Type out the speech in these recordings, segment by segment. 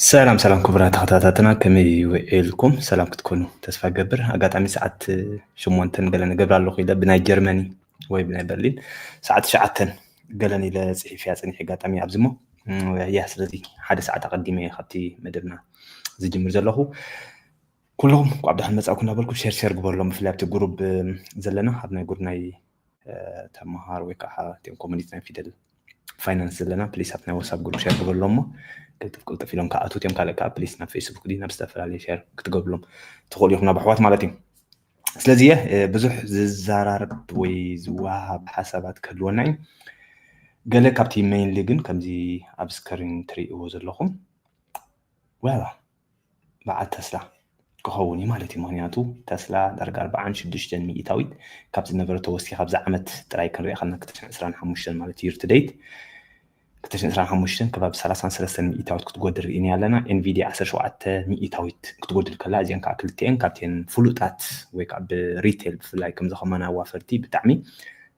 ሰላም ሰላም ክቡራት ተኸታታትና፣ ከመይ ውዒልኩም? ሰላም ክትኮኑ ተስፋ ገብር። ኣጋጣሚ ሰዓት ሸሞንተን ገለ ንገብር ኣለኹ ኢለ ብናይ ጀርመኒ ወይ ብናይ በርሊን ሰዓት ትሽዓተን ገለን ኢለ ጽሒፍያ ጽኒሕ ኣጋጣሚ ኣብዚ እሞ፣ እም፣ ያ ስለዚ ሓደ ሰዓት ኣቐዲመ እየ ካብቲ መደብና ዝጅምር ዘለኹ። ኩልኹም እንኳዕ ብደሓን መጻእኩም እናበልኩ ሸር ሸር ግበርሎም፣ ብፍላይ ኣብቲ ግሩብ፣ እም፣ ዘለና ኣብ ናይ ጉድ ናይ ተምሃር ወይ ከዓ እቲኦም ኮሚኒቲ ናይ ፊደል ፋይናንስ ዘለና ፕሊስ ኣብ ናይ ዋትሳፕ ግሩፕ ሸር ግበርሎም እሞ ቅልጥፍ ቅልጥፍ ኢሎም ክኣትዉ እቲኦም ካልእ ከዓ ፕሊስ ናብ ፌስቡክ ድዩ ናብ ዝተፈላለዩ ሸር ክትገብርሎም ትኽእሉ ኢኹም ናብ ኣሕዋት ማለት እዩ። ስለዚ እየ ብዙሕ ዝዘራረብ ወይ ዝወሃብ ሓሳባት ክህልወና እዩ። ገለ ካብቲ ሜይንሊ ግን ከምዚ ኣብ ስክሪን ትርእይዎ ዘለኹም well በዓል ተስላ ክኸውን እዩ ማለት እዩ። ምክንያቱ ተስላ ዳርጋ ኣርባዓን ሽዱሽተን ሚእታዊት ካብ ዝነበረ ተወሲኻ ኣብዚ ዓመት ጥራይ ክንሪኣ ከለና ክልተ ሽሕን ዕስራን ሓሙሽተን ማለት year to date ክልተ ሽሕን ዕስራን ሓሙሽተን ከባቢ ሰላሳን ሰለስተን ሚእታዊት ክትጎድል ርኢና ኣለና። ኤንቪዲያ ዓሰርተ ሸውዓተ ሚእታዊት ክትጎድል ከላ እዚአን ከዓ ክልቲአን ካብተን ፍሉጣት ወይ ከዓ ብሪቴል ብፍላይ ከምዚ ከማና ኣዋፈርቲ ብጣዕሚ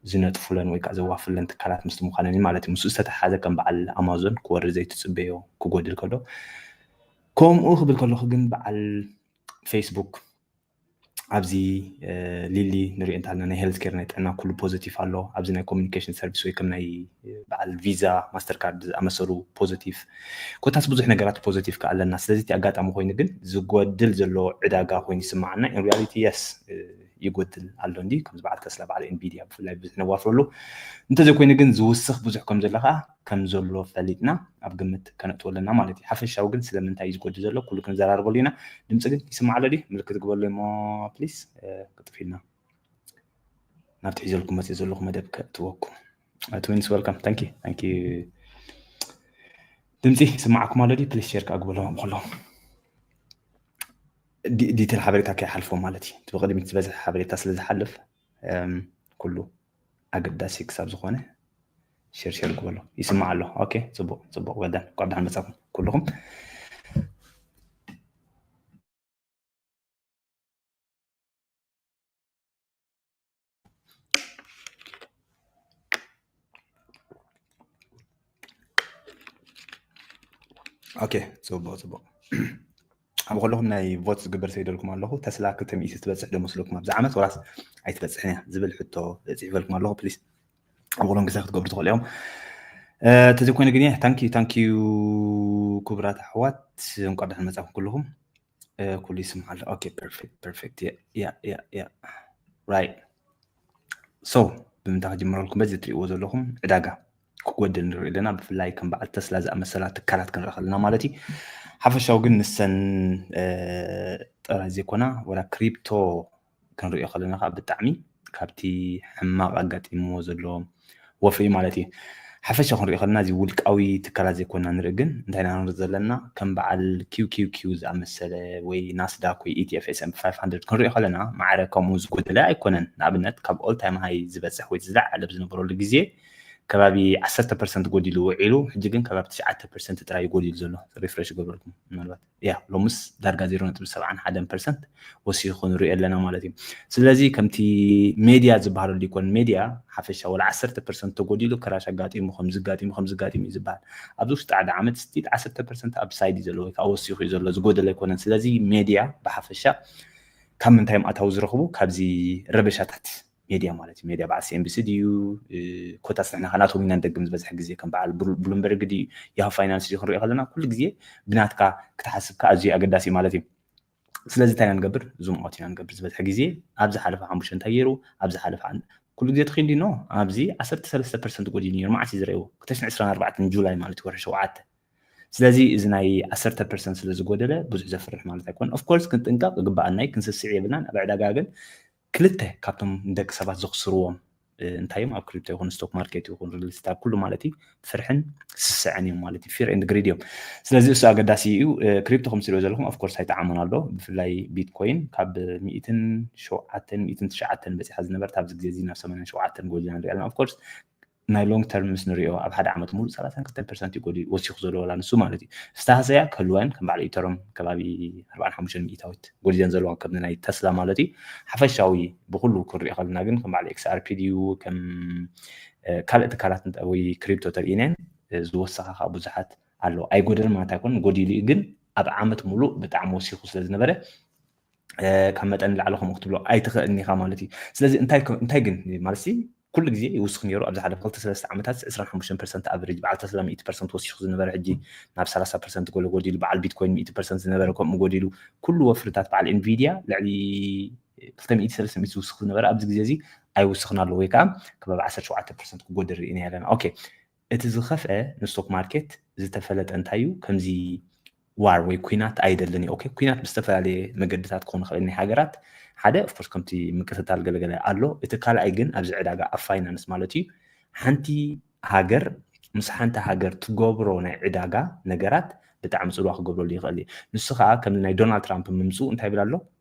ዝነጥፉለን ወይ ከዓ ዘዋፍለን ትካላት ምስቲ ምዃነን እዩ ማለት እዩ። ምስኡ ዝተተሓሓዘ ከም በዓል ኣማዞን ክወርድ ዘይትፅበዮ ክጎድል ከሎ ከምኡ ክብል ከለኹ ግን በዓል ፌስቡክ ኣብዚ ሊሊ ንሪኦ እንተሃለና ናይ ሄልት ኬር ናይ ጥዕና ኩሉ ፖዘቲቭ ኣሎ። ኣብዚ ናይ ኮሚኒኬሽን ሰርቪስ ወይ ከም ናይ በዓል ቪዛ ማስተርካርድ ዝኣመሰሉ ፖዘቲቭ ኮታስ ብዙሕ ነገራት ፖዘቲቭ ከ ኣለና። ስለዚ እቲ ኣጋጣሚ ኮይኑ ግን ዝጎድል ዘሎ ዕዳጋ ኮይኑ ይስማዓና። ኢን ሪያሊቲ የስ ይጎድል ኣሎ እንዲ ከምዚ በዓል ተስላ በዓል ኤንቪዲያ ብፍላይ ብዙሕ ነዋፍረሉ እንተዘይኮይኑ ግን ዝውስኽ ብዙሕ ከም ዘሎ ከዓ ከም ዘሎ ፈሊጥና ኣብ ግምት ከነእትዎ ኣለና ማለት እዩ። ሓፈሻዊ ግን ስለምንታይ እዩ ዝጎድል ዘሎ ኩሉ ክንዘራርበሉ ኢና። ድምፂ ግን ይስማዕ ኣሎ ድዩ? ምልክት ግበሉ እሞ ፕሊስ ክጥፍ ኢልና ናብቲ ሒዘልኩም መፅእ ዘለኹ መደብ ከእትወኩም። ትዊንስ ወልካም ታንኪ ታንኪ። ድምፂ ይስማዓኩም ኣሎ ድዩ? ፕሊስ ሼር ከዓ ግበሎም ኣብኡ ከለዉ ዲቴል ሓበሬታ ከይሓልፎ ማለት እዩ። እቲ ብቅድሚት ዝበዝሕ ሓበሬታ ስለ ዝሓልፍ ኩሉ ኣገዳሲ ክሳብ ዝኾነ ሸር ሸር ግበሎ። ይስማዕ ኣሎ። ኦኬ፣ ጽቡቕ ጽቡቕ። ወዳን እንኳዕ ብደሓን መጻኹም ኩልኹም። ኦኬ፣ ጽቡቕ ጽቡቕ። ኣብ ከለኹም ናይ ቮት ዝግበር ሰይደልኩም ኣለኹ። ተስላ ክልተ ሚእቲ ትበጽሕ ዶ መስለኩም ኣብዚ ዓመት ወላስ ኣይትበጽሕን እያ ዝብል ሕቶ ጽሒፈልኩም ኣለኹ። ፕሊስ ኣብ ከለኹም ግዜ ክትገብሩ ትኽእሉ እዮም። እ፣ ተዘይኮይኑ ግን ታንኪዩ ታንኪዩ ክቡራት ኣሕዋት እንኳዕ ደሓን መጻኹም ኩልኹም። እ፣ ኩሉ ይስምዓ ኣሎ። ኦኬ ፐርፌክት ፐርፌክት። ያ ያ ያ ያ ራይት። ሶ ብምንታይ ክጅምረልኩም በዚ እትሪእዎ ዘለኹም ዕዳጋ ክጎድል ንርኢ ኣለና። ብፍላይ ከም በዓል ተስላ ዝኣመሰላ ትካላት ክንርኢ ከለና ማለት እዩ። ሓፈሻዊ ግን ንሰን ጥራይ ዘይኮና ወላ ክሪፕቶ ክንሪኦ ከለና ከዓ ብጣዕሚ ካብቲ ሕማቕ ኣጋጢምዎ ዘሎ ወፍሪ ማለት እዩ። ሓፈሻ ክንሪኦ ከለና እዚ ውልቃዊ ትካላት ዘይኮና ንርኢ ግን እንታይ ኢና ክንርኢ ዘለና ከም በዓል ኪው ኪው ኪው ዝኣመሰለ ወይ ናስዳክ ወይ ኢቲኤፍ ኤስኤምፒ ፋይቭ ሃንድረድ ክንሪኦ ከለና ማዕረ ከምኡ ዝጎደለ ኣይኮነን። ንኣብነት ካብ ኦል ታይም ሃይ ዝበፅሕ ወይ ዝለዓለ ብዝነበረሉ ግዜ ከባቢ ዓሰርተ ፐርሰንት ጎዲሉ ውዒሉ ሕጂ ግን ከባቢ ትሽዓተ ፐርሰንት ጥራይ እዩ ጎዲሉ ዘሎ። ሪፍሬሽ ይገብረልኩም ምናልባት ያ ሎምስ ዳርጋ ዜሮ ነጥቢ ሰብዓን ሓደን ፐርሰንት ወሲኹ ንሪኦ ኣለና ማለት እዩ። ስለዚ ከምቲ ሜድያ ዝበሃለሉ ይኮን ሜድያ ሓፈሻ ወላ ዓሰርተ ፐርሰንት ተጎዲሉ ክራሽ ኣጋጢሙ ከምዚ ኣጋጢሙ ከምዚ ኣጋጢሙ እዩ ዝበሃል። ኣብዚ ውሽጢ ሓደ ዓመት ስቲል ዓሰርተ ፐርሰንት ኣፕሳይድ እዩ ዘሎ ወይ ከዓ ወሲኹ እዩ ዘሎ ዝጎደለ ኣይኮነን። ስለዚ ሜድያ ብሓፈሻ ካብ ምንታይ እዮም ኣታዊ ዝረኽቡ ካብዚ ረበሻታት ሜድያ ማለት እዩ። ሜድያ በዓል ሲኤንቢሲ ድዩ ኮታስ ንሕና ከ ናቶም ኢና ንደግም ዝበዝሕ ግዜ ከም በዓል ብሉምበርግ ድዩ ያሁ ፋይናንስ ድዩ ክንሪኦ ከለና ኩሉ ግዜ ብናትካ ክትሓስብካ ኣዝዩ ኣገዳሲ ማለት እዩ። ስለዚ እንታይ ኢና ንገብር? ዙም ኣውት ኢና ንገብር ዝበዝሕ ግዜ። ኣብ ዝሓለፈ ሓሙሽተ እንታይ ገይሩ? ኣብ ዝሓለፈ ኩሉ ግዜ ተኺሉ ኖ ኣብዚ ዓሰርተ ሰለስተ ፐርሰንት ጎዲሉ ነይሩ። መዓስ እዩ ዝረእዎ? ክልተ ሽሕን ዕስራን ኣርባዕተን ጁላይ ማለት ወርሒ ሸውዓተ። ስለዚ እዚ ናይ ዓሰርተ ፐርሰንት ስለ ዝጎደለ ብዙሕ ዘፍርሕ ማለት ኣይኮን። ኦፍኮርስ ክንጥንቀቕ ግባኣና እዩ፣ ክንስስዕ የብልናን። ኣብ ዕዳጋ ግን ክልተ ካብቶም ንደቂ ሰባት ዘኽስርዎም እንታይ እዮም ኣብ ክሪፕቶ ይኹን ስቶክ ማርኬት ይኹን ሪል ስቴት ኣብ ኩሉ ማለት እዩ ፍርሕን ስስዐን እዮም ማለት እዩ። ፊር ኤንድ ግሪድ እዮም። ስለዚ እሱ ኣገዳሲ እዩ። ክሪፕቶ ከም ትሪኦ ዘለኹም ኦፍኮርስ ኣይጠዓሙን ኣሎ። ብፍላይ ቢትኮይን ካብ ሚእትን ሸውዓተን ሚእትን ትሽዓተን በፂሓ ዝነበረት ኣብዚ ግዜ እዚ ናብ ሰማንያን ሸውዓተን ጎዲላ ንሪኣ ኣለና። ኦፍኮርስ ናይ ሎንግ ተርም ምስ ንሪኦ ኣብ ሓደ ዓመት ሙሉእ ሰላሳን ክልተን ፐርሰንት እዩ ጎዲ ወሲኹ ዘሎ ዋላ ንሱ ማለት እዩ። ዝተሃሰያ ክህልወን ከም በዓል ኢተሮም ከባቢ ኣርባዓን ሓሙሽተን ሚእታዊት ጎዲለን ዘለዋ ከም ናይ ተስላ ማለት እዩ። ሓፈሻዊ ብኩሉ ክንሪኦ ከለና ግን ከም በዓል ኤክስኣርፒ ድዩ ከም ካልእ ትካላት ወይ ክሪፕቶ ተርእየን ዝወሰኻ ከዓ ብዙሓት ኣለዋ። ኣይጎደልን ማለት ኣይኮነን፣ ጎዲሉ እዩ ግን ኣብ ዓመት ሙሉእ ብጣዕሚ ወሲኹ ስለ ዝነበረ ካብ መጠን ንላዕሊ ከምኡ ክትብሎ ኣይትኽእልን ኢኻ ማለት እዩ። ስለዚ እንታይ ግን ማለት ኩሉ ግዜ ይውስኽ ነይሩ። ኣብ ዝሓለፈ ክልተ ሰለስተ ዓመታት ዕስራን ሓሙሽተን ፐርሰንት ኣቨሬጅ በዓል ተስላ ሚእቲ ፐርሰንት ወሲኹ ዝነበረ ሕጂ ናብ ሰላሳ ፐርሰንት ገለ ጎዲሉ፣ በዓል ቢትኮይን ሚእቲ ፐርሰንት ዝነበረ ከምኡ ጎዲሉ፣ ኩሉ ወፍርታት በዓል ኢንቪድያ ልዕሊ ክልተ ሚእቲ ሰለስተ ሚእቲ ዝውስኽ ዝነበረ ኣብዚ ግዜ እዚ ኣይውስኽን ኣሎ ወይ ከዓ ከባቢ ዓሰርተ ሸውዓተ ፐርሰንት ክጎድል ርኢና ኣለና። ኦኬ፣ እቲ ዝኸፍአ ንስቶክ ማርኬት ዝተፈለጠ እንታይ እዩ? ከምዚ ዋር ወይ ኩናት ኣይደልን እዩ። ኦኬ፣ ኩናት ብዝተፈላለየ መገድታት ክኾን ይኽእል ናይ ሃገራት ሓደ ኦፍኮርስ ከምቲ ምቅትታል ገለገለ ኣሎ። እቲ ካልኣይ ግን ኣብዚ ዕዳጋ ኣብ ፋይናንስ ማለት እዩ ሓንቲ ሃገር ምስ ሓንቲ ሃገር ትገብሮ ናይ ዕዳጋ ነገራት ብጣዕሚ ፅልዋ ክገብረሉ ይኽእል እዩ። ንሱ ከዓ ከም ናይ ዶናልድ ትራምፕ ምምፅኡ እንታይ ይብል ኣሎ?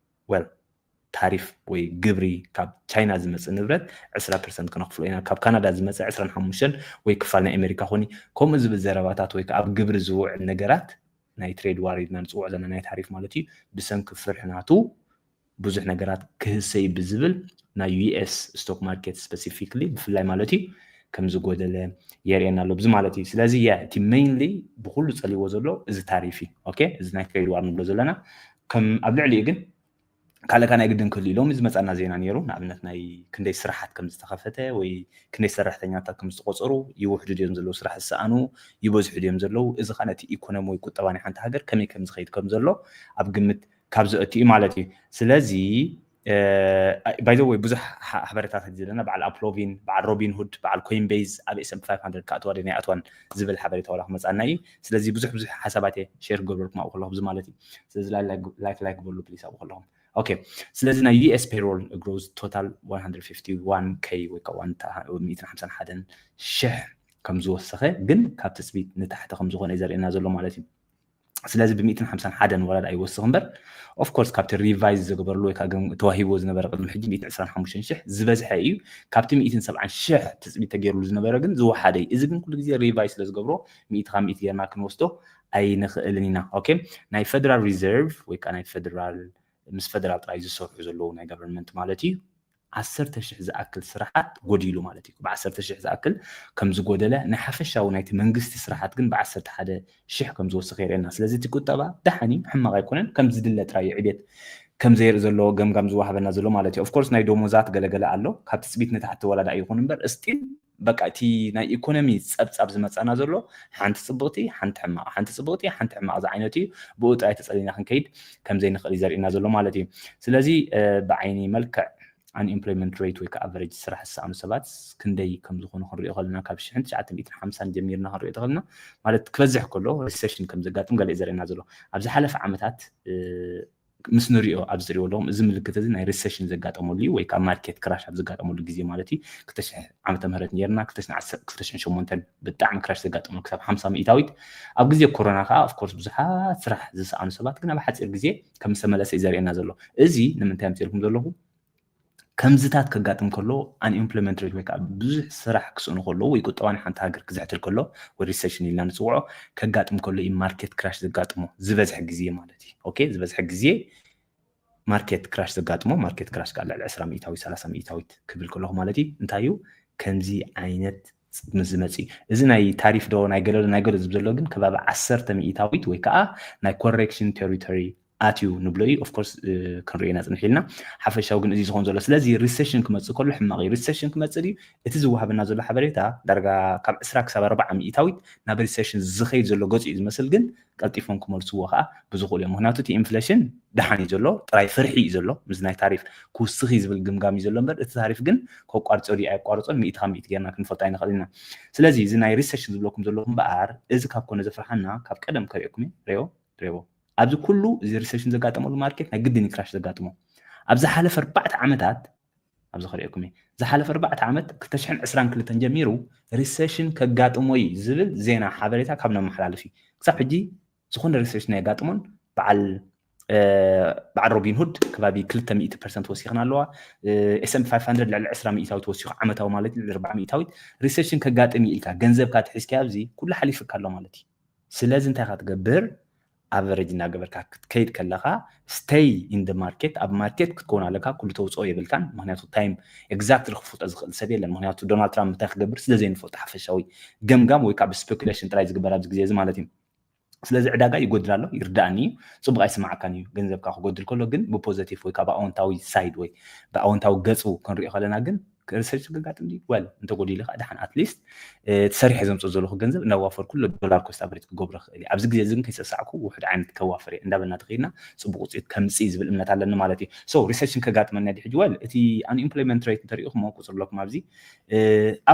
ወል ታሪፍ ወይ ግብሪ ካብ ቻይና ዝመፅእ ንብረት ዕስራ ፐርሰንት ክነኽፍሎ ኢና፣ ካብ ካናዳ ዝመፅእ ዕስራን ሓሙሽተን ወይ ክፋል ናይ ኣሜሪካ ኾኒ ከምኡ ዝብል ዘረባታት ወይ ከዓ ኣብ ግብሪ ዝውዕል ነገራት ናይ ትሬድ ዋር ኢልና ንፅውዖ ዘለና ናይ ታሪፍ ማለት እዩ። ብሰንኪ ፍርሒ ናቱ ብዙሕ ነገራት ክህሰይ ብዝብል ናይ ዩኤስ ስቶክ ማርኬት ስፐሲፊክሊ ብፍላይ ማለት እዩ ከም ዝጎደለ የርእየና ኣሎ ብዚ ማለት እዩ። ስለዚ ያ እቲ ሜይንሊ ብኩሉ ፀሊዎ ዘሎ እዚ ታሪፍ እዩ። ኦኬ፣ እዚ ናይ ትሬድ ዋር ንብሎ ዘለና ከም ኣብ ልዕሊኡ ግን ካልእ ናይ ግድን ክህሉ እዩ። ሎሚ ዝመፃና ዜና ነይሩ። ንኣብነት ናይ ክንደይ ስራሓት ከም ዝተኸፈተ ወይ ክንደይ ሰራሕተኛታት ከም ዝተቆፀሩ፣ ይውሕዱ ድዮም ዘለዉ፣ ስራሕ ዝሰኣኑ ይበዝሑ ድዮም ዘለዉ፣ እዚ ከዓ ነቲ ኢኮኖሚ ወይ ቁጠባ ናይ ሓንቲ ሃገር ከመይ ከም ዝኸይድ ከም ዘሎ ኣብ ግምት ካብ ዘእቱ እዩ ማለት እዩ። ስለዚ ባይዘ ወይ ብዙሕ ሓበሬታት ዘለና በዓል ኣፕሎቪን፣ በዓል ሮቢን ሁድ፣ በዓል ኮይንቤዝ ኣብ ኤስኤምፒ ፋይቭ ሃንድረድ ክኣትዋ ዶ ኣይኣትዋን ዝብል ሓበሬታ ዋላ ክመፃና እዩ። ስለዚ ብዙሕ ብዙሕ ሓሳባት እየ ሼር ክገብረልኩም ኣብኡ ከለኹ ብዚ ማለት እዩ። ስለዚ ላይክ ላይክ በሉ ፕሊስ ኣብኡ ከለኹም። ኦኬ፣ ስለዚ ናይ ዩኤስ ፔሮል ግሮዝ ቶታል ዋን ሃንድረድ ፊፍቲ ዋን ኬይ ወይ ከዓ ሚእትን ሓምሳን ሓደን ሽሕ ከም ዝወሰኸ ግን ካብ ትፅቢት ንታሕቲ ከም ዝኾነ እዩ ዘርእየና ዘሎ ማለት እዩ። ስለዚ ብሚእትን ሓምሳን ሓደን ወላ ኣይወስኽ እምበር ኦፍኮርስ ካብቲ ሪቫይዝ ዝገበረሉ ወይ ከዓ ተዋሂብዎ ዝነበረ ቅድሚ ሕጂ ሚእትን ዕስራን ሓሙሽተን ሽሕ ዝበዝሐ እዩ። ካብቲ ሚእትን ሰብዓን ሽሕ ትፅቢት ተገይሩሉ ዝነበረ ግን ዝወሓደ እዩ። እዚ ግን ኩሉ ግዜ ሪቫይዝ ስለ ዝገብሮ ሚእቲ ካብ ሚእቲ ጌርና ክንወስዶ ኣይንኽእልን ኢና። ኦኬ፣ ናይ ፌደራል ሪዘርቭ ወይ ከዓ ናይ ፌደራል ምስ ፌደራል ጥራይ ዝሰርሑ ዘለዉ ናይ ገቨርንመንት ማለት እዩ ዓሰርተ ሽሕ ዝኣክል ስራሓት ጎዲሉ ማለት እዩ። ብዓሰርተ ሽሕ ዝኣክል ከም ዝጎደለ ናይ ሓፈሻዊ ናይቲ መንግስቲ ስራሓት ግን ብዓሰርተ ሓደ ሽሕ ከም ዝወስኽ የርእየና። ስለዚ እቲ ቁጠባ ደሓን እዩ፣ ሕማቕ ኣይኮነን፣ ከም ዝድለ ጥራይ እዩ ዕቤት ከም ዘየርኢ ዘሎ ገምጋም ዝወሃበና ዘሎ ማለት እዩ። ኦፍኮርስ ናይ ደሞዛት ገለገለ ኣሎ፣ ካብ ትፅቢት ንታሕቲ ወላዳ ይኹን እምበር ስቲል በቃ እቲ ናይ ኢኮኖሚ ፀብፃብ ዝመፃና ዘሎ ሓንቲ ፅብቕቲ ሓንቲ ሕማቕ ሓንቲ ፅብቕቲ ሓንቲ ሕማቕ ዝዓይነቱ እዩ። ብኡ ጥራይ ተፀሊና ክንከይድ ከም ዘይንኽእል እዩ ዘርእየና ዘሎ ማለት እዩ። ስለዚ ብዓይኒ መልክዕ ኣንኤምፕሎይመንት ሬት ወይ ከዓ ኣቨሬጅ ስራሕ ዝሰኣኑ ሰባት ክንደይ ከም ዝኾኑ ክንሪኦ ከለና ካብ ሽሕን ትሽዓተ ሚእትን ሓምሳን ጀሚርና ክንሪኦ ተኸልና ማለት ክበዝሕ ከሎ ሪሴሽን ከም ዘጋጥም ገለ እዩ ዘርእየና ዘሎ። ኣብ ዝሓለፈ ዓመታት ምስ ንሪኦ ኣብዚ ትሪእዎ ኣለኹም እዚ ምልክት እዚ ናይ ሪሴሽን ዘጋጠመሉ እዩ ወይ ከዓ ማርኬት ክራሽ ኣብ ዘጋጠመሉ ግዜ ማለት እዩ። ክልተ ሽሕ ዓመተ ምህረት ነርና ክልተ ሽሕን ሸሞንተን ብጣዕሚ ክራሽ ዘጋጠመሉ ክሳብ ሓምሳ ሚእታዊት። ኣብ ግዜ ኮሮና ከዓ ኦፍኮርስ ብዙሓት ስራሕ ዝሰኣኑ ሰባት ግን ኣብ ሓፂር ግዜ ከም ዝተመለሰ እዩ ዘርእየና ዘሎ። እዚ ንምንታይ ኣምፅኤልኩም ዘለኹ? ከምዝታት ከጋጥም ከሎ ኣንኤምፕሎይመንት ሬት ወይ ከዓ ብዙሕ ስራሕ ክስእኑ ከለዉ ወይ ቁጠባ ናይ ሓንቲ ሃገር ክዝሕትል ከሎ ወይ ሪሴሽን ኢልና ንፅውዖ ከጋጥም ከሎ እዩ ማርኬት ክራሽ ዘጋጥሞ ዝበዝሐ ግዜ ማለት እዩ። ኦኬ፣ ዝበዝሐ ግዜ ማርኬት ክራሽ ዘጋጥሞ ማርኬት ክራሽ ከዓ ልዕሊ ዕስራ ሚእታዊት ሰላሳ ሚእታዊት ክብል ከለኹ ማለት እዩ። እንታይ እዩ ከምዚ ዓይነት ምስ ዝመፅ እዩ። እዚ ናይ ታሪፍ ዶ ናይ ገለ ዶ ናይ ገለ ዝብል ዘሎ ግን ከባቢ ዓሰርተ ሚእታዊት ወይ ከዓ ናይ ኮሬክሽን ቴሪቶሪ ኣትዩ ንብሎ እዩ። ኦፍኮርስ ክንሪኦ ኢና ፅንሕ ኢልና ሓፈሻዊ ግን እዚ ዝኾን ዘሎ። ስለዚ ሪሴሽን ክመፅእ ከሎ ሕማቕ እዩ። ሪሴሽን ክመፅእ ድዩ? እቲ ዝወሃበና ዘሎ ሓበሬታ ዳርጋ ካብ ዕስራ ክሳብ ኣርባዓ ሚእታዊት ናብ ሪሴሽን ዝኸይድ ዘሎ ገፁ እዩ ዝመስል፣ ግን ቀልጢፎም ክመልስዎ ከዓ ብዝኽእሉ እዮም። ምክንያቱ እቲ ኢንፍሌሽን ደሓን እዩ ዘሎ፣ ጥራይ ፍርሒ እዩ ዘሎ። ምስ ናይ ታሪፍ ክውስኽ እዩ ዝብል ግምጋም እዩ ዘሎ እምበር እቲ ታሪፍ ግን ከቋርፆ ድዩ ኣየቋርፆን ሚእቲ ካብ ሚእቲ ጌርና ክንፈልጦ ኣይንኽእል ኢና። ስለዚ እዚ ናይ ሪሴሽን ዝብለኩም ዘለኹ እምበኣር እዚ ካብ ኮነ ዘፍርሓና ካብ ቀደም ከሪኦኩም ሪኦ ሪዎ ኣብዚ ኩሉ እዚ ሪሴሽን ዘጋጠመሉ ማርኬት ናይ ግድን ክራሽ ዘጋጥሞ ኣብ ዝሓለፈ ኣርባዕተ ዓመታት ኣብዚ ከሪኦኩም እየ ዝሓለፈ ኣርባዕተ ዓመት ክልተ ሽሕን ዕስራን ክልተን ጀሚሩ ሪሴሽን ከጋጥሞ እዩ ዝብል ዜና ሓበሬታ ካብ ነመሓላልፍ እዩ። ክሳብ ሕጂ ዝኾነ ሪሴሽን ኣየጋጥሞን። በዓል በዓል ሮቢን ሁድ ከባቢ ክልተ ሚእቲ ፐርሰንት ወሲኽና ኣለዋ። ኤስኤምፒ ፋይቭ ሃንድረድ ልዕሊ ዕስራ ሚእታዊት ወሲኹ ዓመታዊ ማለት እዩ፣ ልዕሊ ኣርባዓ ሚእታዊት ሪሴሽን ከጋጥም እዩ ኢልካ ገንዘብካ ትሒዝካ ኣብዚ ኩሉ ሓሊፍካ ኣሎ ማለት እዩ። ስለዚ እንታይ ኢኻ ትገብር? ኣቨሬጅ እናገበርካ ክትከይድ ከለኻ stay in the market፣ ኣብ ማርኬት ክትከውን ኣለካ። ኩሉ ተውፅኦ የብልካን። ምክንያቱ ታይም ኤግዛክትሊ ክፍልጦ ዝኽእል ሰብ የለን። ምክንያቱ ዶናልድ ትራምፕ እንታይ ክገብር ስለ ዘይንፈልጦ ሓፈሻዊ ገምጋም ወይ ከዓ ብስፔኩሌሽን ጥራይ ዝግበር ኣብዚ ግዜ እዚ ማለት እዩ። ስለዚ ዕዳጋ ይጎድል ኣሎ፣ ይርዳእኒ እዩ፣ ፅቡቅ ኣይስማዓካን እዩ። ገንዘብካ ክጎድል ከሎ ግን ብፖዘቲቭ ወይ ከዓ ብኣወንታዊ ሳይድ ወይ ብኣወንታዊ ገፁ ክንሪኦ ከለና ግን ሪሰርች ከጋጥም ድዩ? ወል እንተጎዲሉ ከዓ ደሓን ኣትሊስት እቲ ሰሪሐ ዘምፅኦ ዘለኹ ገንዘብ እናዋፈርኩ ዶላር ኮስት ኣቨሬጅ ክገብሮ ክእል እዩ። ኣብዚ ግዜ እዚ ግን ከይሰሳዕኩ ውሕድ ዓይነት ከዋፍር እየ እንዳበልና ተኸይድና ፅቡቅ ውፅኢት ከምፅእ ዝብል እምነት ኣለኒ ማለት እዩ። ሶ ሪሰርችን ከጋጥመና ድሕጂ ወል እቲ ኣንኢምፕሎይመንት ሬት እንተሪኢኹሞ ቁፅሪ ኣለኩም ኣብዚ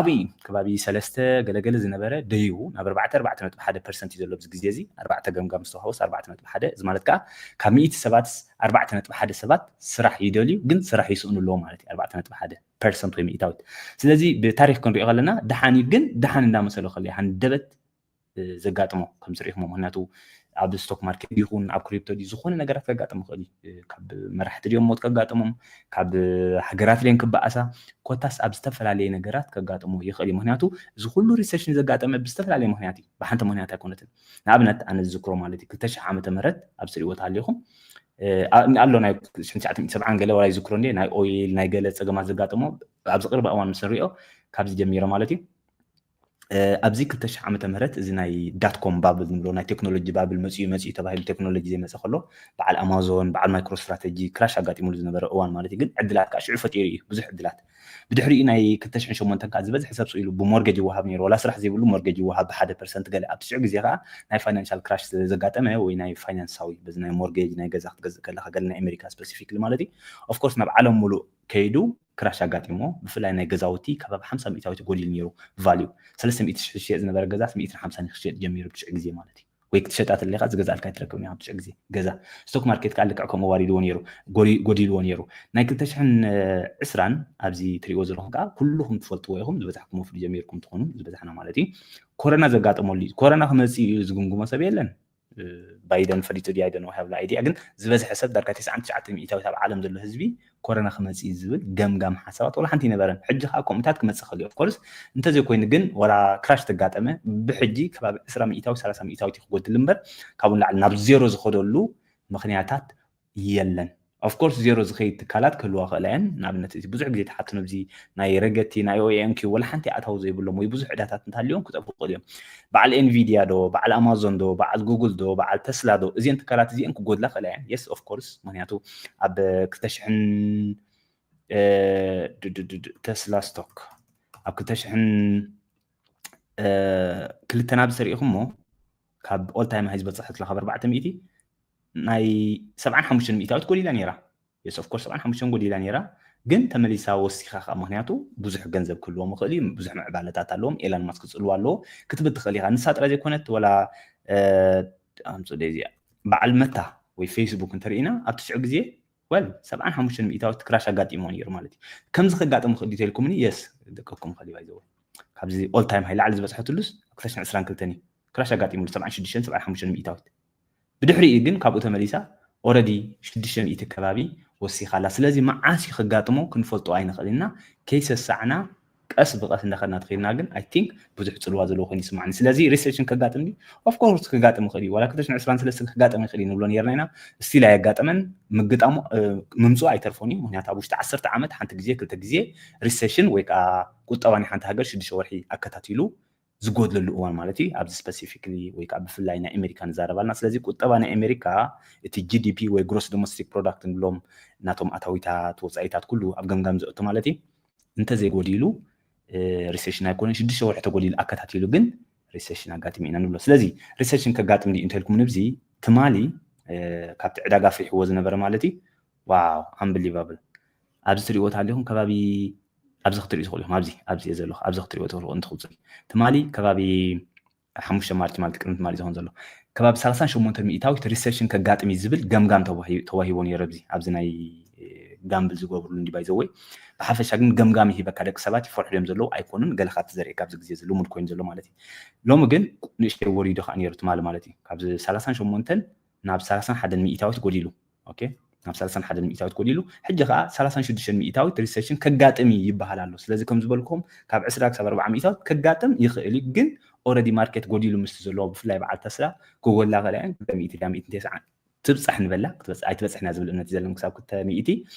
ኣብይ ከባቢ ሰለስተ ገለገለ ዝነበረ ደይቡ ናብ ኣርባዕተ ኣርባዕተ ነጥቢ ሓደ ፐርሰንት እዩ ዘሎ ኣብዚ ግዜ እዚ ኣርባዕተ ገምጋም ዝተዋሃወስ ኣርባዕተ ነጥቢ ሓደ እዚ ማለት ከዓ ካብ ሚእቲ ሰባት ኣርባዕተ ነጥቢ ሓደ ሰባት ስራሕ ይደልዩ ግን ስራሕ ይስእኑ ኣለዎ ማለት እዩ ኣርባዕተ ነጥቢ ሓደ ፐርሰንት ወይ ሚእታዊት ስለዚ ብታሪክ ክንሪኦ ከለና ደሓን እዩ ግን ደሓን እንዳመሰሎ ከለ ሃንደበት ዘጋጥሞ ከም ዝሪኢኹሞ ምክንያቱ ኣብ ስቶክ ማርኬት ይኹን ኣብ ክሪፕቶ ድዩ ዝኾነ ነገራት ከጋጥም ይኽእል እዩ ካብ መራሕቲ ድዮም ሞት ከጋጥሞም ካብ ሃገራት ድየን ክበኣሳ ኮታስ ኣብ ዝተፈላለየ ነገራት ከጋጥሞ ይኽእል እዩ ምክንያቱ እዚ ኩሉ ሪሰሽን ዘጋጠመ ብዝተፈላለየ ምክንያት እዩ ብሓንቲ ምክንያት ኣይኮነትን ንኣብነት ኣነ ዝዝክሮ ማለት እዩ ክልተ ሽሕ ዓመተ ምህረት ኣብ ስሪእዎ ተሃሊኹም ኣሎ ናይ ሽሕን ትሽዓተ ሚእቲ ሰብዓን ገለ ዋላ ይዝክሮ እንዴ ናይ ኦይል ናይ ገለ ፀገማት ዘጋጠሞ ኣብዚ ቅርባ እዋን ምስ ንሪኦ ካብዚ ጀሚረ ማለት እዩ ኣብዚ ክልተ ሽሕ ዓመተ ምህረት እዚ ናይ ዳትኮም ባብል ንብሎ ናይ ቴክኖሎጂ ባብል መፅኡ መፅኡ ተባሂሉ ቴክኖሎጂ ዘይመፀ ከሎ በዓል ኣማዞን በዓል ማይክሮ ስትራተጂ ክራሽ ኣጋጢሙሉ ዝነበረ እዋን ማለት እዩ ግን ዕድላት ከዓ ሽዑ ፈጢሩ እዩ ብዙሕ ዕድላት ብድሕሪኡ ናይ ክልተ ሽሕን ሸሞንተን ከዓ ዝበዝሐ ሰብ ስኢሉ ብሞርጌጅ ይወሃብ ነይሩ ዋላ ስራሕ ዘይብሉ ሞርጌጅ ይወሃብ ብሓደ ፐርሰንት ገለ ኣብ ትሽዑ ግዜ ከዓ ናይ ፋይናንሻል ክራሽ ስለ ዘጋጠመ ወይ ናይ ፋይናንሳዊ በዚ ናይ ሞርጌጅ ናይ ገዛ ክትገዝእ ከለካ ገለ ናይ ኣሜሪካ ስፐሲፊክሊ ማለት እዩ ኦፍኮርስ ናብ ዓለም ሙሉእ ከይዱ ክራሽ ኣጋጢሞ ብፍላይ ናይ ገዛውቲ ከባቢ ሓምሳ ሚእታዊት ጎዲሉ ነይሩ ቫልዩ ሰለስተ ሚእቲ ሽሕ ዝሸየጥ ዝነበረ ገዛ ሚእትን ሓምሳን ክሸየጥ ጀሚሩ ብትሽዑ ግዜ ማለት እዩ ወይ ክትሸጣ ተለካ ዝገዛልካ ኣይትረክብን ኢኻ ብትሽዑ ግዜ ገዛ ስቶክ ማርኬት ከዓ ልክዕ ከምኡ ዋሪድዎ ነይሩ ጎዲልዎ ነይሩ ናይ ክልተ ሽሕን ዕስራን ኣብዚ ትሪእዎ ዘለኹም ከዓ ኩልኹም ትፈልጥዎ ኢኹም ዝበዛሕኩም ወፍሪ ጀሚርኩም ትኾኑ ዝበዛሕና ማለት እዩ ኮረና ዘጋጠመሉ እዩ ኮረና ክመፅእ እዩ ዝግምግሞ ሰብ የለን ባይደን ፈሊጡ ድዩ ኣይደን ሃብላ ኣይዲያ ግን ዝበዝሐ ሰብ ዳርጋ ተስዓን ትሽዓተ ሚእታዊት ኣብ ዓለም ዘሎ ህዝቢ ኮረና ክመፅእ ዝብል ገምጋም ሓሳባት ወላ ሓንቲ ይነበረን ሕጂ ከዓ ከምኡታት ክመፅእ ክእል ኦፍኮርስ እንተዘይኮይኑ ግን ወላ ክራሽ ተጋጠመ ብሕጂ ከባቢ ዕስራ ሚእታዊት ሰላሳ ሚእታዊት ክጎድል እምበር ካብኡ ንላዕሊ ናብ ዜሮ ዝኸደሉ ምክንያታት የለን ኦፍኮርስ ዜሮ ዝኸይድ ትካላት ክህልዋ ክእላ እየን ንኣብነት እዚ ብዙሕ ግዜ ተሓትኖ እዚ ናይ ረገቲ ናይ ኦኤንኪ ወላ ሓንቲ ኣታዊ ዘይብሎም ወይ ብዙሕ ዕዳታት እንተሃልዮም ክጠፍኡ ክእል እዮም በዓል ኤንቪድያ ዶ በዓል ኣማዞን ዶ በዓል ጉግል ዶ በዓል ተስላ ዶ እዚአን ትካላት እዚአን ክጎድላ ክእላ እየን የስ ኦፍኮርስ ምክንያቱ ኣብ ክልተ ሽሕን ተስላ ስቶክ ኣብ ክልተ ሽሕን ክልተን ኣብዚ ተሪኢኹሞ ካብ ኦልታይም ሃይ ዝበፅሐትላ ካብ ኣርባዕተ ሚእቲ ናይ ሰብዓን ሓሙሽተን ሚእታዊት ጎዲላ ነይራ የስ ኦፍኮርስ ሰብዓን ሓሙሽተን ጎዲላ ነይራ ግን ተመሊሳ ወሲኻ ከዓ ምክንያቱ ብዙሕ ገንዘብ ክህልዎም ይኽእል እዩ ብዙሕ ምዕባለታት ኣለዎም ኤላን ማስክ ክፅልዋ ኣለዎ ክትብል ትኽእል ኢኻ ንሳ ጥራይ ዘይኮነት ወላ ኣምፅእ እዚኣ በዓል መታ ወይ ፌስቡክ እንተርኢና ኣብ ትሽዑ ግዜ ወል ሰብዓን ሓሙሽተን ሚእታዊት ክራሽ ኣጋጢሞ ነይሩ ማለት እዩ ከምዚ ከጋጥም ክእል ዲተልኩምኒ የስ ደቀኩም ከሊ ባይዘወ ካብዚ ኦልታይም ሃይ ላዕሊ ዝበፅሐትሉስ ክልተ ሽሕን ዕስራን ክልተን እዩ ክራሽ ኣጋጢሙሉ ሰብዓን ሽዱሽተን ሰብዓን ሓሙሽተን ሚእታዊት ብድሕሪኡ ግን ካብኡ ተመሊሳ ኦረዲ ሽዱሽተ ሚእቲ ከባቢ ወሲኻ ኣላ ስለዚ መዓስ እዩ ከጋጥሞ ክንፈልጦ ኣይንኽእል ኢና ከይሰሳዕና ቀስ ብቐስ እንዳኸድና ተኸድና ግን ኣይ ቲንክ ብዙሕ ፅልዋ ዘለዎ ኮይኑ ይስማዕኒ ስለዚ ሪሴሽን ከጋጥም ድዩ ኦፍኮርስ ክጋጥም ይኽእል እዩ ዋላ ክልተ ሽሕን ዕስራን ሰለስተን ክጋጥም ይኽእል እዩ ንብሎ ነርና ኢና ስቲል ኣየጋጠመን ምግጣሙ ምምፅኡ ኣይተርፎን እዩ ምክንያቱ ኣብ ውሽጢ ዓሰርተ ዓመት ሓንቲ ግዜ ክልተ ግዜ ሪሴሽን ወይ ከዓ ቁጠባ ናይ ሓንቲ ሃገር ሽዱሽተ ወርሒ ኣከታቲሉ ዝጎድለሉ እዋን ማለት እዩ ኣብዚ ስፐሲፊክሊ ወይ ከዓ ብፍላይ ናይ ኣሜሪካ ንዛረብ ኣለና ስለዚ ቁጠባ ናይ ኣሜሪካ እቲ ጂዲፒ ወይ ግሮስ ዶሜስቲክ ፕሮዳክት ንብሎም ናቶም ኣታዊታት ወፃኢታት ኩሉ ኣብ ገምጋም ዘእቱ ማለት እዩ እንተዘይጎዲሉ ሪሴሽን ኣይኮነን ሽዱሽተ ወርሒ ተጎዲሉ ኣከታቲሉ ግን ሪሴሽን ኣጋጢሙ ኢና ንብሎ ስለዚ ሪሴሽን ከጋጥም ድዩ እንተልኩም ንብዚ ትማሊ ካብቲ ዕዳጋ ኣፍሪሕዎ ዝነበረ ማለት እዩ ዋው ኣምብሊቫብል ኣብዚ ትሪእዎ ተሃሊኹም ከባቢ ኣብዚ ክትሪኡ ትኽእሉ ኢኹም ኣብዚ ኣብዚ እየ ዘለኹ ኣብዚ ክትሪእዎ ትኽእሉ እንትኹም ትማሊ ከባቢ ሓሙሽተ ማርች ማለት ቅድሚ ትማሊ ዝኸውን ዘሎ ከባቢ ሰላሳን ሸሞንተን ሚእታዊት ሪሴሽን ከጋጥም እዩ ዝብል ገምጋም ተዋሂቡ ነይሩ ኣብዚ ኣብዚ ናይ ጋምብል ዝገብርሉ እንዲ ባይዘወይ ብሓፈሻ ግን ገምጋም ይሂበካ ደቂ ሰባት ይፈርሑ እዮም ዘለዉ ኣይኮኑን ገለ ካብቲ ዘርእየካ ኣብዚ ግዜ ልሙድ ኮይኑ ዘሎ ማለት እዩ ሎሚ ግን ንእሽተይ ወሪዱ ከዓ ነይሩ ትማሊ ማለት እዩ ካብዚ ሰላሳን ሸሞንተን ናብ ሰላሳን ሓደን ሚእታዊት ጎዲሉ ኦኬ ናብ ሰላሳን ሓደን ሚእታዊት ጎዲሉ ሕጂ ከዓ ሰላሳን ሽዱሽተን ሚእታዊት ሪሴሽን ከጋጥም እዩ ይበሃል ኣሎ ስለዚ ከም ዝበልኩም ካብ ዕስራ ክሳብ ኣርባዓ ሚእታዊት ከጋጥም ይኽእል እዩ ግን ኦረዲ ማርኬት ጎዲሉ ምስቲ ዘለዎ ብፍላይ በዓል ተስላ ክጎላ ከለያን ክልተ ሚእቲ ዳ ሚእትን ተስዓን ትብፃሕ ንበላ ኣይትበፅሕን እያ ዝብል እምነት ዘለኒ ክሳብ ክልተ ሚእቲ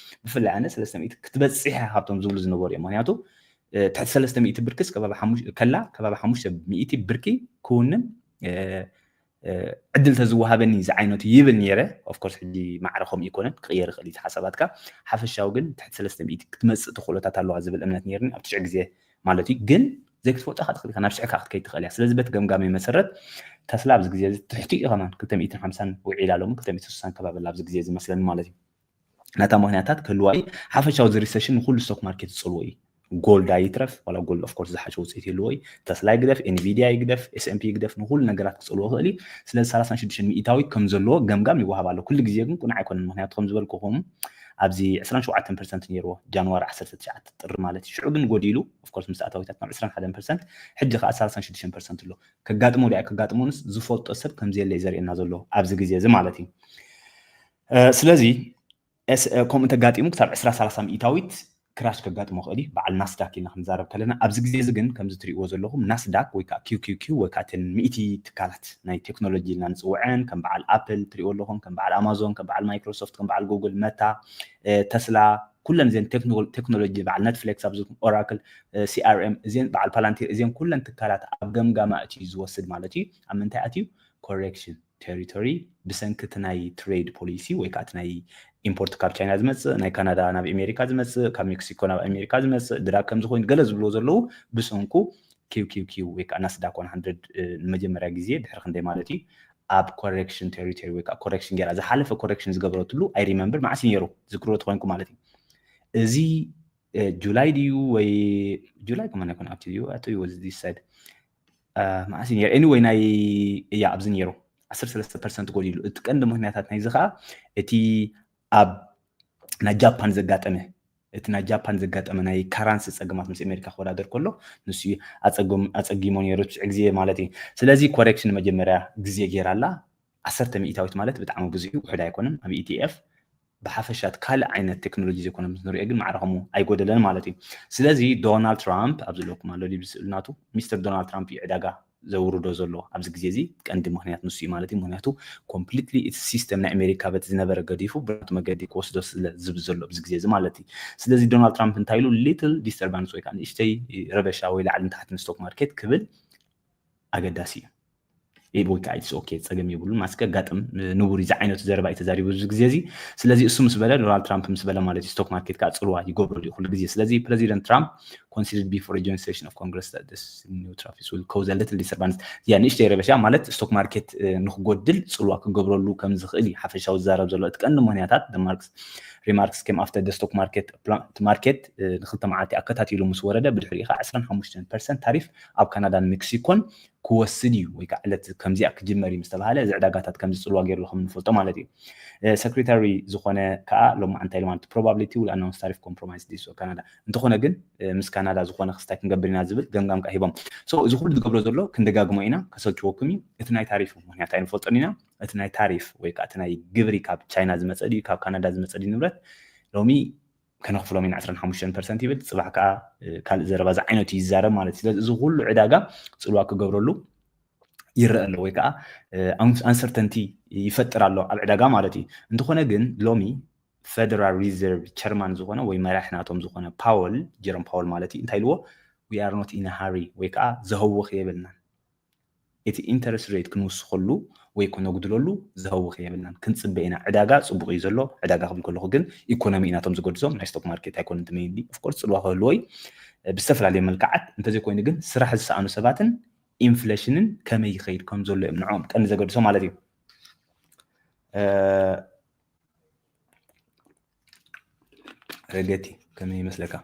ብፍላይ ኣነ ሰለስተ ሚእቲ ክትበፅሕ እያ ካብቶም ዝብሉ ዝነበሩ እዮም ምክንያቱ ትሕቲ ሰለስተ ሚእቲ ብርክስ ከባቢ ከላ ከባቢ ሓሙሽተ ሚእቲ ብርኪ ክውንን ዕድል ተዝወሃበኒ ዝዓይነቱ ይብል ነይረ። ኦፍኮርስ ሕጂ ማዕረ ከምኡ ይኮነን፣ ክቕየር ይኽእል እዩ ሓሳባትካ። ሓፈሻዊ ግን ትሕቲ ሰለስተ ሚእቲ ክትመፅእ ተኽእሎታት ኣለዋ ዝብል እምነት ነይርኒ ኣብ ትሽዕ ግዜ ማለት እዩ። ግን ዘይክትፈልጦ ኢኻ ትኽእል ኢኻ፣ ናብ ሽሕ ከዓ ክትከይድ ትኽእል እያ። ስለዚ በቲ ገምጋመይ መሰረት ተስላ ኣብዚ ግዜ እዚ ትሕቲ እዩ ከማን፣ ክልተ ሚእትን ሓምሳን ውዒላ ሎሚ፣ ክልተ ሚእትን ስሳን ከባቢ ኣብዚ ግዜ እዚ መስለኒ ማለት እዩ። ናታ ምክንያታት ክህልዋ እዩ። ሓፈሻዊ እዚ ሪሰሽን ንኩሉ ስቶክ ማርኬት ዝፀልዎ እዩ። ጎልድ ኣይትረፍ፣ ዋላ ጎልድ ኦፍኮርስ ዝሓሸ ውፅኢት ይህልዎ እዩ። ተስላ ይግደፍ፣ ኤንቪዲያ ይግደፍ፣ ኤስኤምፒ ይግደፍ፣ ንኩሉ ነገራት ክፀልዎ ይኽእል እዩ። ስለዚ ሰላሳን ሽዱሽተን ሚእታዊት ከም ዘለዎ ገምጋም ይወሃብ ኣሎ። ኩሉ ግዜ ግን ቁኑዕ ኣይኮነን። ምክንያቱ ከም ዝበልኩኹም ኣብዚ ዕስራን ሸውዓተን ፐርሰንት ነይርዎ ጃንዋሪ ዓሰርተ ትሽዓተ ጥሪ ማለት እዩ። ሽዑ ግን ጎዲሉ፣ ኦፍኮርስ ምስ ኣታዊታት ናብ ዕስራን ሓደን ፐርሰንት፣ ሕጂ ከዓ ሰላሳን ሽዱሽተን ፐርሰንት ኣሎ። ከጋጥሞ ዲኣ ከጋጥሞንስ ዝፈልጦ ሰብ ከም ዘየለ እዩ ዘርእየና ዘሎ ኣብዚ ግዜ እዚ ማለት እዩ። ስለዚ ከምኡ እንተጋጢሙ ክሳብ ዕስራ ሰላሳ ሚእታዊት ክራሽ ከጋጥሞ ክእል እዩ። በዓል ናስዳክ ኢና ክንዛረብ ከለና ኣብዚ ግዜ እዚ ግን ከምዚ ትሪእዎ ዘለኹም ናስዳክ ወይ ከዓ ኪውኪውኪው ወይ ከዓ እተን ሚእቲ ትካላት ናይ ቴክኖሎጂ ኢልና ንፅውዐን ከም በዓል ኣፕል ትሪእዎ ኣለኹም፣ ከም በዓል ኣማዞን፣ ከም በዓል ማይክሮሶፍት፣ ከም በዓል ጉግል፣ መታ፣ ተስላ፣ ኩለን እዘን ቴክኖሎጂ በዓል ኔትፍሊክስ ኣብዚ ኦራክል፣ ሲኣርኤም እዚን በዓል ፓላንቲር እዚን ኩለን ትካላት ኣብ ገምጋም ኣእትዩ ዝወስድ ማለት እዩ። ኣብ ምንታይ ኣትዩ? ኮሬክሽን ቴሪቶሪ ብሰንኪ እቲ ናይ ትሬድ ፖሊሲ ወይ ከዓ እቲ ናይ ኢምፖርት ካብ ቻይና ዝመፅእ፣ ናይ ካናዳ ናብ ኣሜሪካ ዝመፅእ፣ ካብ ሜክሲኮ ናብ ኣሜሪካ ዝመፅእ ድራግ ከም ዝኾይኑ ገለ ዝብልዎ ዘለዉ ብሰንኩ ኪው ኪው ኪው ወይ ከዓ ናስዳክ ዋን ሃንድረድ ንመጀመርያ ግዜ ድሕሪ ክንደይ ማለት እዩ ኣብ ኮሬክሽን ቴሪቶሪ ወይ ከዓ ኮሬክሽን ገይራ ዝሓለፈ ኮሬክሽን ዝገበረትሉ ኣይ ሪመምበር መዓስ እዩ ነይሩ ዝክርዎ ተኮይንኩ ማለት እዩ። እዚ ጁላይ ድዩ ወይ ጁላይ ከማን ኣይኮን ኣብቲ ድዩ ኣቶ was this side መዓስ እዩ ነይሩ? ኤኒወይ ናይ እያ ኣብዚ ነይሩ ዓሰርተ ሰለስተ ፐርሰንት ጎዲሉ። እቲ ቀንዲ ምክንያታት ናይዚ ከዓ እቲ ኣብ ናይ ጃፓን ዘጋጠመ እቲ ናይ ጃፓን ዘጋጠመ ናይ ካራንሲ ፀገማት ምስ ኣሜሪካ ክወዳደር ከሎ ንሱ ኣፀጊሞ ነይሩ ትሽዕ ግዜ ማለት እዩ። ስለዚ ኮሬክሽን መጀመርያ ግዜ ገይራ ኣላ። ዓሰርተ ሚእታዊት ማለት ብጣዕሚ ብዙሕ ውሕድ ኣይኮነን ኣብ ኢቲኤፍ ብሓፈሻት ካልእ ዓይነት ቴክኖሎጂ ዘይኮነ ምስ ንሪኦ ግን ማዕረ ከምኡ ኣይጎደለን ማለት እዩ። ስለዚ ዶናልድ ትራምፕ ኣብ ዘለኩም ኣሎ ዲብ ስእልናቱ ሚስተር ዶናልድ ትራምፕ እዩ ዕዳጋ ዘውርዶ ዘሎ ኣብዚ ግዜ እዚ ቀንዲ ምክንያት ንሱ እዩ ማለት እዩ። ምክንያቱ ኮምፕሊትሊ እቲ ሲስተም ናይ ኣሜሪካ በቲ ዝነበረ ገዲፉ ብናቱ መገዲ ክወስዶ ስለ ዝብል ዘሎ ኣብዚ ግዜ እዚ ማለት እዩ። ስለዚ ዶናልድ ትራምፕ እንታይ ኢሉ ሊትል ዲስተርባንስ ወይ ከዓ ንእሽተይ ረበሻ ወይ ላዕሊ ንታሕቲ ንስቶክ ማርኬት ክብል ኣገዳሲ እዩ። ወይ ከዓ ኢትስ ኦኬ ፀገም የብሉን ማስከ ኣጋጥም ንቡር እዚ ዓይነቱ ዘረባ እዩ ተዛሪቡ እዚ ግዜ እዚ። ስለዚ እሱ ምስ በለ ዶናልድ ትራምፕ ምስ በለ ማለት እዩ ስቶክ ማርኬት ከዓ ፅልዋ ይገብረሉ እዩ ኩሉ ግዜ። ስለዚ ፕረዚደንት ትራምፕ considered before a joint session of Congress that this new tariffs will cause a little disturbance ያ ንእሽተይ ረበሻ ማለት ስቶክ ማርኬት ንክጎድል ፅልዋ ክገብረሉ ከም ዝኽእል እዩ ሓፈሻዊ ዝዛረብ ዘሎ። እቲ ቀንዲ ምክንያታት remarks came after the stock market market ንክልተ መዓልቲ ኣከታቲሉ ምስ ወረደ ብድሕሪኡ ከዓ ዕስራን ሓሙሽተን ፐርሰንት ታሪፍ ኣብ ካናዳን ሜክሲኮን ክወስድ እዩ ወይ ከዓ ዕለት ከምዚኣ ክጅመር እዩ ምስ ተባሃለ እዚ ዕዳጋታት ከምዚ ፅልዋ ገይሩ ከም ንፈልጦ ማለት እዩ። ሰክሬታሪ ዝኾነ ከዓ ሎማዓንቲ ኢሉ ማለት probably will announce tariff compromise this ካናዳ እንተኾነ ግን ምስ ካናዳ ዝኾነ ክስታይ ክንገብር ኢና ዝብል ገምጋም ከዓ ሂቦም። So እዚ ኩሉ ዝገብሮ ዘሎ ክንደጋግሞ ኢና ከሰልችወኩም እዩ። እቲ ናይ ታሪፍ ምክንያት ኣይንፈልጦን ኢና። እቲ ናይ ታሪፍ ወይ ከዓ እቲ ናይ ግብሪ ካብ ቻይና ዝመፀ ድዩ ካብ ካናዳ ዝመፀ ድዩ ንብረት ሎሚ ከነኽፍሎም ኢና ዕስራን ሓሙሽተን ፐርሰንት ይብል፣ ፅባሕ ከዓ ካልእ ዘረባ እዚ ዓይነት እዩ ዝዛረብ ማለት እዩ። ስለዚ እዚ ኩሉ ዕዳጋ ፅልዋ ክገብረሉ ይረአ ኣሎ ወይ ከዓ uncertainty ይፈጥር ኣሎ ኣብ ዕዳጋ ማለት እዩ። እንተኾነ ግን ሎሚ ፌደራል ሪዘርቭ ቸርማን ዝኾነ ወይ መራሕ ናቶም ዝኾነ ፓወል ጀሮም ፓወል ማለት እዩ እንታይ ኢልዎ we are not in a hurry ወይ ከዓ ዘህውኽ የብልናን እቲ interest rate ክንውስኸሉ ወይ ክነጉድለሉ ዘህውኽ የብልናን ክንፅበ ኢና። ዕዳጋ ፅቡቕ እዩ ዘሎ። ዕዳጋ ክብል ከለኹ ግን ኢኮኖሚ እዩ ናቶም ዝገድሶም ናይ ስቶክ ማርኬት ኣይኮነን እቲ mainly of course ፅልዋ ክህልዎ እዩ ብዝተፈላለየ መልክዓት። እንተዘይኮይኑ ግን ስራሕ ዝሰኣኑ ሰባትን ኢንፍሌሽንን ከመይ ይኸይድ ከም ዘሎ እዮም ንዕኦም ቀንዲ ዘገድሶም ማለት እዩ። ረገቲ ከመይ ይመስለካ?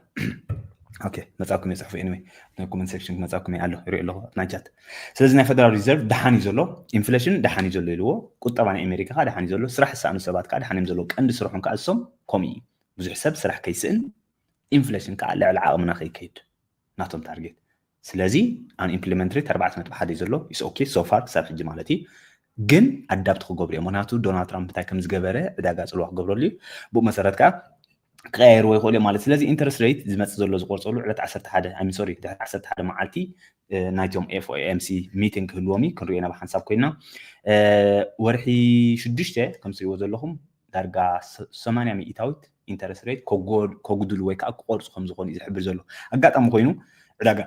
ኦኬ መጻኩም እየ ጽሑፍ anyway ናይ comment section መጻኩም እየ ኣሎ ይሪኦ ኣለኹ ናይ ቻት። ስለዚ ናይ ፌደራል ሪዘርቭ ደሓን እዩ ዘሎ፣ ኢንፍሌሽን ደሓን እዩ ዘሎ ኢልዎ፣ ቁጠባ ናይ ኣሜሪካ ከዓ ደሓን እዩ ዘሎ፣ ስራሕ ዝሰኣኑ ሰባት ከዓ ደሓን እዮም ዘለዉ። ቀንዲ ስርሖም ከዓ እሶም ከምኡ እዩ። ብዙሕ ሰብ ስራሕ ከይስእን ኢንፍሌሽን ከዓ ልዕሊ ዓቕምና ከይከይድ ናቶም ታርጌት። ስለዚ unemployment rate ኣርባዕተ ነጥቢ ሓደ እዩ ዘሎ። It's okay so far ክሳብ ሕጂ ማለት እዩ። ግን adapt ክገብሩ እዮም። ምክንያቱ ዶናልድ ትራምፕ እንታይ ከም ዝገበረ ዕዳጋ ፅልዋ ክገብረሉ እዩ። ብኡ መሰረት ከዓ ክቀያየርዎ ይኽእሉ እዮም ማለት። ስለዚ interest rate ዝመፅእ ዘሎ ዝቆርፀሉ ዕለት ዓሰርተ ሓደ I mean sorry ድሕሪ ዓሰርተ ሓደ መዓልቲ ናይቶም ኤፍ ኦ ኤም ሲ meeting ክህልዎም እዩ። ክንሪኦ ኢና ብሓንሳብ ኮይና። ወርሒ ሽዱሽተ ከም ትሪእዎ ዘለኹም ዳርጋ ሰማንያ ሚእታዊት interest rate ከጉድሉ ወይ ከዓ ክቆርፁ ከም ዝኾኑ እዩ ዝሕብር ዘሎ። ኣጋጣሚ ኮይኑ ዕዳጋ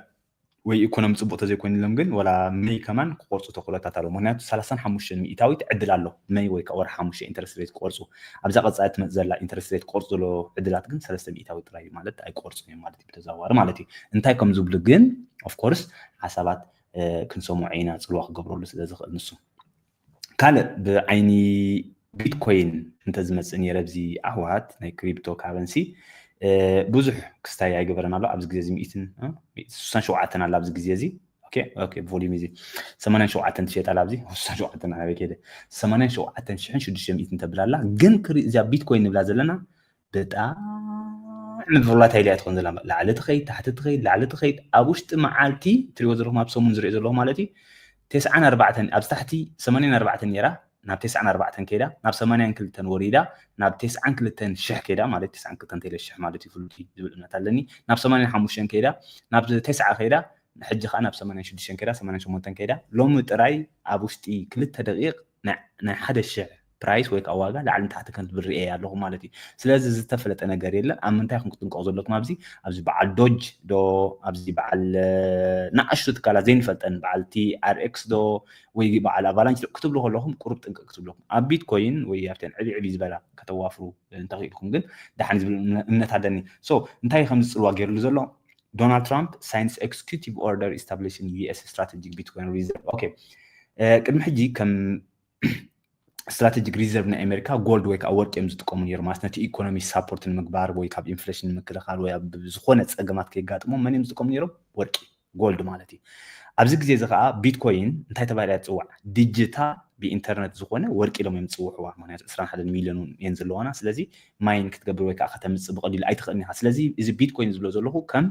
ወይ ኢኮኖሚ ፅቡቅ ተዘይኮይኑሎም ግን ዋላ መይ ከማን ክቆርፁ ተክእሎታት ኣለዉ። ምክንያቱ ሰላሳን ሓሙሽተን ሚእታዊት ዕድል ኣሎ መይ ወይ ከዓ ወርሒ ሓሙሽተ ኢንተረስት ሬት ክቆርፁ። ኣብዛ ቀፃሊ ትመፅ ዘላ ኢንተረስት ሬት ክቆርፁ ዘሎ ዕድላት ግን ሰለስተ ሚእታዊት ጥራይ እዩ ማለት ኣይቆርፁን እዮም ማለት እዩ ብተዘዋዋሪ ማለት እዩ። እንታይ ከም ዝብሉ ግን ኦፍኮርስ ሓሳባት ክንሰምዖ ኢና ፅልዋ ክገብረሉ ስለ ዝኽእል ንሱ። ካልእ ብዓይኒ ቢትኮይን እንተዝመፅእ ነይረ ኣብዚ ኣሕዋት ናይ ክሪፕቶ ካረንሲ ብዙሕ ክስታይ ኣይገበረን ኣሎ ኣብዚ ግዜ እዚ ሚእትን ስሳን ሸውዓተን ኣላ ኣብዚ ግዜ እዚ ቮሊም እዚ ሰማንያን ሸውዓተን ትሸጥ ኣላ ኣብዚ ስሳን ሸውዓተን ኣበይ ከይደ ሰማንያን ሸውዓተን ሽሕን ሽዱሽተ ሚእትን ተብል ኣላ ግን ክሪ እዚኣ ቢትኮይን ንብላ ዘለና ብጣዕሚ ቮላታይል እያ ትኾን ዘላ ላዕሊ ትኸይድ ታሕቲ ትኸይድ ላዕሊ ትኸይድ ኣብ ውሽጢ መዓልቲ ትሪኦ ዘለኹም ኣብ ሰሙን ዝሪኦ ዘለኹ ማለት እዩ ተስዓን ኣርባዕተን ኣብዚ ታሕቲ ሰማንያን ኣርባዕተን ነይራ ናብ ተስዓን ኣርባዕተን ከይዳ ናብ ሰማንያን ክልተን ወሪዳ ናብ ተስዓን ክልተን ሽሕ ከይዳ ማለት ተስዓን ክልተን ተይለ ሽሕ ማለት እዩ ፍሉይ ዝብል እምነት ኣለኒ ናብ ሰማንያን ሓሙሽተን ከይዳ ናብ ተስዓ ከይዳ ሕጂ ከዓ ናብ ሰማንያን ሽዱሽተን ከይዳ ሰማንያን ሸሞንተን ከይዳ ሎሚ ጥራይ ኣብ ውሽጢ ክልተ ደቂቕ ናይ ሓደ ሽሕ ፕራይስ ወይ ከዓ ዋጋ ላዕሊ ንታሕቲ ከም ትብል ርኤ ኣለኹ ማለት እዩ ስለዚ ዝተፈለጠ ነገር የለን ኣብ ምንታይ ከም ክትንቀቑ ዘለኩም ኣብዚ ኣብዚ በዓል ዶጅ ዶ ኣብዚ በዓል ንኣሽቱ ትካላት ዘይንፈልጠን በዓል ቲ ኣር ኤክስ ዶ ወይ በዓል ኣቫላንች ክትብሉ ከለኹም ቁሩብ ጥንቅቅ ክትብለኩም ኣብ ቢትኮይን ወይ ኣብተን ዕብይ ዕብይ ዝበላ ከተዋፍሩ እንተኽኢልኩም ግን ደሓን ዝብል እምነት ኣለኒ ሶ እንታይ ከም ዝፅልዋ ገይርሉ ዘሎ ዶናልድ ትራምፕ ሳይንስ ኤክስኪዩቲቭ ኦርደር ኢስታብሊሽን ዩ ኤስ ስትራቴጂክ ቢትኮይን ሪዘርቭ ኦኬ ቅድሚ ሕጂ ከም ስትራቴጂክ ሪዘርቭ ናይ ኣሜሪካ ጎልድ ወይ ከዓ ወርቂ እዮም ዝጥቀሙ ነይሩ ማለት ነቲ ኢኮኖሚ ሳፖርት ንምግባር ወይ ካብ ኢንፍሌሽን ንምክልኻል ወይ ኣብ ዝኾነ ፀገማት ከይጋጥሞም መን እዮም ዝጥቀሙ ነይሮም ወርቂ ጎልድ ማለት እዩ ኣብዚ ግዜ እዚ ከዓ ቢትኮይን እንታይ ተባሂላ ትፅዋዕ ዲጂታ ብኢንተርነት ዝኾነ ወርቂ ኢሎም እዮም ዝፅውሕዋ ምክንያቱ ዕስራን ሓደን ሚሊዮን እውን እየን ዘለዋና ስለዚ ማይን ክትገብር ወይ ከዓ ከተምፅእ ብቀሊሉ ኣይትኽእልን ኢኻ ስለዚ እዚ ቢትኮይን ዝብሎ ዘለኹ ከም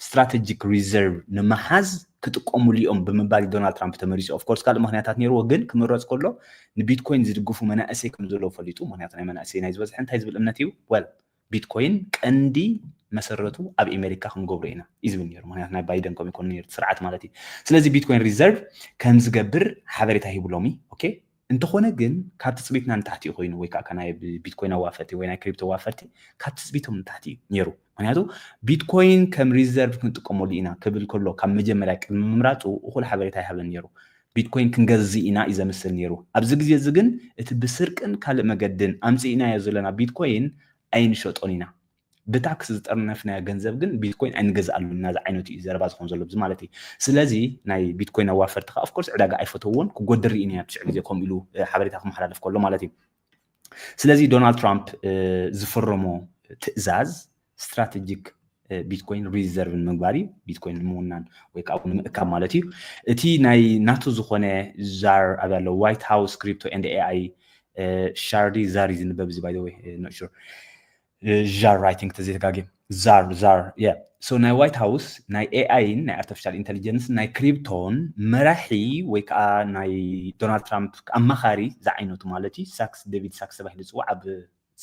ስትራቴጂክ ሪዘርቭ ንምሓዝ ክጥቀሙሉ እዮም ብምባል ዶናልድ ትራምፕ ተመሪፁ ኦፍኮርስ ካልእ ምክንያታት ነይርዎ ግን ክምረፅ ከሎ ንቢትኮይን ዝድግፉ መናእሰይ ከም ዘለዉ ፈሊጡ ምክንያቱ ናይ መናእሰይ ናይ ዝበዝሐ እንታይ ዝብል እምነት እዩ ወል ቢትኮይን ቀንዲ መሰረቱ ኣብ ኤሜሪካ ክንገብሮ ኢና እዩ ዝብል ነይሩ ምክንያቱ ናይ ባይደን ከም ኢኮኖሚ ነይሩ ስርዓት ማለት እዩ ስለዚ ቢትኮይን ሪዘርቭ ከም ዝገብር ሓበሬታ ሂቡ ሎሚ ኦኬ እንተኾነ ግን ካብ ትፅቢትና ንታሕቲ እዩ ኮይኑ ወይ ከዓ ናይ ቢትኮይን ኣዋፈርቲ ወይ ናይ ክሪፕቶ ኣዋፈርቲ ካብ ትፅቢቶም ንታሕቲ እዩ ነይሩ ምክንያቱ ቢትኮይን ከም ሪዘርቭ ክንጥቀመሉ ኢና ክብል ከሎ ካብ መጀመርያ ቅድሚ ምምራፁ እኹል ሓበሬታ ይሃበን ነይሩ ቢትኮይን ክንገዝእ ኢና እዩ ዘምስል ነይሩ ኣብዚ ግዜ እዚ ግን እቲ ብስርቅን ካልእ መገድን ኣምፅእናዮ ዘለና ቢትኮይን ኣይንሸጦን ኢና ብታክስ ዝጠርነፍናዮ ገንዘብ ግን ቢትኮይን ኣይንገዝኣሉን እናዚ ዓይነቱ እዩ ዘረባ ዝኾን ዘሎ ብዚ ማለት እዩ ስለዚ ናይ ቢትኮይን ኣዋፈርቲ ከዓ ኦፍኮርስ ዕዳጋ ኣይፈተዎን ክጎድር ኢና ኣብቲ ሽዕ ግዜ ከምኡ ኢሉ ሓበሬታ ክመሓላለፍ ከሎ ማለት እዩ ስለዚ ዶናልድ ትራምፕ ዝፈረሞ ትእዛዝ ስትራቴጂክ ቢትኮይን ሪዘርቭ ንምግባር እዩ ቢትኮይን ንምውናን ወይ ከዓ ንምእካብ ማለት እዩ እቲ ናይ ናቱ ዝኾነ ዛር ኣብ ያለው ዋይት ሃውስ ክሪፕቶ ኤንድ ኤኣይ ሻርዲ ዛር እዩ ዝንበብ እዚ ባይ ወይ ኖሹር ዛር ራይቲንግ ተዘይተጋግየ ዛር ዛር የ so ናይ ዋይት ሃውስ ናይ ኤኣይን ናይ ኣርቲፊሻል ኢንቴሊጀንስ ናይ ክሪፕቶን መራሒ ወይ ከዓ ናይ ዶናልድ ትራምፕ ኣማኻሪ ዝዓይነቱ ማለት እዩ ሳክስ ዴቪድ ሳክስ ተባሂሉ ዝፅዋዕ ኣብ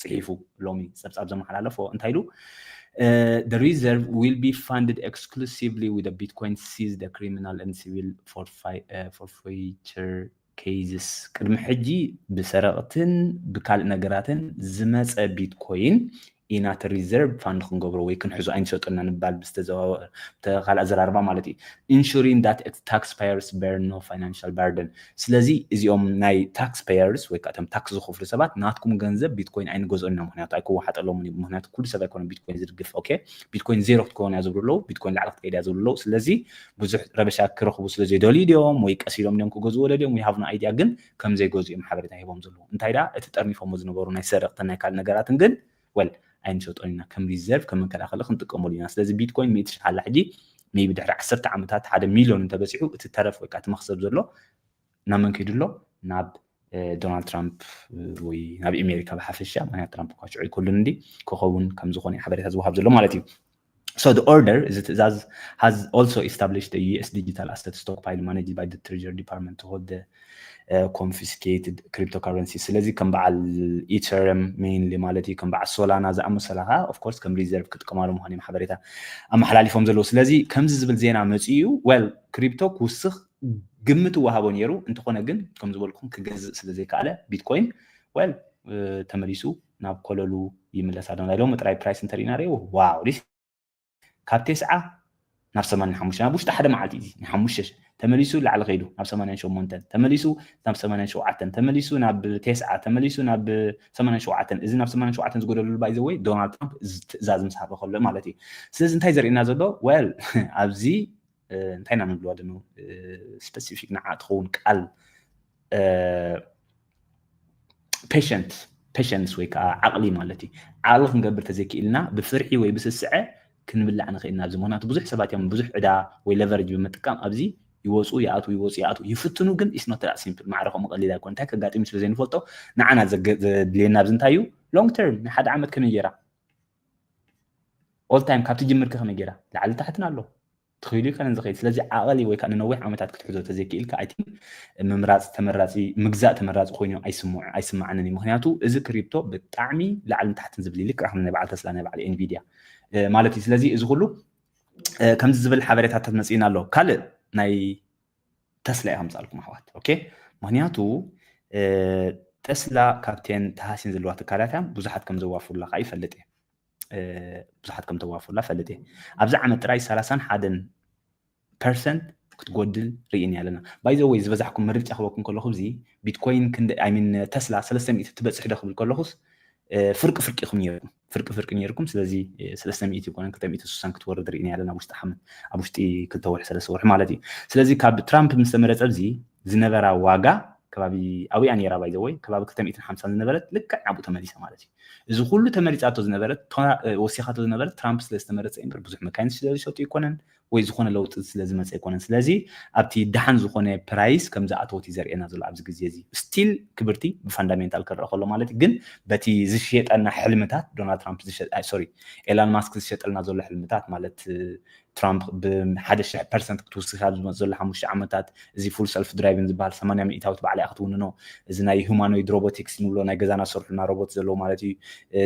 ፅሒፉ ሎሚ ፀብፃብ ዘመሓላለፎ እንታይ ኢሉ the reserve will be funded exclusively with a Bitcoin seize the criminal and civil forfeiture cases ቅድሚ ሕጂ ብሰረቕትን ብካልእ ነገራትን ዝመፀ ቢትኮይን ኢና እቲ ሪዘርቭ ፋንድ ክንገብሮ ወይ ክንሕዞ ኣይንሸጦና ንባል ብዝተዘዋወረ ካልእ ኣዘራርባ ማለት እዩ ensuring that taxpayers bear no financial burden ስለዚ እዚኦም ናይ ታክስ ፔየርስ ወይ ከዓ እቶም ታክስ ዝኸፍሉ ሰባት ናትኩም ገንዘብ ቢትኮይን ኣይንገዝኦን ኢና ምክንያቱ ኣይክወሓጠሎምን እዩ ምክንያቱ ኩሉ ሰብ ኣይኮነ ቢትኮይን ዝድግፍ ኦኬ ቢትኮይን ዜሮ ክትከውን እያ ዝብሉ ኣለዉ ቢትኮይን ላዕሊ ክትከይድ እያ ዝብሉ ኣለዉ ስለዚ ብዙሕ ረበሻ ክረኽቡ ስለ ዘይደልዩ ድዮም ወይ ቀስ ኢሎም ድዮም ክገዝዎ ደልዮም we have no idea ግን ከም ዘይገዝኡ እዮም ሓበሬታ ሂቦም ዘለዉ እንታይ ደኣ እቲ ጠርኒፎሞ ዝነበሩ ናይ ሰረቕትን ናይ ካልእ ነገራትን ግን well ኣይንሸጦን ኢና ከም ሪዘርቭ ከም መከላኸሊ ክንጥቀመሉ ኢና ስለዚ ቢትኮይን ሚእቲ ሽሕ ኣላ ሕጂ maybe ድሕሪ ዓሰርተ ዓመታት ሓደ ሚልዮን እንተበፂሑ እቲ ተረፍ ወይ ከዓ እቲ መክሰብ ዘሎ ናብ መን ከይዱ ኣሎ ናብ ዶናልድ ትራምፕ ወይ ናብ ኣሜሪካ ብሓፈሻ ምክንያት ትራምፕ እኳ ሽዑ ይከሉን እንዲ ክኸውን ከም ዝኾነ ሓበሬታ ዝወሃብ ዘሎ ማለት እዩ So the order እዚ ትእዛዝ has also established the U S digital asset stockpile managed by the Treasury Department to hold the confiscated cryptocurrency ስለዚ ከም በዓል ኢተርየም mainly ማለት እዩ ከም በዓል ሶላና ዝኣመሰላ ከዓ of course ከም ሪዘርቭ ክጥቀማሉ ምዃን እዮም ሓበሬታ ኣመሓላሊፎም ዘለዉ ስለዚ ከምዚ ዝብል ዜና መፅኡ እዩ well ክሪፕቶ ክውስኽ ግምት ይወሃቦ ነይሩ እንተኾነ ግን ከም ዝበልኩም ክገዝእ ስለ ዘይከኣለ ቢትኮይን well ተመሊሱ ናብ ኮለሉ ይምለስ ኣሎ ናይ ሎሚ ጥራይ ፕራይስ እንተሪእና ሪኦ wow ካብ ቴስዓ ናብ ሰማንያን ሓሙሽተን ኣብ ውሽጢ ሓደ መዓልቲ እዚ ናይ ሓሙሽተ ሽሕ ተመሊሱ ላዕሊ ከይዱ ናብ ሰማንያን ሸሞንተን ተመሊሱ ናብ ሰማንያን ሸውዓተን ተመሊሱ ናብ ተስዓ ተመሊሱ ናብ ሰማንያን ሸውዓተን እዚ ናብ ሰማንያን ሸውዓተን ዝጎደለሉ ባይ ዘወይ ዶናልድ ትራምፕ እዚ ትእዛዝ ምስ ሃበ ከሎ ማለት እዩ። ስለዚ እንታይ ዘርእየና ዘሎ ወል ኣብዚ እንታይ ኢና ንብልዋ ድኑ ስፐሲፊክ ንዓ ትኸውን ቃል ፔሽንት ፔሽንስ ወይ ከዓ ዓቕሊ ማለት እዩ። ዓቕሊ ክንገብር ተዘይክኢልና ብፍርሒ ወይ ብስስዐ ክንብላዕ ንኽእል ኢና ኣብዚ ምክንያቱ ብዙሕ ሰባት እዮም ብዙሕ ዕዳ ወይ ለቨረጅ ብምጥቃም ኣብዚ ይወፁ ይኣትዉ ይወፁ ይኣትዉ ይፍትኑ ግን it's not that simple ማዕረ ከምኡ ቀሊል ኣይኮነ እንታይ ከጋጥም ስለ ዘይንፈልጦ ንዓና ዘድልየና ኣብዚ እንታይ እዩ long term ናይ ሓደ ዓመት ከመይ ጌራ all time ካብ ትጅምር ከ ከመይ ጌራ ላዕሊ ታሕትን ኣሎ ትኽኢሉ እዩ ከነን ዝኽእል ስለዚ ዓቐሊ ወይ ከዓ ንነዊሕ ዓመታት ክትሕዞ ተዘይክኢልካ ኣይ ቲንክ ምምራፅ ተመራፂ ምግዛእ ተመራፂ ኮይኑ ኣይስምዓንን እዩ ምክንያቱ እዚ ክሪፕቶ ብጣዕሚ ላዕልን ታሕትን ዝብል ልክዕ ከም ናይ በዓል ተስላ ናይ በዓል ኤንቪድያ ማለት እዩ ስለዚ እዚ ኩሉ ከምዚ ዝብል ሓበሬታታት መፅእና ኣሎ ካልእ ናይ ተስላ እየ ከምፃልኩም ኣሕዋት ኦኬ ምክንያቱ ተስላ ካብተን ተሃስየን ዘለዋ ትካላት እያ ብዙሓት ከም ዘዋፍሩላ ከዓ ይፈልጥ እየ ብዙሓት ከም ተዋፍሩላ ፈልጥ እየ ኣብዚ ዓመት ጥራይ ሰላሳን ሓደን ፐርሰንት ክትጎድል ርኢን ኣለና ባይዘወይ ዝበዛሕኩም ምርጫ ክበኩም ከለኹ እዚ ቢትኮይን ክንደ ኣይሚን ተስላ ሰለስተ ሚእቲ ትበፅሕ ዶ ክብል ከለኹስ ፍርቂ ፍርቂ ኢኹም ነርኩም ፍርቂ ፍርቂ ነርኩም ስለዚ ሰለስተ ሚእቲ ይኮነን ክልተ ሚእቲ ስሳን ክትወርድ ርኢን ኣለና ውሽጢ ሓመት ኣብ ውሽጢ ክልተ ወርሒ ሰለስተ ወርሒ ማለት እዩ ስለዚ ካብ ትራምፕ ምስ ተመረፀ እዚ ዝነበራ ዋጋ ከባቢ ኣብያ ነራ ባይዘወይ ከባቢ ክልተ ሚእትን ሓምሳን ዝነበረት ልክዕ ናብኡ ተመሊሳ ማለት እዩ እዚ ኩሉ ተመሪፃቶ ዝነበረት ወሲኻቶ ዝነበረት ትራምፕ ስለ ዝተመረፀ እምበር ብዙሕ መካይን ስለ ዝሸጡ ይኮነን ወይ ዝኾነ ለውጢ ስለ ዝመፀ ኣይኮነን ስለዚ ኣብቲ ደሓን ዝኾነ ፕራይስ ከም ዝኣተወት እዩ ዘርእየና ዘሎ ኣብዚ ግዜ እዚ ስቲል ክብርቲ ብፋንዳሜንታል ክረአ ከሎ ማለት ግን በቲ ዝሸጠና ሕልምታት ዶናልድ ትራምፕ ሶሪ ኤላን ማስክ ዝሸጠልና ዘሎ ሕልምታት ማለት ትራምፕ ብሓደ ሽሕ ፐርሰንት ክትውስካ ዝመፅ ዘሎ ሓሙሽተ ዓመታት እዚ ፉል ሰልፍ ድራይቭን ዝበሃል ሰማንያ ሚእታዊት ባዕላ ክትውንኖ እዚ ናይ ሁማኖይድ ሮቦቲክስ ንብሎ ናይ ገዛና ዝሰርሑና ሮቦት ዘለዎ ማለት እዩ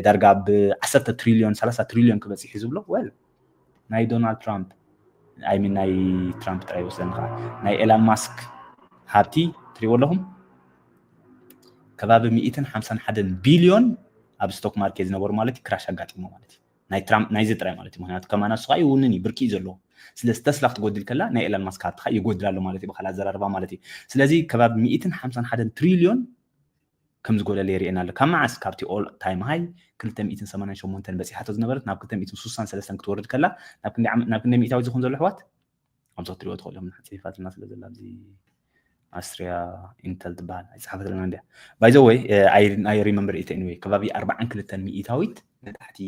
ዳርጋ ብ ዓሰርተ ትሪልዮን ሰላሳ ትሪልዮን ክበፅሕ እዩ ዝብሎ ወል ናይ ዶናልድ ትራምፕ ኣይሚን ናይ ትራምፕ ጥራይ ይወስደኒ ከዓ ናይ ኤላን ማስክ ሃብቲ ትሪእዎ ኣለኹም ከባቢ ሚእትን ሓምሳን ሓደን ቢልዮን ኣብ ስቶክ ማርኬት ዝነበሩ ማለት ክራሽ ኣጋጢሞ ማለት እዩ ናይ ትራምፕ ናይዚ ጥራይ ማለት እዩ ምክንያቱ ከማና ንሱ ከዓ ይውንን እዩ ብርኪ እዩ ዘለዎ ስለዚ ተስላ ክትጎድል ከላ ናይ ኤላን ማስክ ሃብቲ ከዓ ይጎድል ኣሎ ማለት እዩ ብካል ኣዘራርባ ማለት እዩ ስለዚ ከባቢ ሚእትን ሓምሳን ሓደን ትሪልዮን ከም ዝጎደለ የርእየና ኣሎ ካብ መዓስ ካብቲ ኦል ታይም ሃይ ክልተ ሚእትን ሰማንያን ሸሞንተን በፂሓቶ ዝነበረት ናብ ክልተ ሚእትን ስሳን ሰለስተን ክትወርድ ከላ ናብ ክንደይ ሚእታዊት ዝኹን ዘሎ ኣሕዋት ከምዚ ክትሪእዎ ትኽእሉ እዮም ሓፂፋትና ስለ ዘላ ኣብዚ ኣስትሪያ ኢንተል ትበሃል ኣይፀሓፈትለና እንዲያ ባይዘወይ ኣይ ሪመምበር ኢተ ኤኒወይ ከባቢ ኣርባዓን ክልተን ሚእታዊት ንታሕቲ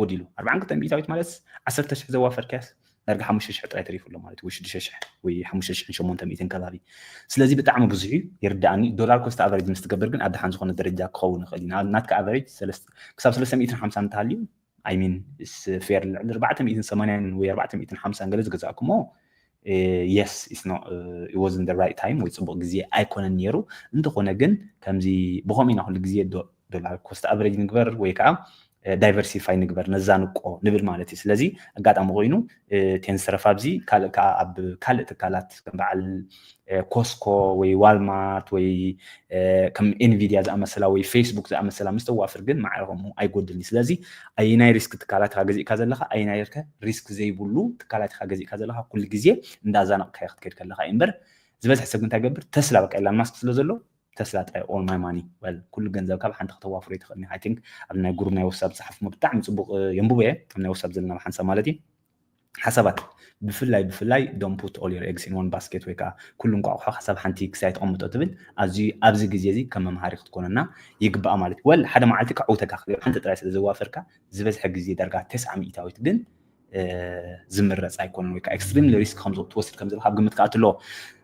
ጎዲሉ ኣርባዓን ክልተን ሚእታዊት ማለት ዓሰርተ ሽሕ ዘዋፈርካያስ ዳርጋ ሓሙሽተ ሽሕ ጥራይ ተሪፉ ኣሎ ማለት ወይ ሽዱሽተ ሽሕ ወይ ሓሙሽተ ሽሕን ሸሞንተ ሚእትን ከባቢ ስለዚ ብጣዕሚ ብዙሕ እዩ ይርዳእኒ ዶላር ኮስት ኣቨሬጅ ምስ ትገብር ግን ኣብ ደሓን ዝኾነ ደረጃ ክኸውን ይኽእል እዩ ናትካ ኣቨሬጅ ክሳብ ሰለስተ ሚእትን ሓምሳን እንተሃልዩ ኣይሚን ፌር ልዕሊ ኣርባዕተ ሚእትን ሰማንያን ወይ ኣርባዕተ ሚእትን ሓምሳን ገለ ዝገዛእኩሞ yes it's not it wasn't the right time ወይ ፅቡቅ ግዜ ኣይኮነን ነይሩ እንተኾነ ግን ከምዚ ብኸምኡ ኢና ኩሉ ግዜ ዶላር ኮስት ኣቨሬጅ ንግበር ወይ ከዓ ዳይቨርሲፋይ ንግበር ነዛንቆ ንብል ማለት እዩ ስለዚ ኣጋጣሚ ኮይኑ ቴንሰረፍ ኣብዚ ካልእ ከዓ ኣብ ካልእ ትካላት ከም በዓል ኮስኮ ወይ ዋልማርት ወይ ከም ኤንቪድያ ዝኣመሰላ ወይ ፌስቡክ ዝኣመሰላ ምስ ተዋፍር ግን ማዕረ ከምኡ ኣይጎድልኒ ስለዚ ኣየናይ ሪስክ ትካላት ኢካ ገዚእካ ዘለካ ኣየናይ ሪስክ ዘይብሉ ትካላት ኢካ ገዚእካ ዘለካ ኩሉ ግዜ እንዳዛነቕካዮ ክትከድ ከለካ እዩ እምበር ዝበዝሐ ሰብ እንታይ ገብር ተስላ በቃ ኢላን ማስክ ስለ ዘሎ ተስላ ጥራይ all my money well ኩሉ ገንዘብ ካብ ሓንቲ ከተዋፍሮ ይትኽእል I think ኣብ ናይ ጉሩብ ናይ ወሳብ ዝሓፍሞ ብጣዕሚ ፅቡቅ የንብቦ እየ ኣብ ናይ ወሳብ ዘለና ሓንሳብ ማለት እዩ ሓሳባት ብፍላይ ብፍላይ don't put all your eggs in one basket ወይ ከዓ ኩሉ እንቋቑሖ ሓሳብ ሓንቲ ክሳይ ተቐምጦ ትብል ኣዝዩ ኣብዚ ግዜ እዚ ከም መምሃሪ ክትኮነና ይግባኣ ማለት እዩ well ሓደ መዓልቲ ከዕውተካ ክልል ሓንቲ ጥራይ ስለ ዘዋፈርካ ዝበዝሐ ግዜ ዳርጋ ተስዓ ሚእታዊት ግን ዝምረፅ ኣይኮነን ወይ ከዓ extremely risk ከም ትወስድ ከም ዘለካ ኣብ ግምት ከኣት ኣለዎ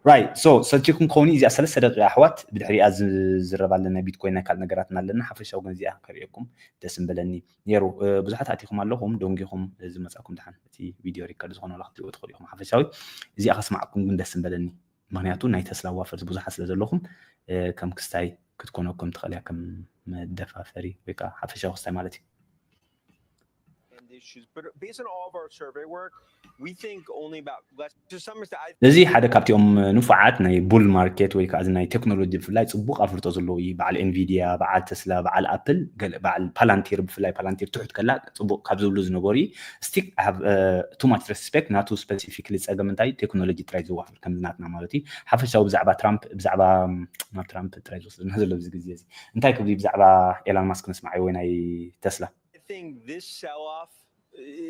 right so ሰልችኩም ከውን እዚኣ ሰለስተ ደቂቃ ኣሕዋት ብድሕሪኣ ዝዝረብ ኣለና ቢትኮይን ናይ ካልእ ነገራትና ኣለና ሓፈሻዊ ግን እዚኣ ከርእየኩም ደስ ምበለኒ ነይሩ ብዙሓት ኣቲኹም ኣለኹም ደንጊኹም ዝመፃኩም ድሓን እቲ ቪድዮ ሪከርድ ዝኾነ ክትሪእዎ ትኽእሉ ኢኹም ሓፈሻዊ እዚኣ ከስማዕኩም ግን ደስ ምበለኒ ምክንያቱ ናይ ተስላ ዋፈርስ ብዙሓት ስለ ዘለኹም ከም ክስታይ ክትኮነኩም ትኽእል እያ ከም መደፋፈሪ ወይ ከዓ ሓፈሻዊ ክስታይ ማለት እዩ issues. But based on all of our survey work, we think only about less to some extent. I እዚ ሓደ ካብቲኦም ንፉዓት ናይ ቡል ማርኬት ወይ ከዓ ናይ ቴክኖሎጂ ብፍላይ ፅቡቅ ኣፍልጦ ዘለዎ እዩ። በዓል ኤንቪዲያ፣ በዓል ተስላ፣ በዓል ኣፕል፣ በዓል ፓላንቲር፣ ብፍላይ ፓላንቲር ትሑት ከላ ፅቡቅ ካብ ዝብሉ ዝነበሩ እዩ። ስቲክ ቱ ማች ሬስፔክት ናቱ ስፔሲፊክሊ ፀገም እንታይ ቴክኖሎጂ ጥራይ ዝዋፈር ከምዚ ናትና ማለት እዩ። ሓፈሻዊ ብዛዕባ ትራምፕ ብዛዕባ ናብ ትራምፕ ጥራይ ዝወስድና ዘሎ ብዚ ግዜ እዚ እንታይ ክብል ብዛዕባ ኤላን ማስክ ንስማዓይ ወይ ናይ ተስላ I think this sell off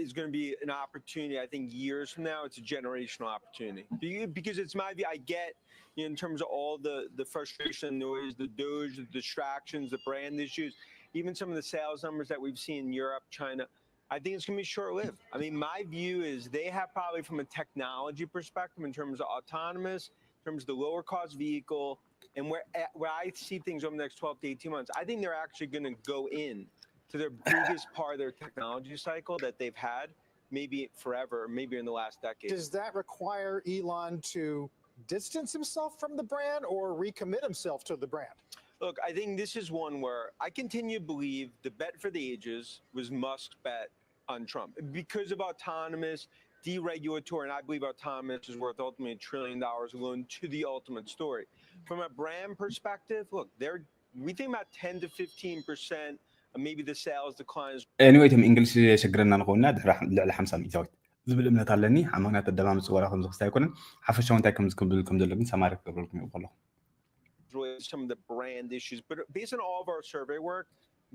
is going to be an opportunity. I think years from now, it's a generational opportunity. Be- because it's my view. I get, you know, in terms of all the the frustration, noise, the Doge, the distractions, the brand issues, even some of the sales numbers that we've seen in Europe, China. I think it's going to be short lived. I mean, my view is they have probably from a technology perspective, in terms of autonomous, in terms of the lower cost vehicle, and where where I see things over the next twelve to eighteen months, I think they're actually going to go in to their biggest part of their technology cycle that they've had, maybe forever, maybe in the last decade. Does that require Elon to distance himself from the brand or recommit himself to the brand? Look, I think this is one where I continue to believe the bet for the ages was Musk's bet on Trump because of autonomous, deregulatory, and I believe autonomous is worth ultimately a trillion dollars alone to the ultimate story. From a brand perspective, look, they're we think about ten to fifteen percent, and maybe the sales declines. Anyway, እቶም እንግሊሽ የሸግረና ንኸውና ድሕሪ ልዕሊ ሓምሳ ሚእታዊት ዝብል እምነት ኣለኒ። ምክንያቱ ኣደማምፂ ዋላ ከም ዝኽስታ ኣይኮነን። ሓፈሻዊ እንታይ ከም ዝክብል ከም ዘሎ ግን ሰማሪ ክገብረልኩም ይኽእል ከለኹ Really some of the brand issues, but based on all of our survey work,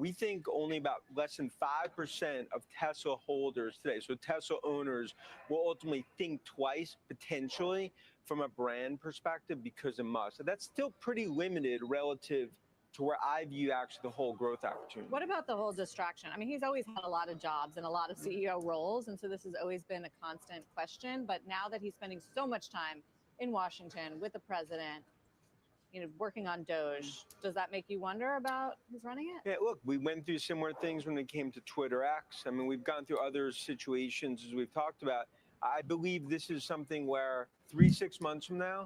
we think only about less than five percent of Tesla holders today, so Tesla owners, will ultimately think twice potentially from a brand perspective because of Musk. So that's still pretty limited relative to where I view actually the whole growth opportunity. What about the whole distraction? I mean, he's always had a lot of jobs and a lot of C E O roles, and so this has always been a constant question. But now that he's spending so much time in Washington with the president, you know, working on Doge, does that make you wonder about who's running it? Yeah, look, we went through similar things when it came to Twitter X. I mean, we've gone through other situations as we've talked about. I believe this is something where three, six months from now,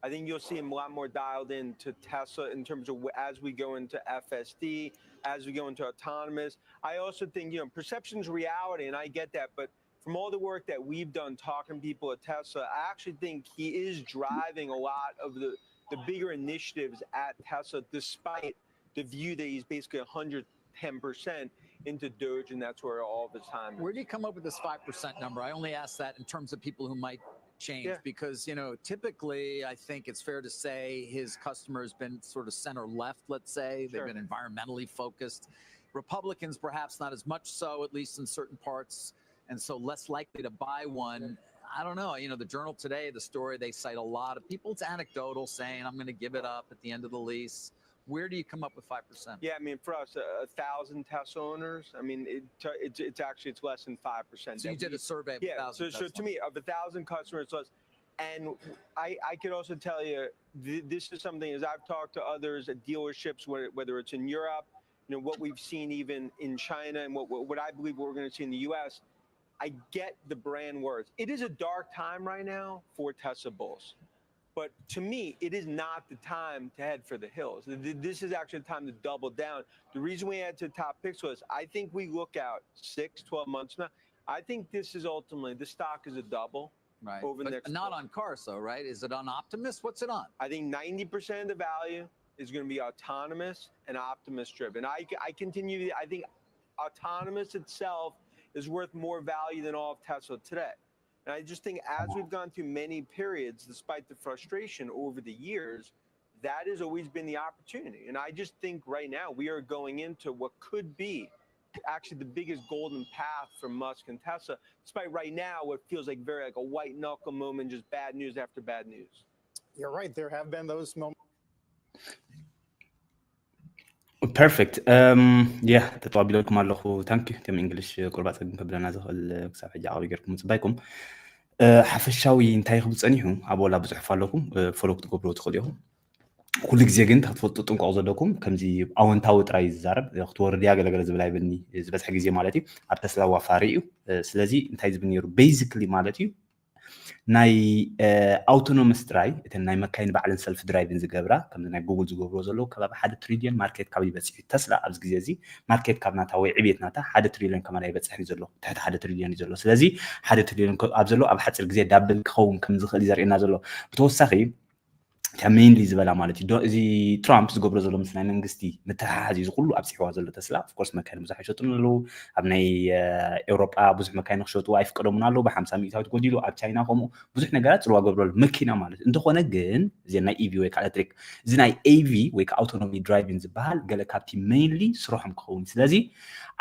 I think you'll see him a lot more dialed in to Tesla in terms of wh- as we go into F S D, as we go into autonomous. I also think, you know, perception's reality, and I get that, but from all the work that we've done talking to people at Tesla, I actually think he is driving a lot of the, the bigger initiatives at Tesla, despite the view that he's basically one hundred ten percent into Doge, and that's where all of his time is. Where do you come up with this five percent number? I only ask that in terms of people who might change Yeah. Because, you know, typically I think it's fair to say his customer has been sort of center left, let's say. They've Sure. been environmentally focused. Republicans, perhaps not as much so, at least in certain parts, and so less likely to buy one. I don't know. You know, the Journal today, the story, they cite a lot of people. It's anecdotal, saying, "I'm gonna give it up at the end of the lease." Where do you come up with five percent? Yeah, I mean, for us, a, a thousand Tesla owners, I mean, it, it's, it's actually, it's less than five percent. So you did a survey of a Yeah, thousand so, so to Tesla. Me, of a thousand customers, less, and I, I could also tell you, th- this is something, as I've talked to others at dealerships, whe- whether it's in Europe, you know, what we've seen even in China and what, what, what I believe we're gonna see in the U S, I get the brand worth. It is a dark time right now for Tesla bulls. But to me, it is not the time to head for the hills. Th- th- This is actually the time to double down. The reason we add to the top picks was I think we look out six, twelve months now. I think this is ultimately, the stock is a double. Right. Over the But next not four. On cars, though, right? Is it on Optimus? What's it on? I think ninety percent of the value is going to be autonomous and Optimus driven. I, I continue, I think autonomous itself is worth more value than all of Tesla today. And I just think as we've gone through many periods, despite the frustration over the years, that has always been the opportunity. And I just think right now we are going into what could be actually the biggest golden path for Musk and Tesla, despite right now what feels like very like a white knuckle moment, just bad news after bad news. You're right. There have been those moments. Perfect. Yeah, ተጠባቢለኩም ኣለኹ። Thank you። እቶም እንግሊሽ ቁርባ ፀግም ከብለና ዝኽእል ክሳብ ሕጂ ዓቕቢ ጌርኩም ምፅባይኩም ሓፈሻዊ እንታይ ክብል ፀኒሑ ኣብ ወላ ብፅሑፍ ኣለኩም ፎሎ ክትገብሩ ትኽእሉ ኢኹም። ኩሉ ግዜ ግን ክትፈልጡ ጥንቆቕ ዘለኩም ከምዚ ኣወንታዊ ጥራይ ዝዛረብ ክትወርድ እያ ገለገለ ዝብል ኣይብልኒ ዝበዝሐ ግዜ ማለት እዩ። ኣብ ተስላ ዋፋሪ እዩ። ስለዚ እንታይ ዝብል ነይሩ basically ማለት እዩ ናይ ኣውቶኖመስ ጥራይ እተን ናይ መካይን ባዕለን ሰልፍ ድራይቭን ዝገብራ ከምዚ ናይ ጉግል ዝገብርዎ ዘለዉ ከባቢ ሓደ ትሪልዮን ማርኬት ካብ ይበፅሕ እዩ። ተስላ ኣብዚ ግዜ እዚ ማርኬት ካብ ናታ ወይ ዕብየት ናታ ሓደ ትሪልዮን ከማን ኣይበፅሕን እዩ ዘሎ፣ ትሕቲ ሓደ ትሪልዮን እዩ ዘሎ። ስለዚ ሓደ ትሪልዮን ኣብ ዘሎ ኣብ ሓፂር ግዜ ዳብል ክኸውን ከም ዝኽእል እዩ ዘርእየና ዘሎ። ብተወሳኺ እታ ሜይንሊ ዝበላ ማለት እዩ። እዚ ትራምፕ ዝገብሮ ዘሎ ምስ ናይ መንግስቲ ምትሓሓዝ እዩ ዝኩሉ ኣብፅሕዋ ዘሎ ተስላ። ኦፍኮርስ መካይን ብዙሕ ኣይሸጡን ኣለዉ። ኣብ ናይ ኤውሮጳ ብዙሕ መካይን ክሸጡ ኣይፍቀዶምን ኣለዉ። ብሓምሳ ሚእታዊት ጎዲሉ ኣብ ቻይና ከምኡ ብዙሕ ነገራት ፅልዋ ገብረሉ መኪና ማለት እዩ። እንተኾነ ግን እዚ ናይ ኢቪ ወይ ከዓ ኤሌክትሪክ እዚ ናይ ኤቪ ወይ ከዓ ኣውቶኖሚ ድራይቪን ዝበሃል ገለ ካብቲ ሜይንሊ ስርሖም ክኸውን። ስለዚ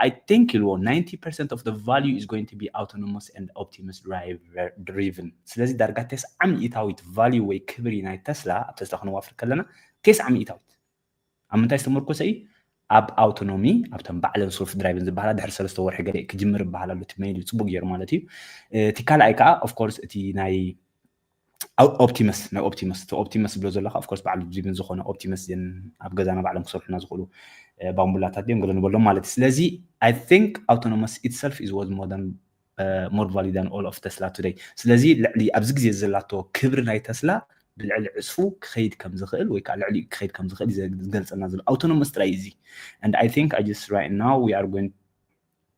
I think ኢልዎ ninety percent of the value is going to be autonomous and Optimus driver driven። ስለዚ ዳርጋ ተስዓ ሚእታዊት ቫልዩ ወይ ክብሪ ናይ ተስላ ኣብ ተስላ ክንዋፍር ከለና ተስዓ ሚእታዊት ኣብ ምንታይ ዝተመርኮሰ እዩ? ኣብ ኣውቶኖሚ ኣብተን ባዕለን ሶልፍ ድራይቭን ዝበሃላ ድሕሪ ሰለስተ ወርሒ ገለ ክጅምር ይበሃል ኣሎ። እቲ ሜይንሊ ፅቡቅ ገይሩ ማለት እዩ። እቲ ካልኣይ ከዓ ኦፍኮርስ እቲ ናይ ኦፕቲመስ ናይ ኦፕቲመስ እቲ ኦፕቲመስ ዝብሎ ዘለካ ኦፍኮርስ በዓል ድሪቭን ዝኾነ ኦፕቲመስ ን ኣብ ገዛና ባዕሎም ክሰርሑና ዝኽእሉ ባምቡላታት ድዮም ገለ ንበሎም ማለት እዩ። ስለዚ I think autonomous itself is worth more than more value than all of Tesla today። ስለዚ ልዕሊ ኣብዚ ግዜ ዘላቶ ክብሪ ናይ ተስላ ብልዕሊ ዕፅፉ ክኸይድ ከም ዝኽእል ወይ ከዓ ልዕሊኡ ክኸይድ ከም ዝኽእል እዩ ዝገልፀና ዘሎ። ኣውቶኖመስ ጥራይ እዚ and I think I just right now we are going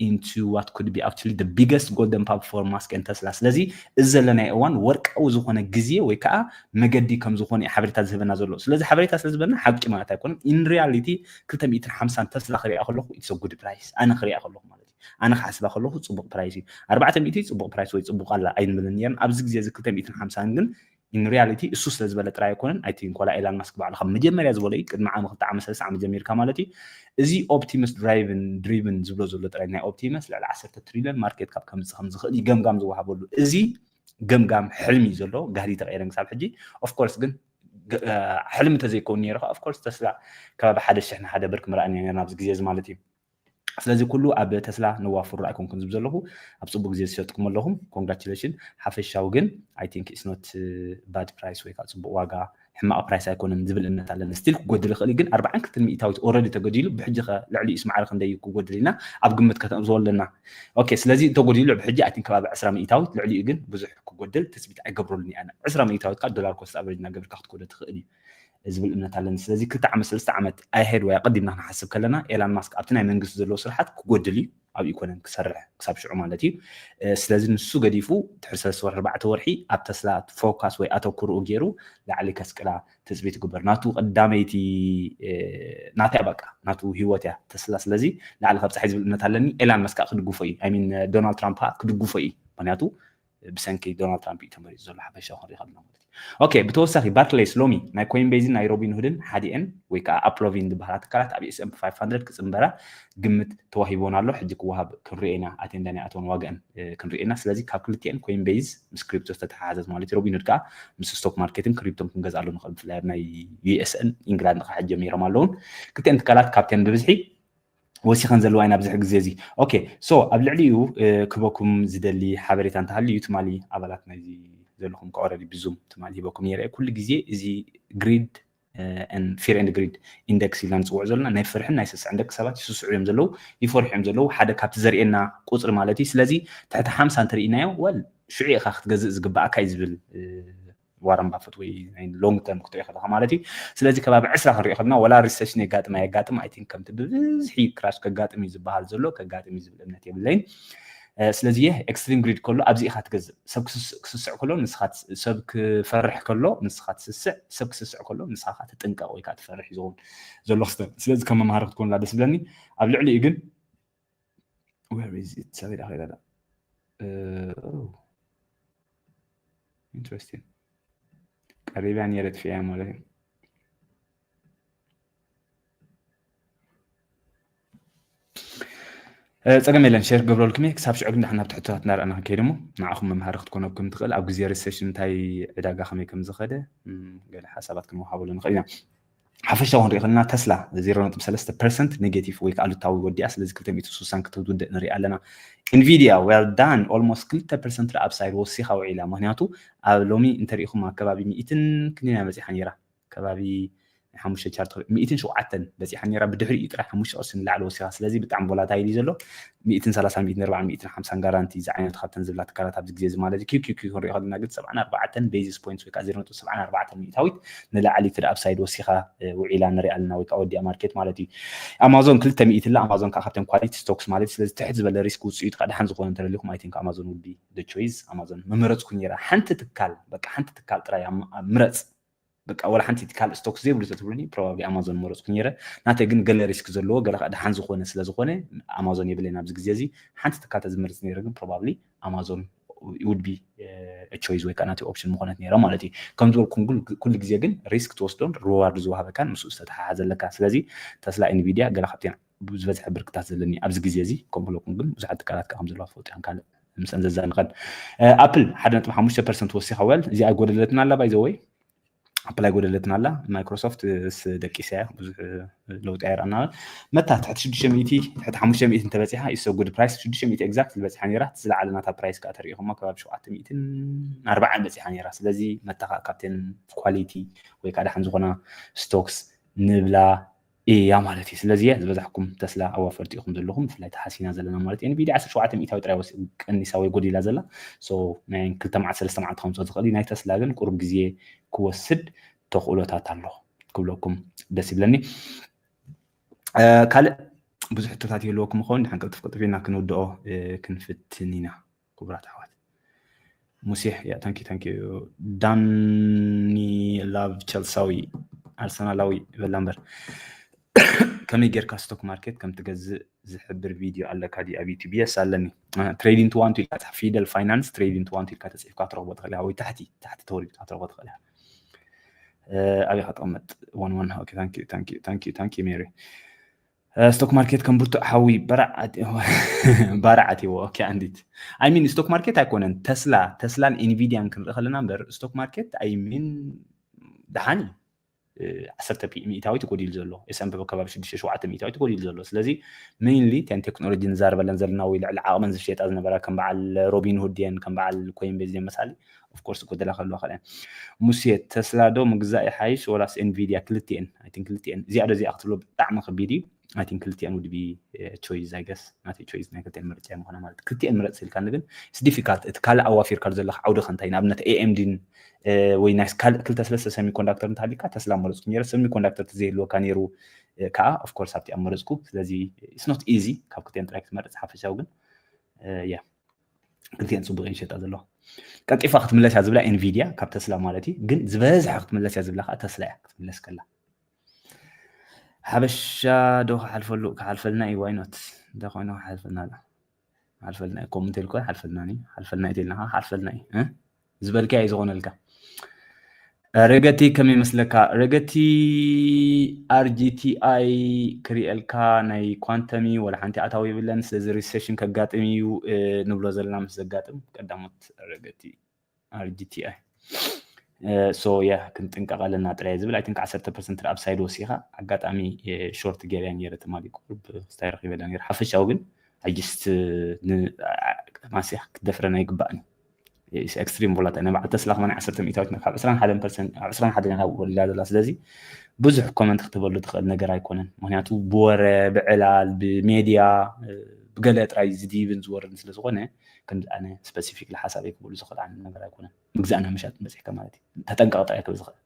into what could be actually the biggest golden path for Musk and Tesla። ስለዚ እዚ ዘለናዮ እዋን ወርቃዊ ዝኾነ ግዜ ወይ ከዓ መገዲ ከም ዝኾነ እዩ ሓበሬታ ዝህበና ዘሎ። ስለዚ ሓበሬታ ስለ ዝበና ሓቂ ማለት ኣይኮነን። In reality ክልተ ሚእትን ሓምሳን ተስላ ክሪኣ ከለኹ it's a good price። ኣነ ክሪኣ ከለኹ ማለት እዩ። ኣነ ክሓስባ ከለኹ ፅቡቅ ፕራይስ እዩ። ኣርባዕተ ሚእቲ ፅቡቅ ፕራይስ ወይ ፅቡቅ ኣላ ኣይንብልን እየን። ኣብዚ ግዜ እዚ ክልተ ሚእትን ሓምሳን ግን in reality እሱ ስለ ዝበለ ጥራይ ኣይኮነን። I think ዋላ ኤላን ማስክ ባዕሉ ካብ መጀመርያ ዝበሎ እዩ። ቅድሚ ዓመ ክልተ ዓመት ሰለስተ ዓመት ጀሚርካ ማለት እዩ። እዚ ኦፕቲመስ ድራይቭን ድሪቭን ዝብሎ ዘሎ ጥራይ ናይ ኦፕቲመስ ልዕሊ ዓሰርተ ትሪልዮን ማርኬት ካብ ከምፅእ ከም ዝኽእል እዩ ገምጋም ዝወሃበሉ። እዚ ገምጋም ሕልሚ እዩ ዘሎ ጋህዲ ተቀየረን ክሳብ ሕጂ። ኦፍኮርስ ግን ሕልሚ ተዘይከውን ነይሩ ከዓ ኦፍኮርስ ተስላ ከባቢ ሓደ ሽሕ ንሓደ ብር ክምርኣን ነርና ኣብዚ ግዜ እዚ ማለት እዩ። ስለዚ ኩሉ ኣብ ተስላ ነዋፍሩ ኣይኮንኩን ዝብ ዘለኹ ኣብ ፅቡቅ ግዜ ዝሸጥኩም ኣለኹም ኮንግራቹሌሽን። ሓፈሻዊ ግን I think it's not bad price ወይ ከዓ ፅቡቅ ዋጋ ሕማቅ ፕራይስ ኣይኮነን ዝብል እምነት ኣለኒ። ስቲል ክጎድል ይኽእል ግን ኣርባዓን ክልተን ሚእታዊት ኦረዲ ተገዲሉ ብሕጂ ከ ልዕሊ ይስ ማዕረ ክንደይ ክጎድል ኢና ኣብ ግምት ከተእትዎ ኣለና። ኦኬ ስለዚ እንተጎዲሉ ብሕጂ I think ከባቢ ዕስራ ሚእታዊት ልዕሊኡ ግን ብዙሕ ክጎድል ትፅቢት ኣይገብረሉን እየ። ዕስራ ሚእታዊት ከዓ ዶላር ኮስት ኣቨሬጅ እናገብርካ ክትጎዶ ትኽእል እዩ ዝብል እምነት ኣለኒ። ስለዚ ክልተ ዓመት ሰለስተ ዓመት ኣሄድ ወይ ኣቀዲምና ክንሓስብ ከለና ኤላን ማስክ ኣብቲ ናይ መንግስቲ ዘለዎ ስርሓት ክጎድል እዩ ኣብ ኢኮኖሚ ክሰርሕ ክሳብ ሽዑ ማለት እዩ። ስለዚ ንሱ ገዲፉ ድሕሪ ሰለስተ ወርሒ ኣርባዕተ ወርሒ ኣብ ተስላ ፎካስ ወይ ኣተኩርኡ ገይሩ ላዕሊ ከስቅላ ትፅቢት ይግበር። ናቱ ቀዳመይቲ ናታ በቃ ናቱ ህይወት እያ ተስላ። ስለዚ ላዕሊ ካብ ፀሓይ ዝብል እምነት ኣለኒ። ኤላን መስክ ክድግፎ እዩ። I mean ዶናልድ ትራምፕ ክድግፎ እዩ። ምክንያቱ ብሰንኪ ዶናልድ ትራምፕ እዩ ተመሪፁ ዘሎ ሓፈሻዊ ክንሪኢ ከለና ማለት እዩ። ኦኬ ብተወሳኺ ባርክሌይስ ሎሚ ናይ ኮይንቤዝን ናይ ሮቢን ሁድን ሓዲኤን ወይ ከዓ ኣፕሎቪን ዝበሃላ ትካላት ኣብ S and P five hundred ክፅንበራ ግምት ተዋሂቦን ኣሎ። ሕጂ ክወሃብ ክንሪኦ ኢና ኣቴንዳ ናይ ኣቶን ዋግአን ክንሪኦ ኢና። ስለዚ ካብ ክልቲኤን ኮይንቤዝ ምስ ክሪፕቶ ዝተተሓሓዘት ማለት እዩ። ሮቢን ሁድ ከዓ ምስ ስቶክ ማርኬትን ክሪፕቶን ክንገዝኣሉ ንኽእል ብፍላይ ኣብ ናይ ዩኤስን ኢንግላንድ ከዓ ጀሚሮም ኣለውን። ክልቲኤን ትካላት ካብተን ብብዝሒ ወሲኸን ዘለዋ ኢና ኣብዚ ግዜ እዚ። ኦኬ ሶ ኣብ ልዕሊኡ ክበኩም ዝደሊ ሓበሬታ እንተሃልዩ ትማሊ ኣባላት ናይዚ ዘለኹም ከ ኦረዲ ብዙም ትማሊ ሂበኩም ነይረ። ኩሉ ግዜ እዚ ግሪድ ፊር ኤንድ ግሪድ ኢንደክስ ኢልና ንፅውዖ ዘለና ናይ ፍርሕን ናይ ስስዕን ደቂ ሰባት ይስስዑ እዮም ዘለዉ፣ ይፈርሑ እዮም ዘለዉ። ሓደ ካብቲ ዘርእየና ቁፅሪ ማለት እዩ። ስለዚ ትሕቲ ሓምሳ እንተርኢናዮ ወል ሽዑ ኢኻ ክትገዝእ ዝግባኣካ እዩ ዝብል ዋረን ባፈት ወይ ናይ ሎንግ ተርም ክትሪኦ ከለካ ማለት እዩ። ስለዚ ከባቢ ዕስራ ክንሪኦ ከለና ወላ ሪሰሽን የጋጥም ኣየጋጥም ኣይ ቲንክ ከምቲ ብብዝሒ ክራሽ ከጋጥም እዩ ዝበሃል ዘሎ ከጋጥም እዩ ዝብል እምነት የብለይን። ስለዚ ይህ ኤክስትሪም ግሪድ ከሎ ኣብዚ ኢኻ ትገዝእ። ሰብ ክስስዕ ከሎ ንስኻ ሰብ ክፈርሕ ከሎ ንስኻ ትስስዕ፣ ሰብ ክስስዕ ከሎ ንስኻ ትጥንቀቕ ወይ ከዓ ትፈርሕ እዩ ዝኸውን ዘሎ ክስተ። ስለዚ ከም መምሃሪ ክትኮንላ ደስ ብለኒ። ኣብ ልዕሊኡ ግን where is it ሰበይ ዳኸ ኢለላ ኢንትረስቲንግ ቀሪብያ ነይረ ጥፊያ ማለት እዩ። ፀገም የለን ሸር ክገብረልኩም እየ። ክሳብ ሽዑ ግን ዳሕና ብትሕቶታት እናረኣና ክንከይድ እሞ ንዓኹም መምሃሪ ክትኮነኩም ትኽእል። ኣብ ግዜ ሪሴሽን እንታይ ዕዳጋ ከመይ ከም ዝኸደ ገለ ሓሳባት ክንወሃበሉ ንኽእል ኢና። ሓፈሻዊ ክንሪኦ ከለና ተስላ ዜሮ ነጥቢ ሰለስተ ፐርሰንት ኔጌቲቭ ወይ ከዓ ኣሉታዊ ወዲኣ። ስለዚ ክልተ ሚእቲ ስሳን ክትውድእ ንሪኣ ኣለና። ኢንቪድያ well done almost ክልተ ፐርሰንት ዳ ኣፕሳይድ ወሲኻ ውዒላ። ምክንያቱ ኣብ ሎሚ እንተሪኢኹም ኣብ ከባቢ ሚእትን ክንደይ በፂሓ ነይራ ከባቢ ሓሙሽተ ቻርት ሚእትን ሸውዓተን በፂሓ ነራ ብድሕሪኡ ጥራይ ሓሙሽተ ቅርሺ ንላዕሊ ወሲኻ። ስለዚ ብጣዕሚ ቮላታይል እዩ ዘሎ። ሚእትን ሰላሳ ሚእትን ኣርባዓን ሚእትን ሓምሳን ጋራንቲ ዝዓይነቱ ካብተን ዝብላ ትካላት ኣብዚ ግዜ እዚ ማለት እዩ። ኪው ኪው ኪው ክንሪኦ ከለና ግን ሰብዓን ኣርባዕተን ቤዚስ ፖይንትስ ወይ ከዓ ዜሮ ነጥቢ ሰብዓን ኣርባዕተን ሚእታዊት ንላዕሊ እቲ ኣፕሳይድ ወሲኻ ውዒላ ንሪኣ ኣለና ወይ ከዓ ወዲኣ ማርኬት ማለት እዩ። ኣማዞን ክልተ ሚእቲ ኣላ። ኣማዞን ከዓ ካብተን ኳሊቲ ስቶክስ ማለት እዩ። ስለዚ ትሕት ዝበለ ሪስክ ውፅኢቱ ከዓ ደሓን ዝኾነ እንተደሊኹም ኣይ ቲንክ ኣማዞን ውድ ቢ ደ ቾይስ ኣማዞን መመረፅኩ ነራ። ሓንቲ ትካል በቃ ሓንቲ ትካል ጥራይ ምረፅ በቃ ወላ ሓንቲ ካልእ ስቶክስ ዘይብሉ ተትብሉኒ ፕሮባብሊ ኣማዞን መረፅኩ ነረ። ናተይ ግን ገለ ሪስክ ዘለዎ ገለ ከዓ ደሓን ዝኾነ ስለ ዝኾነ ኣማዞን የብለይን ኣብዚ ግዜ እዚ። ሓንቲ ትካል ተዝመርፅ ነረ ግን ፕሮባብሊ ኣማዞን ውድ ቢ ቾይስ ወይ ከዓ ናተይ ኦፕሽን ምኾነት ነረ ማለት እዩ። ከም ዝበልኩም ኩሉ ግዜ ግን ሪስክ ትወስዶን ሪዋርድ ዝወሃበካን ምስኡ ዝተተሓሓዘ ኣለካ። ስለዚ ተስላ ኢንቪድያ ገለ ካብተን ዝበዝሐ ብርክታት ዘለኒ ኣብዚ ግዜ እዚ። ከም ኩለኩም ግን ብዙሓት ትካላት ከዓ ከም ዘለዋ ትፈልጡ ኢኹም ካልእ ምስአን ዘዛንቐን። ኣፕል ሓደ ነጥቢ ሓሙሽተ ፐርሰንት ወሲኻ ወል እዚኣ ኣይጎደለትን ኣላ ባይዘወይ ኣፕል ኣይጎደለትን ኣላ። ማይክሮሶፍት ስ ደቂሳ እያ ብዙሕ ለውጢ ኣይረኣና። መታ ትሕቲ ሽዱሽተ ሚእቲ ትሕቲ ሓሙሽተ ሚእቲ እንተበፂሓ is a good price። ሽዱሽተ ሚእቲ ኤግዛክት ዝበፂሓ ነራ። እቲ ዝለዓለ ናታ ፕራይስ ከዓ ተሪኢኹማ ከባቢ ሸውዓተ ሚእትን ኣርባዓን በፂሓ ነራ። ስለዚ መታ ከዓ ካብተን ኳሊቲ ወይ ከዓ ደሓን ዝኾና ስቶክስ ንብላ እያ ማለት እዩ። ስለዚ ዝበዛሕኩም ተስላ ኣዋፈርቲ ኢኹም ዘለኹም ብፍላይ ተሓሲና ዘለና ማለት እዩ። ኤንቪዲያ ዓሰርተ ሸውዓተ ሚእታዊ ጥራይ ቀኒሳ ወይ ጎዲላ ዘላ ናይ ክልተ መዓልቲ ሰለስተ መዓልቲ ከምፅኦ ዝኽእል እዩ። ናይ ተስላ ግን ቁሩብ ግዜ ክወስድ ተኽእሎታት ኣሎ ክብለኩም ደስ ይብለኒ። ካልእ ብዙሕ ሕቶታት ይህልወኩም ይኸውን። ድሓን ቅልጥፍ ቅልጥፍ ኢልና ክንውድኦ ክንፍትን ኢና። ክቡራት ኣሕዋት ሙሴ ያ ታንኪ ታንኪ ዳኒ ላቭ ቸልሳዊ ኣርሰናላዊ በላ እምበር ከመይ ጌርካ ስቶክ ማርኬት ከም ትገዝእ ዝሕብር ቪድዮ ኣለካ ዲ ኣብ ዩቲብ የስ ኣለኒ። ትሬዲንግ ቱ ዋን ኢልካ ፊደል ፋይናንስ ትሬዲንግ ቱ ዋን ኢልካ ተፅሒፍካ ትረኽቦ ትኽእል ወይ ታሕቲ ታሕቲ ተወሪድካ ትረኽቦ ትኽእል። ኣበይ ከጠቕመጥ ዋን ዋን ታንኪ ሜሪ ስቶክ ማርኬት ከም ብርቱዕ ሓዊ ባራዕ ኣትዎ። ኦኬ ኣንዲት ኣይ ሚን ስቶክ ማርኬት ኣይኮነን ተስላ ተስላን ኢንቪድያን ክንርኢ ከለና እምበር ስቶክ ማርኬት ኣይ ሚን ደሓን እዩ። ዓሰርተ ሚእታዊት ጎዲል ዘሎ ኤስኣንፒ ከባቢ ሽዱሽተ ሸውዓተ ሚእታዊት ጎዲል ዘሎ ስለዚ ሜይንሊ ተን ቴክኖሎጂ ንዛርበለን ዘለና ወይ ልዕሊ ዓቕመን ዝሸጣ ዝነበራ ከም በዓል ሮቢን ሁድ የን ከም በዓል ኮይን ቤዝ የመሳሊ ኦፍኮርስ ጎደላ ከልዋ ከለ ሙሴ ተስላ ዶ ምግዛእ ይሓይሽ ወላስ ኤንቪድያ ክልቲኤን ኣይ ቲንክ ክልቲኤን እዚኣ ዶ እዚኣ ክትብሎ ብጣዕሚ ከቢድ እዩ ኣይ ቲንክ ክልቲኤን ውድ ቢ ቾይዝ ኣይ ገስ ናተይ ቾይዝ ናይ ክልቲኤን ምርጫ ምኾነ ማለት ክልቲኤን ምረፅ ኢልካኒ ግን ስ ዲፊካልት እቲ ካልእ ኣዋፊርካ ዘለካ ዓውዲ ከንታይ ንኣብነት ኤኤምዲን ወይ ናይ ካልእ ክልተ ሰለስተ ሰሚኮንዳክተር እንተሃሊካ ተስላ መረፅኩ ነረ ሰሚኮንዳክተር ተዘይህልወካ ነይሩ ከዓ ኦፍኮርስ ኣብቲ ኣብ መረፅኩ ስለዚ ስኖት ኢዚ ካብ ክልቲኤን ጥራይ ክትመርፅ ሓፈሻዊ ግን ያ ክልቲኤን ፅቡቅ እየን ሸጣ ዘለዋ ቀልጢፋ ክትምለስ እያ ዝብላ ኤንቪድያ ካብ ተስላ ማለት እዩ ግን ዝበዝሐ ክትምለስ እያ ዝብላ ከዓ ተስላ እያ ክትምለስ ከላ ሓበሻ ዶ ክሓልፈሉ ክሓልፈልና እዩ ዋይኖት እንታይ ኮይኑ ክሓልፈልና ኣሎ ሓልፈልና እዩ ኮምንት ኢልኮ ሓልፈልና እዩ ሓልፈልና እዩ ኢልና ከዓ ሓልፈልና እዩ ዝበልካ እዩ ዝኾነልካ ረገቲ ከመይ ይመስለካ ረገቲ ኣርጂቲኣይ ክሪኤልካ ናይ ኳንተሚ ወላ ሓንቲ ኣታዊ የብለን ስለዚ ሪሴሽን ከጋጥም እዩ ንብሎ ዘለና ምስ ዘጋጥም ቀዳሞት ረገቲ ኣርጂቲኣይ ሶ ያ ክንጥንቀቕ ኣለና ጥራይ ዝብል ኣይ ቲንክ ዓሰርተ ፐርሰንት ኣፕሳይድ ወሲኻ ኣጋጣሚ ሾርት ገርያ ነረ ትማሊ ቁርብ ስታይ ረኺበላ ነረ ሓፈሻዊ ግን ኣጅስት ማስያ ክትደፍረና ይግባእን ኤክስትሪም ቮላታይል ናይ በዓል ተስላ ከማን ዓሰርተ ሚእታዊት ካብ ዕስራን ሓደን ፐርሰንት ኣብ ዕስራን ሓደን ኢና ወሊዳ ዘላ ስለዚ ብዙሕ ኮመንት ክትበሉ ትኽእል ነገር ኣይኮነን ምክንያቱ ብወረ ብዕላል ብሜድያ ብገለ ጥራይ ዝድይብን ዝወርድን ስለ ዝኾነ ከምዚ ኣነ ስፐሲፊክ ሓሳብ ክብሉ ዝኽእል ዓይነት ነገር ኣይኮነን ምግዛእና ምሻጥ በፂሕካ ማለት እዩ ተጠንቀቕ ጥራይ ክብል ዝኽእል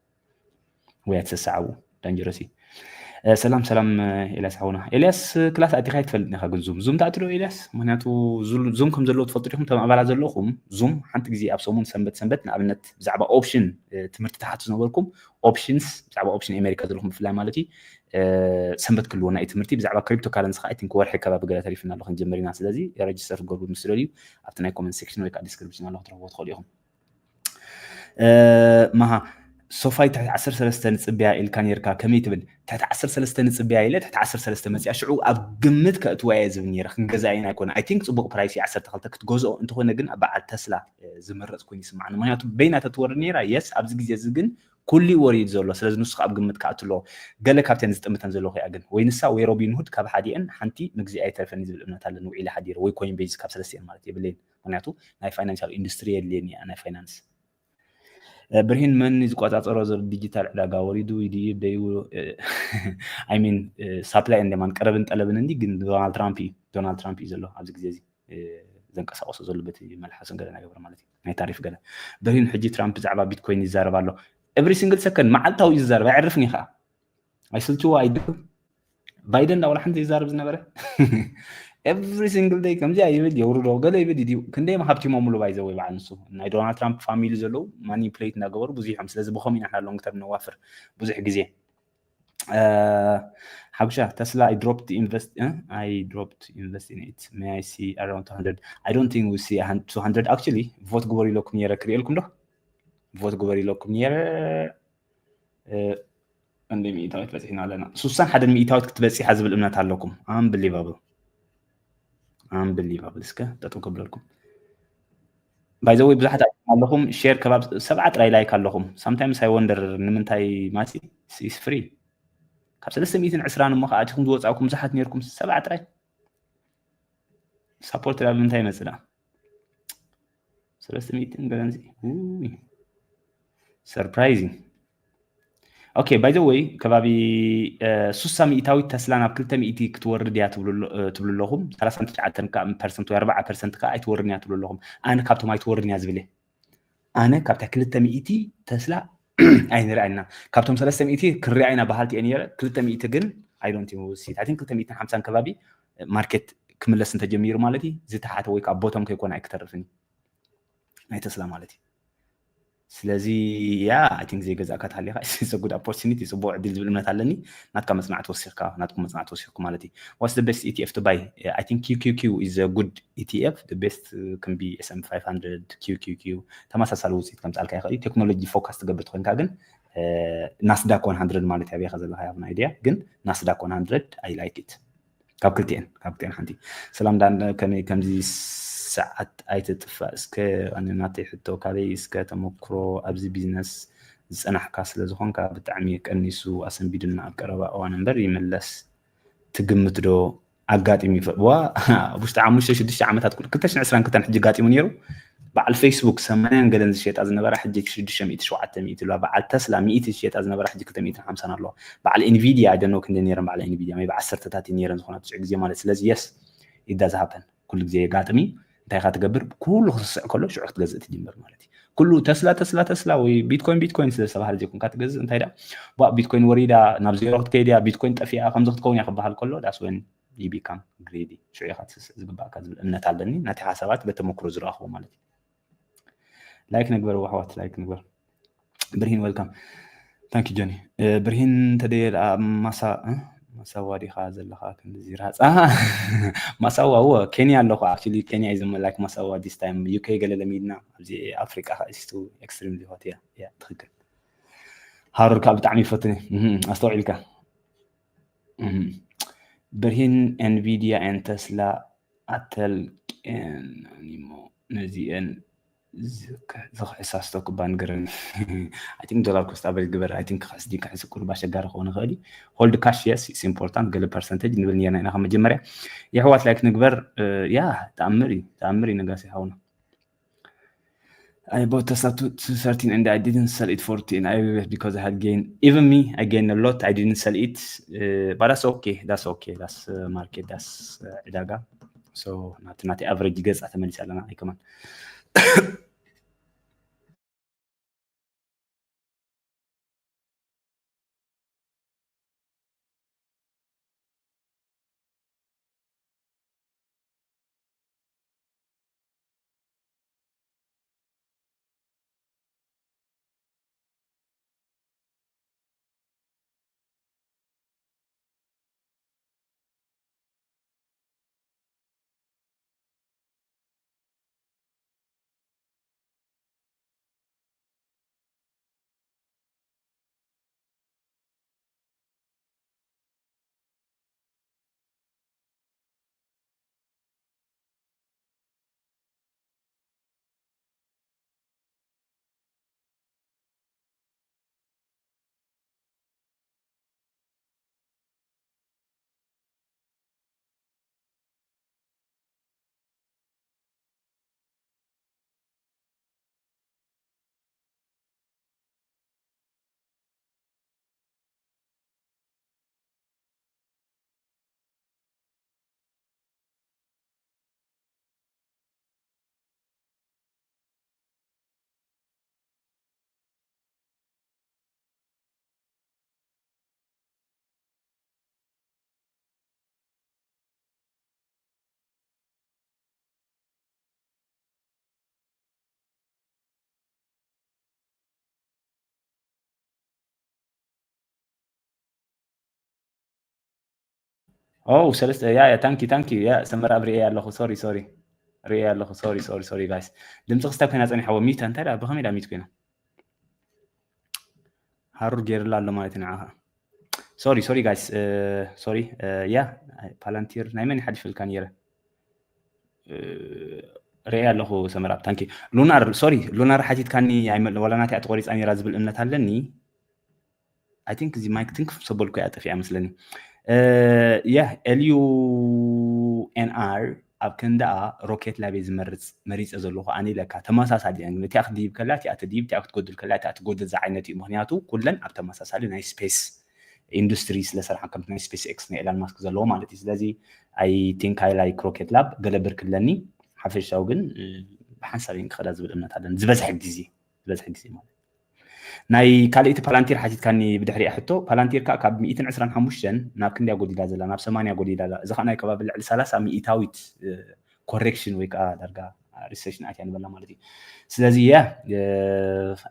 ወይ ኣትሰስዓቡ ዳንጀረሲ ሰላም ሰላም ኤልያስ ሓውና ኤልያስ ክላስ ኣቲኻ ይትፈልጥ ኢኻ ግን ዙም ዙም ታእትዶ ኤልያስ ምክንያቱ ዙም ከም ዘለዎ ትፈልጡ ዲኹም ተም ኣባላት ዘለኹም ዙም ሓንቲ ግዜ ኣብ ሰሙን ሰንበት ሰንበት ንኣብነት ብዛዕባ ኦፕሽን ትምህርቲ ተሓቱ ዝነበርኩም ኦፕሽንስ ብዛዕባ ኦፕሽን ኣሜሪካ ዘለኹም ብፍላይ ማለት እዩ ሰንበት ክልዎ ናይ ትምህርቲ ብዛዕባ ክሪፕቶ ካረንሲ ከዓ ቲንክ ወርሒ ከባቢ ገለ ተሪፍና ኣሎ ክንጀምር ኢና ስለዚ ረጅስተር ክገብሩ ምስ ደልዩ ኣብቲ ናይ ኮመንት ሴክሽን ወይ ከዓ ዲስክሪፕሽን ኣሎ ክትረኽቦ ትኽእሉ ኢኹም መሃ ሶፋይ ትሕቲ ዓሰርተ ሰለስተ ንፅብያ ኢልካ ነርካ ከመይ ትብል ትሕቲ ዓሰርተ ሰለስተ ንፅብያ ኢለ ትሕቲ ዓሰርተ ሰለስተ መፅያ ሽዑ ኣብ ግምት ከእትዋ እየ ዝብል ነረ ክንገዛ ኢና ኣይኮነ ኣይ ቲንክ ፅቡቅ ፕራይስ ዓሰርተ ክልተ ክትገዝኦ እንተኾነ ግን ኣብ በዓል ተስላ ዝምረፅ ኮይኑ ይስማዓኒ ምክንያቱ በይና ተትወርድ ነራ የስ ኣብዚ ግዜ እዚ ግን ኩሉ ወሪድ ዘሎ ስለዚ ንሱ ኣብ ግምት ከኣትሎ ገለ ካብተን ዝጥምተን ዘለኹ እያ ግን ወይ ንሳ ወይ ሮቢን ሁድ ካብ ሓዲአን ሓንቲ ምግዚ ኣይተርፈኒ ዝብል እምነት ኣለኒ ውዒለ ሓዲረ ወይ ኮይን ቤዝ ካብ ሰለስቲአን ማለት የብለይን ምክንያቱ ናይ ፋይናንሻል ኢንዱስትሪ የድልየኒ እያ ናይ ፋይናንስ ብርሂን መን ዝቆፃፀሮ ዘሎ ዲጂታል ዕዳጋ ወሪዱ ይድዩ ደዩ? I mean supply and demand ቀረብን ጠለብን እንዲ ግን ዶናልድ ትራምፕ እዩ ዶናልድ ትራምፕ እዩ ዘሎ ኣብዚ ግዜ እዚ ዘንቀሳቀሶ ዘሎ በቲ መልሓሱ ገለ ናገበር ማለት እዩ ናይ ታሪፍ ገለ ብርሂን ሕጂ ትራምፕ ብዛዕባ ቢትኮይን ይዛረብ ኣሎ every single second መዓልታዊ እዩ ዝዛረብ ኣይዕርፍን እዩ ከዓ ኣይስልችዎ ኣይድብ ባይደን ዳውላ ሓንቲ ይዛረብ ዝነበረ every single day ከምዚኣ ይብል የውርዶ ገለ ይብል ይድዩ ክንደይ ሃብቲሞምሉ ባይዘወይ በዓል ንሱ ናይ ዶናልድ ትራምፕ ፋሚሊ ዘለዉ ማኒፕሌት እናገበሩ ብዙሕ እዮም ስለዚ ብኸም ኢና ሎንግ ተርም ነዋፍር ብዙሕ ግዜ ሓጉሻ ተስላ I dropped invest I dropped invest in it may I see around two hundred I don't think we see two hundred actually vote ግበሩ ኢለኩም ነረ ክርእየልኩም ዶ vote ግበሩ ኢለኩም ነረ እንደ ሚእታዊት በፂሕና ኣለና ሱሳን ሓደ ሚእታዊት ክትበፂሓ ዝብል እምነት ኣለኩም unbelievable unbelievable እስከ ጠጠው ከብለልኩም ባይዘወይ ብዙሓት ኣለኹም ሼር ከባብ ሰብዓ ጥራይ ላይክ ኣለኹም sometimes I wonder ንምንታይ ማሲ is free ካብ ሰለስተ ሚእትን ዕስራን እሞ ከዓ ኣቲኹም ዝወፃእኩም ብዙሓት ነርኩም ሰብዓ ጥራይ support ዳብ ምንታይ ይመፅእ ዳ ሰለስተ ሚእትን ገለንዚ surprising okay by the way ከባቢ ሱሳ ሚእታዊት ተስላ ናብ ክልተ ሚእቲ ክትወርድ እያ ትብሉ ኣለኹም ሰላሳን ትሽዓተን ፐርሰንት ወይ ኣርባዓ ፐርሰንት ከዓ ኣይትወርድን እያ ትብሉ ኣለኹም ኣነ ካብቶም ኣይትወርድን እያ ዝብል ኣነ ካብታ ክልተ ሚእቲ ተስላ ኣይንርኣና ካብቶም ሰለስተ ሚእቲ ክንርኣ ኢና በሃልቲ እየ ነረ ክልተ ሚእቲ ግን I don't see it I think ክልተ ሚእትን ሓምሳን ከባቢ ማርኬት ክምለስ እንተጀሚሩ ማለት እዩ ዝተሓተ ወይ ከዓ ቦቶም ከይኮነ ኣይክተርፍን ናይ ተስላ ማለት እዩ ስለዚ ያ I think ዘይገዛእካ ተሃሊካ it's a good opportunity ፅቡቅ ዕድል ዝብል እምነት ኣለኒ ናትካ መፅናዕቲ ወሲኽካ ናትኩም መፅናዕቲ ወሲኽኩ ማለት እዩ what's the best E T F to buy I think Q Q Q is a good E T F the best can be S M five hundred Q Q Q ተመሳሳሊ ውፅኢት ከምፃልካ ይኽእል ቴክኖሎጂ ፎካስ ትገብር ትኮንካ ግን ናስዳክ one hundred ማለት ያበይካ ዘለካ ያብና idea ግን ናስዳክ one hundred I like it ካብ ክልቲኤን ካብ ክልቲኤን ሓንቲ ሰላም ዳን ከመይ ከምዚ ሰዓት ኣይትጥፋእ እስከ ኣነ ናተይ ሕቶ ካበይ እስከ ተመክሮ ኣብዚ ቢዝነስ ዝፀናሕካ ስለ ዝኾንካ ብጣዕሚ ቀኒሱ ኣሰንቢዱና ኣብ ቀረባ እዋን እምበር ይምለስ ትግምት ዶ ኣጋጢሙ ይፈ ዋ ውሽጢ ሓሙሽተ ሽዱሽተ ዓመታት ክልተ ሽሕን ዕስራን ክልተን ሕጂ ጋጢሙ ነይሩ በዓል ፌስቡክ ሰማንያን ገለን ዝሸጣ ዝነበራ ሕጂ ሽዱሽተ ሚእቲ ሸውዓተ ሚእቲ ኣለዋ በዓል ተስላ ሚእቲ ዝሸጣ ዝነበራ ሕጂ ክልተ ሚእትን ሓምሳን ኣለዋ በዓል ኢንቪድያ ኣይደኖ ክንደ ነይረን በዓል ኢንቪድያ maybe ዓሰርተታት እዩ ነይረን ዝኾና ትሽዑ ግዜ ማለት ስለዚ yes it does happen ኩሉ ግዜ የጋጥም እዩ እንታይ ኢኻ ትገብር ኩሉ ክስስዕ ከሎ ሽዑ ክትገዝእ ትጅምር ማለት እዩ ኩሉ ተስላ ተስላ ተስላ ወይ ቢትኮይን ቢትኮይን ስለ ዝተባሃለ ዘይኮንካ ትገዝእ እንታይ ዳ ዋ ቢትኮይን ወሪዳ ናብ ዜሮ ክትከይድ እያ ቢትኮይን ጠፊኣ ከምዚ ክትከውን እያ ክበሃል ከሎ that's when you become greedy ሽዑ ኢኻ ትስስዕ ዝግባእካ ዝብል እምነት ኣለኒ ናተይ ሓሳባት በተመክሮ ዝረኣኽዎ ማለት እዩ ላይክ ንግበር ዋሕዋት ላይክ ንግበር ብርሂን welcome thank you Johnny ብርሂን እንተደየ ደኣ ማሳ ማሳዋ ዲኻ ዘለኻ ክንዚ ራፃ ማሳዋ እወ ኬንያ ኣለኹ actually ኬንያ እዩ ዝመላክ ማሳዋ this time UK ገለ ለሚድና ኣብዚ ኣፍሪቃ ከዓ is too extremely hot እያ እያ ትኽክል ሃሩር ከዓ ብጣዕሚ ይፈትኒ ኣስተውዒልካ ብርሂን Nvidia and Tesla ኣተልቅየን እሞ ነዚአን ዝክሕሳ ስቶክ እባ ንገረኒ I think ዶላር ኮስት ኣቨሬጅ ግበር I think ክሕስ ዲ ክሕስ ቁሩብ ኣሸጋሪ ክኸውን ይኽእል እዩ hold cash yes it's important ገለ ፐርሰንቴጅ ንብል ነርና ኢና ካብ መጀመርያ የሕዋት ላይክ ንግበር ያ ተኣምር እዩ ተኣምር እዩ ነጋሲ ሓውና I bought Tesla to, to thirteen and I didn't sell it for ten. I regret because I had gained. Even me, I gained a lot. I didn't sell it. Uh, but that's okay. That's okay. That's uh, market. That's uh, ዕዳጋ. So ናቲ ናቲ average ገጻ ተመሊሳ ኣለና ኣይከማን ኦ ሰለስተ ያ ያ thank you thank you ያ ሰመር ኣብ ሪኤ ኣለኹ sorry sorry ሪኤ ኣለኹ sorry sorry sorry guys ድምፂ ክስታ ኮይና ፀኒሓዎ ሚት እንታይ ብኸመይ ዳ ሚት ኮይና ሃሩር ገይርላ ኣሎ ማለት ንዓኻ sorry sorry guys sorry ያ Palantir ናይ መን ሓዲፈልካ ነይረ ርኤ ኣለኹ ሰመር ኣብ thank you Lunar sorry Lunar ሓቲትካኒ ወላ ናቲኣ ተቆሪፃ ነይራ ዝብል እምነት ኣለኒ I think እዚ ማይክ ትንክፍ ሰበልኩ እያ ጠፊኣ መስለኒ ያ L U N R ኣብ ክንዳኣ Rocket Lab ዝመርፅ መሪፀ ዘለኹ ኣነ ኢለካ ተመሳሳሊ እቲኣ ክትድይብ ከላ እቲኣ ትድይብ እቲኣ ክትጎድል ከላ እቲኣ ትጎድል ዝዓይነት እዩ ምክንያቱ ኩለን ኣብ ተመሳሳሊ ናይ space industry ስለሰርሓ ከም ናይ SpaceX ናይ Elon Musk ዘለዎ ማለት እዩ ስለዚ I think I like Rocket Lab ገለ ብርክ ኣለኒ ሓፈሻዊ ግን ብሓንሳብ እየን ክኸዳ ዝብል እምነት ኣለኒ ዝበዝሐ ግዜ ዝበዝሐ ግዜ ማለት ናይ ካልእቲ Palantir ሓቲትካኒ ብድሕሪኣ ሕቶ Palantir ከዓ ካብ ሚእትን ዕስራን ሓሙሽተን ናብ ክንደያ ጎዲላ ዘላ ናብ ሰማንያ ጎዲላ ኣላ እዚ ከዓ ናይ ከባቢ ልዕሊ ሰላሳ ሚእታዊት correction ወይ ከዓ ዳርጋ recession ኣትያ ንበላ ማለት እዩ ስለዚ ያ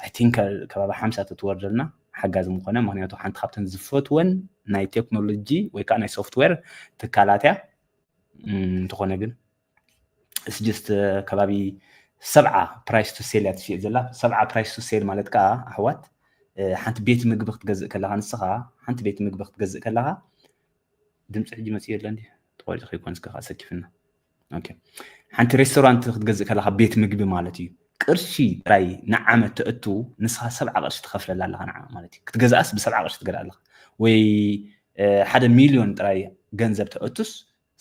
I think ከባቢ ሓምሳ ተትወርደልና ሓጋዚ ምኾነ ምክንያቱ ሓንቲ ካብተን ዝፈትወን ናይ ቴክኖሎጂ ወይ ከዓ ናይ software ትካላት እያ እንተኾነ ግን just ከባቢ ሰብዓ price to sell እያ ትሽየጥ ዘላ ሰብዓ price to sell ማለት ከዓ ኣሕዋት ሓንቲ ቤት ምግቢ ክትገዝእ ከለካ ንስኻ ሓንቲ ቤት ምግቢ ክትገዝእ ከለካ ድምፂ ሕጂ መፅኡ የለን ተቋሪፁ ከይኮን እስከ ከዓ ሰኪፍና ሓንቲ restaurant ክትገዝእ ከለካ ቤት ምግቢ ማለት እዩ ቅርሺ ጥራይ ንዓመት ተእቱ ንስኻ ሰብዓ ቅርሺ ትኸፍለላ ኣለካ ንዓ ማለት እዩ ክትገዝኣስ ብሰብዓ ቅርሺ ትገዝኣ ኣለካ ወይ ሓደ ሚልዮን ጥራይ ገንዘብ ተእቱስ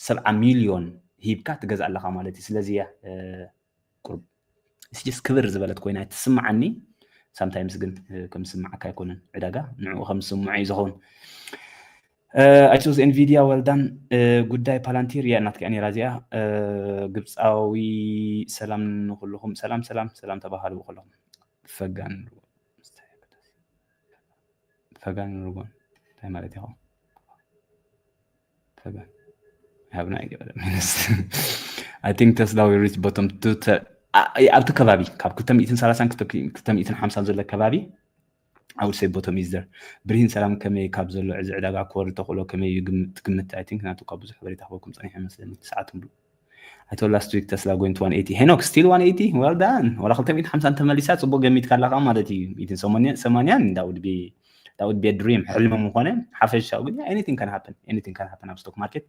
ሰብዓ ሚልዮን ሂብካ ትገዝእ ኣለኻ ማለት እዩ ስለዚ እያ ቁርብ ስጅስ ክብር ዝበለት ኮይና ትስምዓኒ sometimes ግን ከም ዝስምዓካ ኣይኮነን ዕዳጋ ንዕኡ ከም ዝስምዖ እዩ ዝኸውን I choose Nvidia well done ጉዳይ Palantir እያ እናትክያ ነይራ እዚኣ ግብፃዊ ሰላም ንኩልኹም ሰላም ሰላም ሰላም ተባሃሉ ብኩልኹም ፈጋን ፈጋን ርጎን እንታይ ማለት ኢኹም ፈጋን ሃብና ይገበረ I think Tesla will reach bottom ኣብቲ ከባቢ ካብ ክልተ ሚእትን ሰላሳን ክልተ ሚእትን ሓምሳን ዘሎ ከባቢ I would say bottom is there ብርሂን ሰላም ከመይ ካብ ዘሎ እዚ ዕዳጋ ክወርድ ተኽእሎ ከመይ እዩ ትግምት I think ናቱ ካብ ብዙሕ በሬታ ክበኩም ፀኒሐ መስለኒ ሰዓት ምሉ I told last week Tesla going to one eighty ሄኖክ still one eighty well done ወላ ክልተ ሚእትን ሓምሳን ተመሊሳ ፅቡቅ ገሚትካ ኣለካ ማለት እዩ ሚእትን ሰማንያን that would be that would be a dream ሕልሚ ምኾነ ሓፈሻው ግን anything can happen anything can happen ኣብ stock market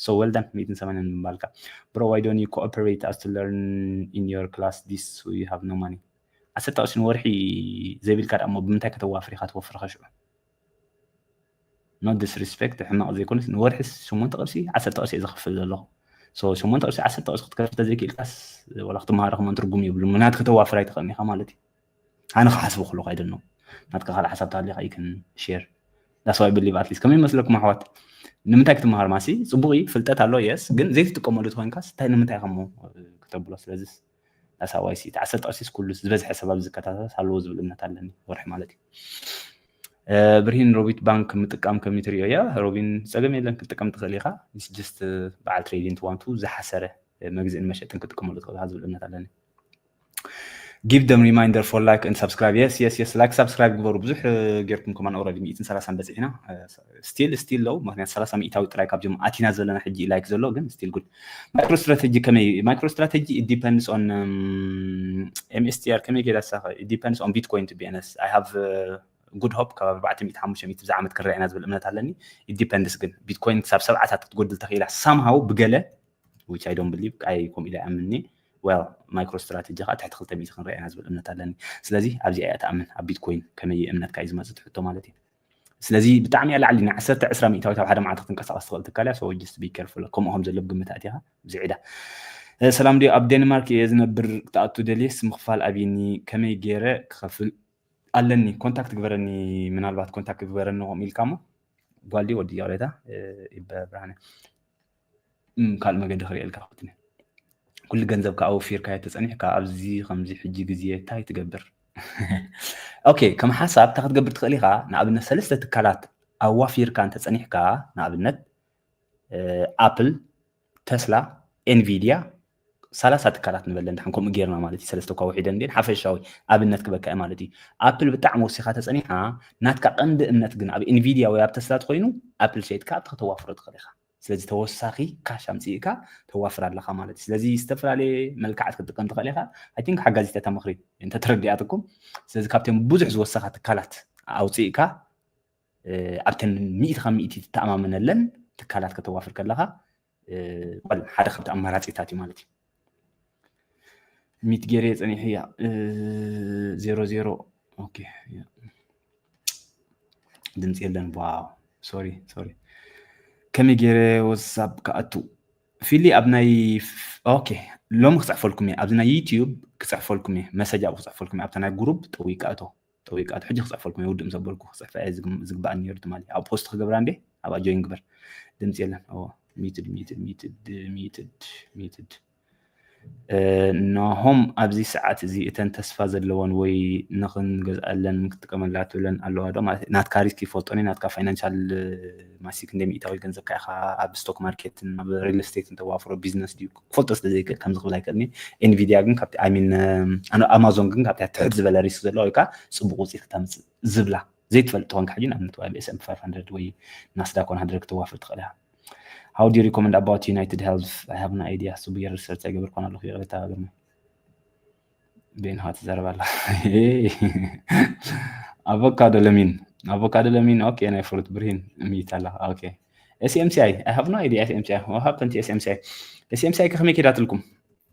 so well done ሚእትን ሰማንያን ምባልካ bro why don't you cooperate us to learn in your class this we have no money ዓሰርተ ቅርሺ ንወርሒ ዘይብልካ ደሞ ብምንታይ ከተዋፍር ኢኻ ትወፍር ከሽዑ no disrespect ሕማቕ ዘይኮነስ ንወርሒ ሸሞንተ ቅርሺ ዓሰርተ ቅርሺ እየ ዝኸፍል ዘለኹ ሸሞንተ ቅርሺ ዓሰርተ ቅርሺ ክትከፍል ተዘይክኢልካስ ወላ ክትመሃሮ ከመን ትርጉም የብሉ ምክንያቱ ከተዋፍር ኣይትኽእልን ኢኻ ማለት እዩ ኣነ ክሓስቡ ከለኹ ኣይደኖ ናትካ ካልእ ሓሳብ ተሃሊካ you can share that's why I believe at least ከመይ ይመስለኩም ኣሕዋት ንምንታይ ክትመሃር ማሲ ፅቡቅ እዩ ፍልጠት ኣሎ yes ግን ዘይትጥቀመሉ ተኮይንካስ እንታይ ንምንታይ ከሞ ክተብሎ ስለዚ that's how I see it ዓሰርተ ቅርሺስ ኩሉ ዝበዝሐ ሰብ ኣብዚ ዝከታተል ኣለዎ ዝብል እምነት ኣለኒ ወርሒ ማለት እዩ ብርሂን ሮቢት ባንክ ምጥቃም ከመይ ትሪኦ እያ ሮቢን ፀገም የለን ክትጥቀም ትኽእል ኢኻ just በዓል trading to want to ዝሓሰረ መግዝእን መሸጥን ክትጥቀመሉ ትኽእል ኢኻ ዝብል እምነት ኣለኒ give them reminder for like and subscribe yes yes yes like subscribe ግበሩ ብዙሕ ጌርኩም ከማን already ሚእትን ሰላሳን በፂሕና still still ለው ምክንያት ሰላሳ ሚእታዊ ጥራይ ካብዚኦም ኣቲና ዘለና ሕጂ like ዘሎ ግን still good micro strategy ከመይ micro strategy it depends on MSTR ከመይ ጌዳ ሳኸ it depends on Bitcoin to be honest I have good hope ካብ ኣርባዕተ ሚእቲ ሓሙሽተ ሚእቲ ብዛ ዓመት ክንረኣና ዝብል እምነት ኣለኒ it depends ግን Bitcoin ክሳብ ሰብዓታት ክትጎድል ተኽኢላ somehow ብገለ which I don't believe ኣይ ከምኡ ኢለ ኣይኣምንኒ well micro strategy ከዓ ትሕቲ ክልተ ሚእቲ ክንረኣና ዝብል እምነት ኣለኒ ስለዚ ኣብዚ እያ ትኣምን ኣብ Bitcoin ከመይ እምነትካ እዩ ዝመፅእ ትሕቶ ማለት እዩ ስለዚ ብጣዕሚ እያ ላዕሊ ናይ ዓሰርተ ዕስራ ሚእታዊት ኣብ ሓደ መዓልቲ ክትንቀሳቐስ ትኽእል ትካል እያ so just be careful ከምኡ ከም ዘሎ ብግምት ኣእቲኻ ብዝዒዳ ሰላም ድዮ ኣብ ዴንማርክ እየ ዝነብር ክትኣቱ ደልየስ ምኽፋል ኣብይኒ ከመይ ገይረ ክኸፍል ኣለኒ contact ግበረኒ ምናልባት contact ግበረኒ ከምኡ ኢልካ ሞ ጓል ድዩ ወዲ ይቕሬታ ብርሃነ ካልእ መገዲ ክርእየልካ ክፍትን ኩሉ ገንዘብካ ኣወፊርካ ተፀኒሕካ ኣብዚ ከምዚ ሕጂ ግዜ እንታይ ትገብር okay ከም ሓሳብ እንታይ ክትገብር ትኽእል ኢኻ ንኣብነት ሰለስተ ትካላት ኣዋፊርካ እንተፀኒሕካ ንኣብነት ኣፕል ተስላ ኤንቪድያ ሰላሳ ትካላት ንበለ እንድሓን ከምኡ ጌርና ማለት እዩ ሰለስተ እኳ ውሒደ እንዴን ሓፈሻዊ ኣብነት ክበካ ማለት እዩ ኣፕል ብጣዕሚ ወሲኻ ተፀኒሓ ናትካ ቀንዲ እምነት ግን ኣብ ኤንቪድያ ወይ ኣብ ተስላ ተኮይኑ ኣፕል ሸይጥካ ኣብቲ ከተዋፍሮ ትኽእል ኢኻ ስለዚ ተወሳኺ ካሽ ኣምፅእካ ተዋፍር ኣለኻ ማለት እዩ። ስለዚ ዝተፈላለየ መልክዓት ክትጥቀም ትኽእል ኢኻ። I think ሓጋዚት እታ ምኽሪ እንተተረዲኣትኩም። ስለዚ ካብቶም ብዙሕ ዝወሰኻ ትካላት ኣውፅእካ ኣብተን ሚእቲ ካብ ሚእቲ ትተኣማመነለን ትካላት ከተዋፍር ከለኻ ሓደ ካብቲ ኣማራፂታት እዩ ማለት እዩ። ሚት ገይረ ጸኒሐ እያ ዜሮ ዜሮ። ኦኬ ድምፂ የለን። ዋው ሶሪ ሶሪ። ከመይ ገይረ ወሳብ ክኣቱ ፊሊ ኣብ ናይ ኦኬ ሎሚ ክፅሕፈልኩም እየ። ኣብዚ ናይ ዩቲዩብ ክፅሕፈልኩም እየ። መሰጅ ኣብኡ ክፅሕፈልኩም እየ። ኣብታ ናይ ጉሩብ ጠዊቃ እቶ ጠዊቃ እቶ ሕጂ ክፅሕፈልኩም እየ። ውድእ ምስ ኣበልኩ ክፅሕፋ እየ ዝግባኣኒ ነይሩ ትማሊ። ኣብ ፖስት ክገብራ እንዴ ኣብኣ ጆይን ግበር። ድምፂ የለን። ሚትድ ሚትድ ሚትድ ሚትድ ሚትድ ናሆም ኣብዚ ሰዓት እዚ እተን ተስፋ ዘለወን ወይ ንኽንገዝኣለን ክትጥቀመላ ትብለን ኣለዋ ዶ ማለት ናትካ ሪስክ ይፈልጦኒ ናትካ ፋይናንሻል ማሲክ እንደ ሚእታዊ ገንዘብካ ኢኻ ኣብ ስቶክ ማርኬትን ኣብ ሪል ስቴትን ተዋፍሮ ቢዝነስ ድዩ ክፈልጦ ስለ ዘይክእል ከምዚ ክብል ኣይክእልኒ። ኤንቪዲያ ግን ካብቲ ሚን ኣማዞን ግን ካብቲ ትሕት ዝበለ ሪስክ ዘለዎ ወይ ከዓ ፅቡቅ ውፅኢት ክተምፅእ ዝብላ ዘይትፈልጥ ትኾንካ ሕጂ ንኣብነት ወይ ኣብ S&P five hundred ወይ ናስዳክ one hundred ክትዋፍር ትኽእል ኢኻ። How do you recommend about United Health? I have no idea. ጽቡቅ ሪሰርች ኣይገበርኩን ኣለኹ ይቕሬታ ግርማይ። ቤንሃ ትዛረብ ኣላ። ኣቮካዶ ለሚን ኣቮካዶ ለሚን ኦኬ ናይ ፍሩት ብርሂን ሚት ኣላ ኦኬ። SMCI I have no idea SMCI what happened to SMCI? SMCI ከመይ ኬዳትልኩም?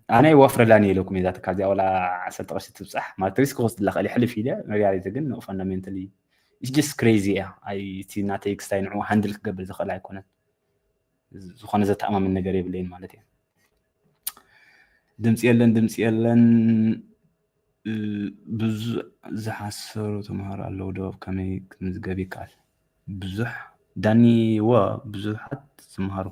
ኣነ ይወፍረላኒ ኢለኩም እዛ ትካል እዚኣ ወላ ዓሰርተ ቅርሺ ትብፃሕ ማለት ሪስክ ክወስድላ ክእል ሕልፍ ኢለ መጋሪት ግን ፈንዳሜንታሊ it's just crazy እያ። እቲ ናተይ ክስታይ ንዕኡ ሃንድል ክገብር ዝኽእል ኣይኮነን። ዝኾነ ዘተኣማምን ነገር የብለይን ማለት እዩ። ድምፂ የለን ድምፂ የለን። ብዙ ዝሓሰሩ ተምሃሮ ኣለዉ ዶ ከመይ ክምዝገብ ይከኣል? ብዙሕ ዳኒ ወ ብዙሓት ዝምሃሩ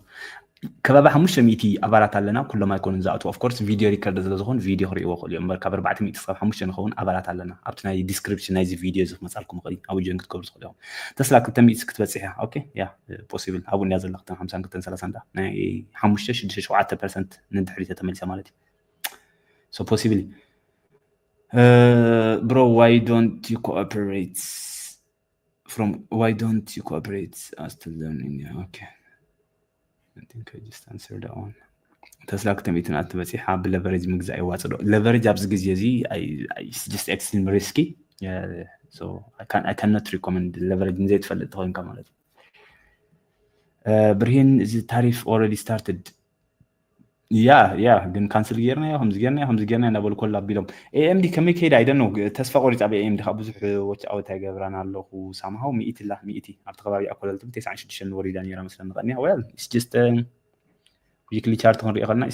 ከባቢ ሓሙሽተ ሚእቲ ኣባላት ኣለና። ኩሎም ኣይኮኑን ዝኣትዉ of course ቪድዮ ሪከርድ ስለ ዝኾን ቪድዮ ክርእይዎ ክእሉ እዮም እምበር ካብ ኣርባዕተ ሚእቲ ክሳብ ሓሙሽተ ንኸውን ኣባላት ኣለና። ኣብቲ ናይ ዲስክሪፕሽን ናይዚ ቪድዮ እዚ ክመፃልኩም ይኽእል እዩ። ኣብኡ ጆይን ክትገብሩ ትኽእሉ ኢኹም። ተስላ ክልተ ሚእቲ ክትበፅሕ እያ። ኦኬ ያ ፖሲብል ኣብኡ እንድያ ዘላ ክልተን ሓምሳን ክልተን ሰላሳን ዳ ናይ ሓሙሽተ ሽዱሽተ ሸውዓተ ፐርሰንት ንድሕሪት ተመሊሳ ማለት እዩ። So possibly bro why don't you cooperate from why don't you cooperate as to learn in okay I think I just answered that one. ተስላ ክተሚትን ኣትበፂሓ ብለቨሬጅ ምግዛእ ይዋፅ ዶ? ለቨሬጅ ኣብዚ ግዜ እዚ just extreme risky so I cannot recommend ለቨሬጅ ንዘይትፈልጥ ተኮይንካ ማለት እዩ። ብርሂን እዚ ታሪፍ already started ያ ያ ግን ካንስል ጌርናዮ ከምዚ ጌርናዮ ከምዚ ጌርናዮ እንዳበሉ ኮላ ኣቢሎም ኤኤምዲ ከመይ ከይዳ ኣይደኖ ተስፋ ቆሪፅ ኣብ ኤኤምዲ ካብ ብዙሕ ወች ኣወት ኣይገብራን ኣለኹ ሳምሃው ሚእቲ ላ ሚእቲ ኣብቲ ከባቢ ኣኮለልቲ ብተስዓን ሽዱሽተን ወሪዳ ነይራ መስለኒ ቀኒያ well it's just weekly chart ክንሪኦ ከለና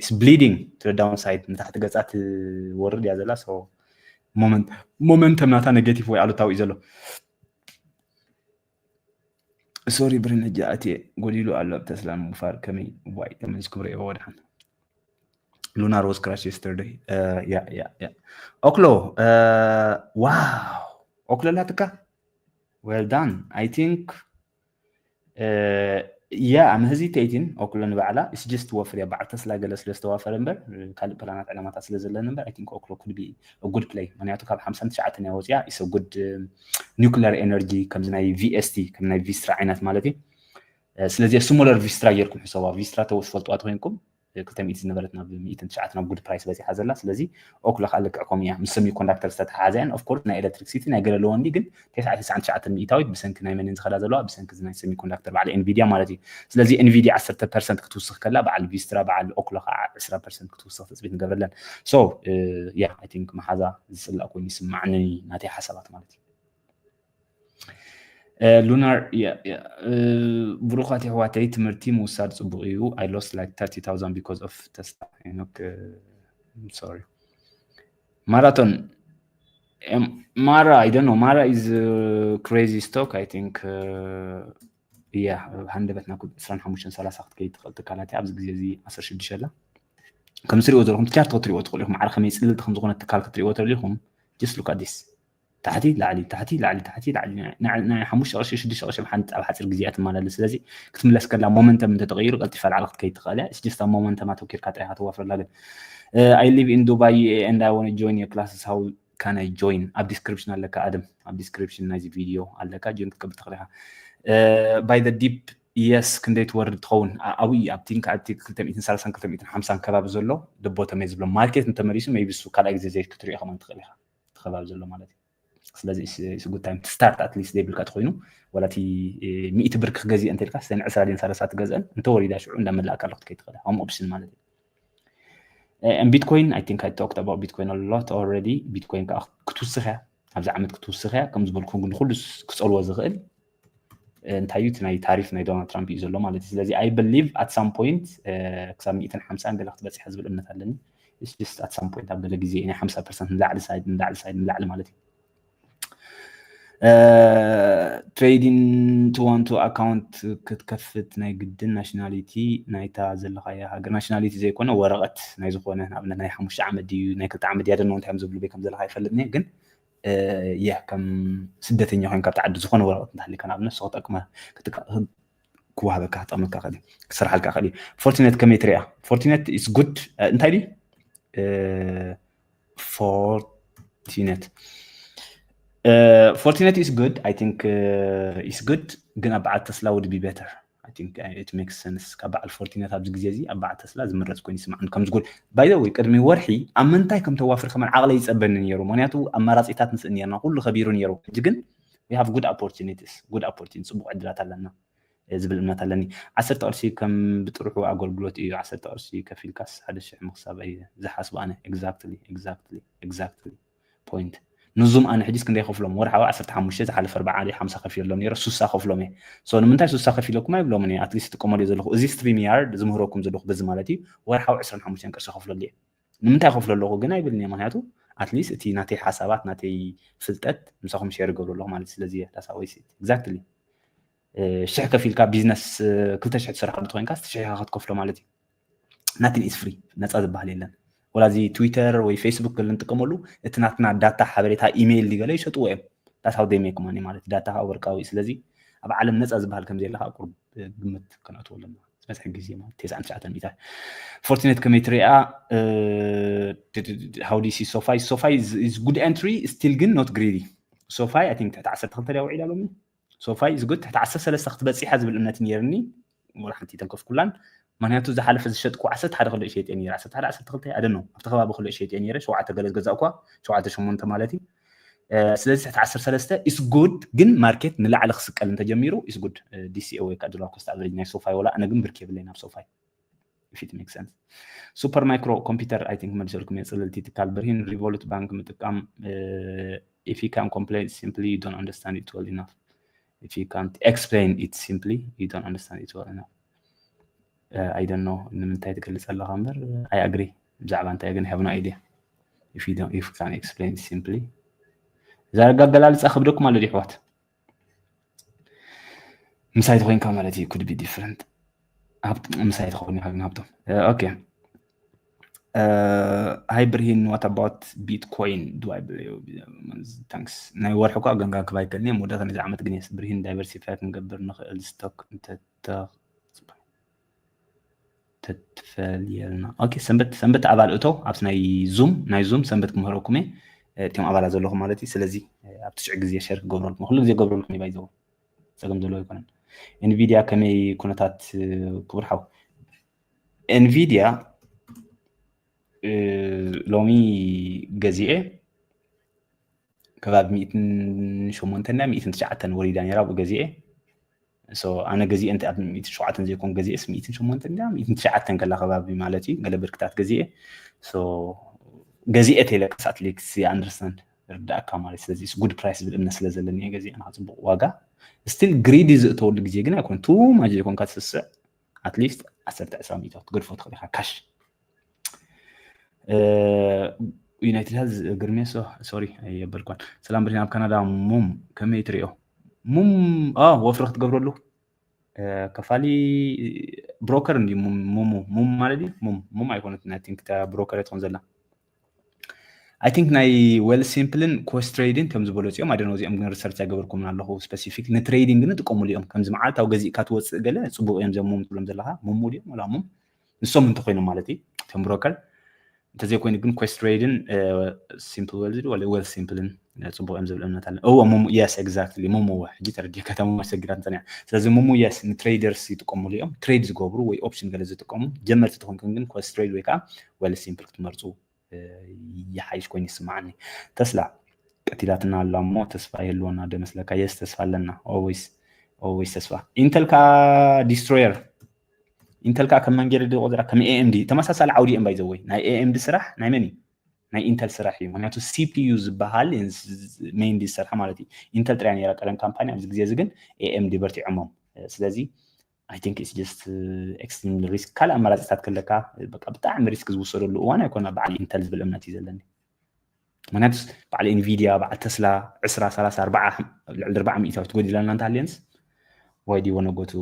is bleeding to the downside ንታሕቲ ገፃ ትወርድ እያ ዘላ momentum ናታ negative ወይ ኣሉታዊ እዩ ዘሎ። ሶሪ ብርነጃ ኣትየ ጎዲሉ ኣሎ ኣብ ተስላ ምፋር ከመይ ዋይ ተመልስኩም ርእዎ ወድሓን ሉናር was crash yesterday yeah yeah yeah ኦክሎ wow ኦክሎ ላትካ well done I think yeah I'm hesitate ኦክሎ ንባዕላ it's just ወፍር እያ በዓል ተስላ ገለ ስለ ዝተዋፈረ እምበር ካልእ ፕላናት ዕላማታት ስለ ዘለኒ እምበር I think ኦክሎ could be good play ምክንያቱ ካብ ሓምሳን ትሽዓተን እያ ወፅያ is good nuclear energy ከምዚ ናይ VST ከም ናይ ቪስትራ ዓይነት ማለት እዩ ስለዚ ስሞለር ቪስትራ ጌርኩም ሕሰባ ቪስትራ ተወስ ፈልጥዋ ተኮይንኩም ክልተ ሚእቲ ዝነበረት ናብ ሚእትን ትሽዓተ ናብ good price በፂሓ ዘላ ስለዚ ኦክሎ ከዓ ልክዕ ከምኡ እያ ምስ semiconductor ዝተተሓሓዘ እያን of course ናይ electricity ናይ ገለ ኣለዎ እንዲ ግን ተስዓ ተስዓን ትሽዓተን ሚእታዊት ብሰንኪ ናይ መንን ዝኸዳ ዘለዋ ብሰንኪ እዚ ናይ semiconductor በዓል ኤንቪድያ ማለት እዩ ስለዚ ኤንቪድያ ዓሰርተ ፐርሰንት ክትውስኽ ከላ በዓል ቪስትራ በዓል ኦክሎ ከዓ ዕስራ ፐርሰንት ክትውስኽ ትፅቢት ንገብረለን so yeah I think መሓዛ ዝፅላእ ኮይኑ ይስማዕኒ ናተይ ሓሳባት ማለት እዩ ሉናር ብሩኻት የሕዋተይ ትምህርቲ ምውሳድ ፅቡቅ እዩ I lost like thirty thousand because of ተስላ ሄኖክ sorry ማራቶን ማራ I don't know ማራ is crazy stock I think yeah ሃንደበት ናብ ዕስራን ሓሙሽተን ሰላሳ ክትከይድ ትኽእል ትካላት ኣብዚ ግዜ እዚ ዓሰርተ ሽዱሽተ ኣላ ከም ትሪእዎ ዘለኹም ቻርት ክትሪእዎ ትኽእሉ ኢኹም ማዕረ ከመይ ፅልልቲ ከም ዝኾነ ትካል ክትሪእዎ ተደሊኹም just look at this ታሕቲ ላዕሊ ታሕቲ ላዕሊ ታሕቲ ላዕሊ ናይ ሓሙሽተ ቅርሺ ሽዱሽተ ቅርሺ ኣብ ሓንቲ ኣብ ሓፂር ግዜያ ትመላለስ ስለዚ ክትምለስ ከላ momentum እንተተቀይሩ ቀልጢፋ ላዕሊ ክትከይድ ትኽእል እያ just ኣብ momentum ኣተኪርካ ጥራይ ኢኻ ተዋፍረላ ግን I live in Dubai and I want to join your classes how can I join ኣብ description ኣለካ ኣደም ኣብ description ናይዚ ቪድዮ ኣለካ join ክትገብር ትኽእል ኢኻ by the deep yes ክንደይ ትወርድ ትኸውን ኣብኡ ኣብቲ ክልተ ሚእትን ሰላሳን ክልተ ሚእትን ሓምሳን ከባቢ ዘሎ ደቦተመ ዝብሎ ማርኬት እንተመሊሱ maybe እሱ ካልኣይ ግዜ ዘይክትሪኦ ከማን ትኽእል ኢኻ እቲ ከባቢ ዘሎ ማለት እዩ። ስለዚ it's good time to start at least ዘይብልካ ተኮይኑ ወላ እቲ ሚእቲ ብር ክገዝእ እንተልካ ሰን ዕስራ ድን ሰላሳ ትገዝአን እንተወሪዳ ሽዑ እንዳመላእካ ኣለኩ ትከይትኽእል home option ማለት እዩ። And Bitcoin, I think I talked about Bitcoin a lot already. Bitcoin ከዓ ክትውስኽ እያ ኣብዚ ዓመት ክትውስኽ እያ ከም ዝበልኩም ግን ኩሉ ክፀልዎ ዝኽእል እንታይ እዩ ናይ ታሪፍ ናይ ዶናልድ ትራምፕ እዩ ዘሎ ማለት እዩ። ስለዚ I believe at some point ክሳብ ሚእትን ሓምሳን ገለ ክትበፅሕ ዝብል እምነት ኣለኒ። It's just at some point ኣብ ገለ ግዜ ናይ ሓምሳ ፐርሰንት ንላዕሊ ሳይድ ንላዕሊ ሳይድ ንላዕሊ ማለት እዩ። Trading to one to account ክትከፍት ናይ ግድን ናሽናሊቲ ናይታ ዘለኻያ ሃገር ናሽናሊቲ ዘይኮነ ወረቐት ናይ ዝኾነ ንኣብነት ናይ ሓሙሽተ ዓመት ድዩ ናይ ክልተ ዓመት ድያ ደነው እንታይ እዮም ዝብሉ ቤከም ዘለኻ ይፈልጥኒ ግን የ ከም ስደተኛ ኮይንካ ኣብቲ ዓዲ ዝኾነ ወረቐት እንተሃሊካ ንኣብነት ሰው ጠቅመ ክዋሃበካ ክጠቅመካ ክእል ክስርሓልካ ክእል እዩ። ፎርቲነት ከመይ ትሪኣ? ፎርቲነት is good እንታይ ድዩ? ፎርቲነት ፎርቲነት is good I think is good ግን ኣብ በዓል ተስላ would be better I think it makes sense ካብ በዓል ፎርቲነት ኣብዚ ግዜ እዚ ኣብ በዓል ተስላ ዝምረፅ ኮይኑ ይስማዕን ከም ዝጎል by the way ቅድሚ ወርሒ ኣብ ምንታይ ከም ተዋፍር ከመን ዓቕለ ይፀበኒ ነይሩ ምክንያቱ ኣማራፂታት ንስእ ነርና ኩሉ ከቢሩ ነይሩ ሕጂ ግን we have good opportunities good opportunity ፅቡቅ ዕድላት ኣለና ዝብል እምነት ኣለኒ። ዓሰርተ ቅርሺ ከም ብጥርሑ ኣገልግሎት እዩ። ዓሰርተ ቅርሺ ከፊልካስ ሓደ ሽሕ ምኽሳብ እየ ዝሓስብ ኣነ። Exactly, exactly, exactly point። ንዙም ኣነ ሕጂስ ክንደይ ከፍሎም ወርሓዊ ዓሰርተ ሓሙሽተ ዝሓለፈ ኣርባዓ ሓምሳ ከፊሎም ነይረ ሱሳ ከፍሎም እየ። So ንምንታይ ሱሳ ከፊለኩም ኣይብሎምን እየ። At least ጥቀመሉ ዘለኹ እዚ ስትሪም ያርድ ዝምህረኩም ዘለኹ በዚ ማለት እዩ። ወርሓዊ ዕስራን ሓሙሽተን ቅርሺ ከፍለሉ እየ። ንምንታይ ከፍሎ ኣለኹ ግን ኣይብልን እየ። ምክንያቱ at least እቲ ናተይ ሓሳባት ናተይ ፍልጠት ምሳኹም ሼር ይገብሩ ኣለኹ ማለት ስለዚ that's how I see it. Exactly ሽሕ ከፊልካ ቢዝነስ ክልተ ሽሕ ትሰርሓሉ ተኮይንካ ሽሕ ኢካ ክትከፍሎ ማለት እዩ። Nothing is free ነፃ ዝበሃል የለን። ወላ እዚ ትዊተር ወይ ፌስቡክ ገለ ንጥቀመሉ እቲ ናትና ዳታ ሓበሬታ ኢሜይል ገለ ይሸጥዎ እዮም። That's how they make money ማለት ዳታ ከዓ ወርቃዊ እዩ። ስለዚ ኣብ ዓለም ነፃ ዝበሃል ከም ዘየለ ከዓ ቁሩብ ግምት ከነእትዎ ኣለና። ዝበዝሐ ግዜ ማለት ተስዓን ትሽዓተን ሚእታ ፎርቲነት ከመይ ትሪኣ? How do you see SoFi? SoFi is good entry still ግን not greedy. SoFi I think ትሕቲ ዓሰርተ ክልተ ድያ ውዒላ ሎሚ SoFi is good ትሕቲ ዓሰርተ ሰለስተ ክትበፅሕ እያ ዝብል እምነት ነይርኒ ወላ ሓንቲ ኣይተንከፍኩላን ምክንያቱ ዝሓለፈ ዝሸጥኩ ዓሰርተ ሓደ ክልተ ሸይጠ ነይረ ዓሰርተ ሓደ ዓሰርተ ክልተ I don't know ኣብቲ ከባቢ ክልተ ሸይጠ ነይረ ሸውዓተ ገለ ዝገዛእኳ ሸውዓተ ሸሞንተ ማለት እዩ ስለዚ ትሕቲ ዓሰርተ ሰለስተ is good ግን ማርኬት ንላዕሊ ክስቀል እንተጀሚሩ is good DCA ወይ ከዓ ዶላር ኮስት ኣቨሬጅ ናይ SoFi ወላ ኣነ ግን ብርክ የብለይ ናብ SoFi if it makes sense super micro computer I think መልሰልኩም እየ ፅልልቲ ትካል ብርሂን Revolut Bank ምጥቃም if you can complain simply you don't understand it well enough if you can't explain it simply you don't understand it well enough I don't know ንምንታይ ትገልፅ ኣለካ እምበር I agree ብዛዕባ እንታይ ግን have no idea if you don't if you can explain it simply እዛ ኣገላልፃ ከብደኩም ኣሎ ኣሕዋት ምሳይ ተኮይንካ ማለት እዩ could be different ምሳይ ተኮይኑ ሃብቶም okay ሃይ ብርሂን what about Bitcoin do I believe thanks ናይ ወርሒ እኳ ገንጋን ክባ ይከልኒ መወዳእታ ነዚ ዓመት ግን የስ ብርሂን diversify ክንገብር ንኽእል stock እንተ ተትፈልየልና okay ሰንበት ሰንበት ኣባል እቶ ኣብቲ ናይ ዙም ናይ ዙም ሰንበት ክምህረኩም እየ እቲኦም ኣባላት ዘለኹም ማለት እዩ ስለዚ ኣብ ትሽዕ ግዜ ሸር ክገብረልኩም ኩሉ ግዜ ገብረልኩም ይባይዘው ፀገም ዘለዎ ኣይኮነን Nvidia ከመይ ኩነታት ክቡር ሓው Nvidia ሎሚ ገዚኤ ከባቢ ሚእትን ሸሞንተን ሚእትን ትሽዓተን ወሪዳ ነይራ ብኡ ገዚኤ ኣነ ገዚኤ እንተ ኣብ ሚእትን ሸውዓተን ዘይኮን ገዚኤስ ሚእትን ሸሞንተን ሚእትን ትሽዓተን ከላ ከባቢ ማለት እዩ ገለ ብርክታት ገዚኤ ገዚኤ ተይለቀስ ኣትሌክስ ኣንደርስተን ርዳእካ ማለት ስለዚ ጉድ ፕራይስ ዝብል እምነት ስለ ዘለኒ ገዚኤ ጽቡቅ ዋጋ ስቲል ግሪዲ ዝእተወሉ ግዜ ግን ኣይኮን ቱ ማጅ ዘይኮንካ ትስስዕ ኣትሊስት ዓሰርተ ዕስራ ሚእቲ ክትገድፎ ትኽእል ኢኻ ካሽ ዩናይትድ ሄልዝ ግርሜ ሶሪ የበልኳን ሰላም ብሪን ኣብ ካናዳ ሙም ከመይ ትሪኦ ሙም ወፍሪ ክትገብረሉ ከፋሊ ብሮከር እንዲ ሙሙ ሙም ማለት እዩ ሙም ሙም ኣይኮነት ናይ ቲንክ ብሮከር ትኾን ዘላ I think ናይ ዌል ሲምፕልን ኮስት ትሬድን ከም ዝበሎ እዚኦም ኣደነ እዚኦም ግን ሪሰርች ኣይገበርኩምን ኣለኹ ስፔሲፊክ ንትሬዲንግ ግን ጥቀሙሉ እዮም ከምዚ መዓልታዊ ገዚእካ ትወፅእ ገለ ፅቡቅ እዮም ዘሞም ትብሎም ዘለካ ሙሙ ድዮም ወላ ሙም ንሶም እንተኮይኖም ማለት እዩ እቶም ብሮከር እንተዘይኮይኑ ግን ኮስት ትሬድን ሲምፕል ዌልዝ ወላ ዌል ሲምፕልን ጽቡቕ እዮም ዝብል እምነት ኣሎ። እዎ ሙሙ፣ yes, exactly፣ ሙሙ። እዎ፣ ሕጂ ተረዲእካ፣ እታ ሙሙ ኣሰጊራትኒ ጸኒሓ። ስለዚ ሙሙ፣ yes፣ ንትሬደርስ ይጥቀሙሉ እዮም፣ ትሬድ ዝገብሩ ወይ ኦፕሽን ገለ ዝጥቀሙ። ጀመርቲ ተኾንኩም ግን ኮስት ትሬድ ወይ ከዓ ዌል ሲምፕል ክትመርጹ ይሓይሽ ኮይኑ ይስምዓኒ። ተስላ ቀቲላትና ኣላ እሞ ተስፋ የህልወና ዶ መስለካ? የስ፣ ተስፋ ኣለና። Always, always ተስፋ። ኢንተል ከዓ ዲስትሮየር። ኢንተል ከዓ ከም መን ገይረ ድቆፅራ? ከም ኤኤምዲ። ተመሳሳሊ ዓውዲ እዮም ባይዘወይ። ናይ ኤኤምዲ ስራሕ ናይ መን እዩ? ናይ ኢንተል ስራሕ እዩ። ምክንያቱ ሲፒዩ ዝበሃል ሜይንሊ ዝሰርሐ ማለት እዩ። ኢንተል ጥራይ ነይራ ቀደም ካምፓኒ፣ ኣብዚ ግዜ እዚ ግን ኤኤምዲ በርቲዖሞም። ስለዚ I think it's just extremely risk። ካልእ ኣማራፂታት ከለካ በቃ ብጣዕሚ ሪስክ ዝውሰደሉ እዋን ኣይኮነ። በዓል ኢንተል ዝብል እምነት እዩ ዘለኒ። ምክንያቱስ በዓል ኢንቪድያ፣ በዓል ተስላ ዕስራ፣ ሰላሳ፣ ኣርባዓ፣ ልዕሊ ኣርባዓ ሚእታዊት ጎዲላና እንተሃልየንስ why do you wanna go to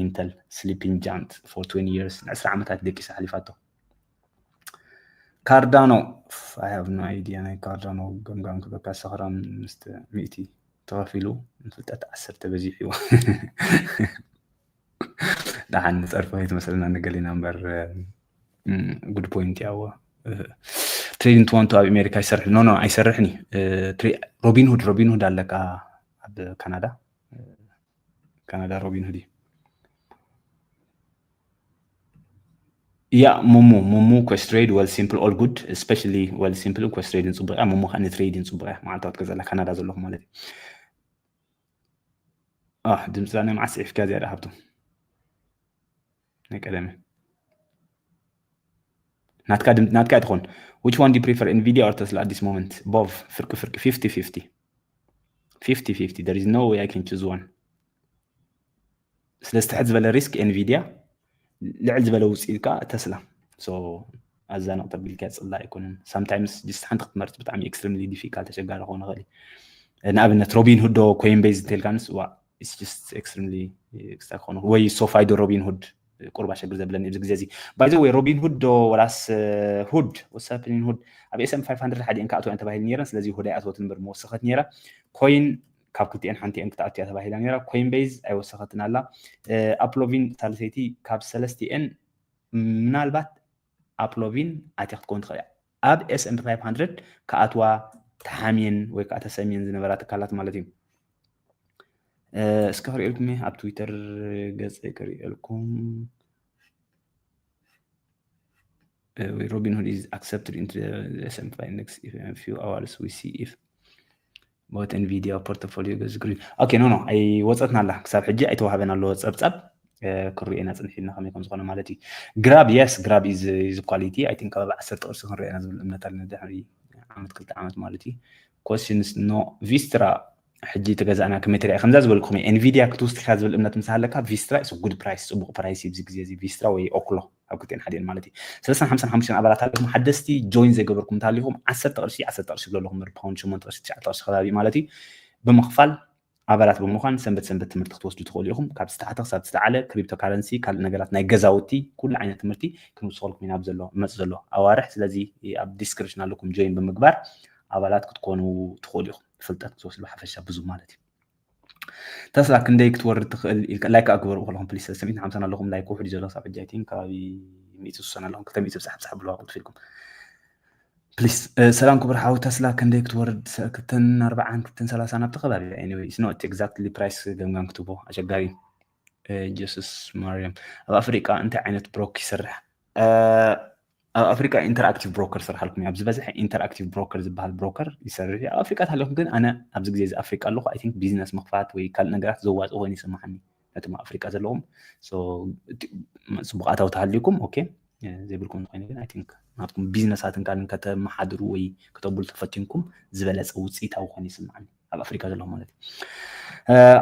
ኢንተል? Sleeping giant for twenty years፣ ንዕስራ ዓመታት ደቂሳ ሓሊፋቶ። ካርዳኖ፣ I have no idea ናይ ካርዳኖ ገምጋም ክበካ። ሰኽራም ምስቲ ሚእቲ ተኸፊሉ ንፍልጠት ዓሰርተ በዚሕዎ። ደሓን ንፀርፊ ከይትመስለና ንገሊና እምበር ጉድ ፖይንት ያዎ። ትሬዲንግ ትዋንቱ ኣብ ኣሜሪካ ይሰርሕ? ኖ ኖ፣ ኣይሰርሕን እዩ። ሮቢን ሁድ፣ ሮቢን ሁድ ኣለካ ኣብ ካናዳ? ካናዳ ሮቢን ሁድ እዩ። ያ ሙሙ፣ ሙሙ ኮስት ትሬድ፣ ዌል ሲምፕል፣ ኦል ጉድ። ስፔሻሊ ዌል ሲምፕል ኮስት ትሬድን ጽቡቕ እያ። ሙሙ ከዓ ንትሬድን ጽቡቕ እያ። መዓልታዊ ትገዝኣላ ካናዳ ዘለኹ ማለት እዩ። ኣህ፣ ድምፂ ናይ መዓስ ጽሒፍካ እዚኣ ደኣ ሃብቶም? ናይ ቀደመ። ናትካ ድም-፣ ናትካ ኣይትኾን። Which one do you prefer, Nvidia or Tesla at this moment? ቦቭ፣ ፍርቂ ፍርቂ፣ fifty fifty. Fifty fifty. There is no way I can choose one. ስለዚ ትሕት ዝበለ ሪስክ ኤንቪዲያ፣ ልዕል ዝበለ ውፅኢት ከዓ ተስላ። So ኣዛንቕ ተቢልካ ፅላ ኣይኮነን። Sometimes just ሓንቲ ክትመርፅ ብጣዕሚ ኤክስትሪምሊ ዲፊካልት፣ ተሸጋሪ ክኸውን ይኽእል እዩ። ንኣብነት ሮቢን ሁድ ዶ ኮይን ቤዝ እንተልካንስ፣ ዋ፣ it's just extremely ክስታ ክኾኑ፣ ወይ ሶፋይ ዶ ሮቢን ሁድ፣ ቁርባ ሸግር ዘብለኒ ኣብዚ ግዜ እዚ። By the way፣ ሮቢን ሁድ ዶ ወላስ ሁድ፣ what's happening ሁድ? ኣብ ኤስ ኤንድ ፒ ፋይቭ ሃንድረድ ሓዲአን ክኣትዋ እየን ተባሂሉ ነይረን። ስለዚ ሁድ ኣይኣትወትን እምበር ምወሰኸት ነይራ። ኮይን ካብ ክልቲኤን ሓንቲኤን ክትኣቱ እያ ተባሂላ ነይራ። ኮይን ቤዝ ኣይወሰኸትን ኣላ። ኣፕሎቪን ሳልሰይቲ ካብ ሰለስቲኤን ምናልባት ኣፕሎቪን ኣትያ ክትከውን ትኽእል እያ። ኣብ ኤስ ኤንድ ፒ ፋይቭ ሃንድረድ ክኣትዋ ተሓምየን ወይ ከዓ ተሰምየን ዝነበራ ትካላት ማለት እዩ። እስከ ክርእየልኩም እየ፣ ኣብ ትዊተር ገፀይ ክርእየልኩም። Robinhood is accepted into the S and P index. If in a few hours we see if both Nvidia portfolio goes green. Okay, no, no, ኣይወፀትን ኣላ። ክሳብ ሕጂ ኣይተዋህበን ኣለዎ ፀብፃብ። ክርኤና ፅንሕ ኢልና ከመይ ከም ዝኾነ ማለት እዩ። ግራብ፣ yes, ግራብ is quality. I think ከባቢ ዓሰርተ ቅርሺ ክንርኤና ዝብል እምነት ኣለኒ ድሕሪ ዓመት ክልተ ዓመት ማለት እዩ። Questions? No. ቪስትራ ሕጂ ተገዛእና ከመይ ትሪኣ? ከምዛ ዝበልኩም እየ፣ ኤንቪዲያ ክትውስድ ኢኻ ዝብል እምነት ምስ ሃለካ፣ ቪስትራ is good price፣ ፅቡቕ ፕራይስ እዩ። ኣብዚ ግዜ እዚ ቪስትራ ወይ ኦክሎ ኣብ ክልቲኤን ሓዲኤን ማለት እዩ። ሰለስተ ሓምሳን ሓሙሽተን ኣባላት ኣለኩም፣ ሓደስቲ ጆይን ዘይገበርኩም እንተሃሊኹም፣ ዓሰርተ ቅርሺ፣ ዓሰርተ ቅርሺ ይብለለኹም፣ ፓውንድ ሸሞንተ ቅርሺ፣ ትሽዓተ ቅርሺ ከባቢ ማለት እዩ፣ ብምኽፋል ኣባላት ብምዃን ሰንበት ሰንበት ትምህርቲ ክትወስዱ ትኽእሉ ኢኹም። ካብ ዝተሓተ ክሳብ ዝተዓለ፣ ክሪፕቶ ካረንሲ፣ ካልእ ነገራት፣ ናይ ገዛውቲ፣ ኩሉ ዓይነት ትምህርቲ ክንውስኸልኩም ኢና ኣብ ዘሎ መፅ ዘሎ ኣዋርሕ። ስለዚ ኣብ ዲስክሪፕሽን ኣለኩም፣ ጆይን ብምግባር ኣባላት ክትኮኑ ትኽእሉ ኢኹም። ፍልጠት ክትወስዱ ሓፈሻ ብዙ ማለት እዩ። ተስላ ክንደይ ክትወርድ ትኽእል ኢልካ ላይክ ኣግበሩ ከለኹም ፕሊስ። ሰለስተ ሚእትን ሓምሳን ኣለኹም ላይክ ውሕድ እዩ ዘሎ ክሳብ ሕጂ። I think ከባቢ ሚእቲ ስሳን ኣለኹም፣ ክልተ ሚእቲ ብፅሓ ብፅሓ ብለዋ ቁልፊ ኢልኩም ፕሊስ። ሰላም ክቡር ሓው ተስላ ክንደይ ክትወርድ? ክልተን ኣርባዓን ክልተን ሰላሳን ኣብቲ ከባቢ። Anyway, it's not exactly ፕራይስ ገምጋም ክትቦ ኣሸጋሪ። ጀሱስ ማርያም፣ ኣብ ኣፍሪቃ እንታይ ዓይነት ብሮክ ይሰርሕ? ኣብ ኣፍሪቃ ኢንተርኣክቲቭ ብሮከር ስርሓልኩም እዩ። ኣብ ዝበዝሐ ኢንተርኣክቲቭ ብሮከር ዝበሃል ብሮከር ይሰርሕ እዩ። ኣብ ኣፍሪቃ ተሃለኹም ግን፣ ኣነ ኣብዚ ግዜ እዚ ኣፍሪቃ ኣለኹ፣ I think ቢዝነስ ምኽፋት ወይ ካልእ ነገራት ዘዋፅእ ኮይኑ ይስምዓኒ። ነቶም ኣብ ኣፍሪቃ ዘለኹም፣ so፣ እቲ ፅቡቕ ኣታዊ ተሃልዩኩም፣ ኦኬ፣ ዘይብልኩም እንተኾይኑ ግን፣ I think ናትኩም ቢዝነሳትን ካልእን ከተመሓድሩ ወይ ከተብሉ ተፈቲንኩም ዝበለፀ ውፅኢታዊ ኮይኑ ይስምዓኒ። ኣብ ኣፍሪካ ዘለኹም ማለት እዩ።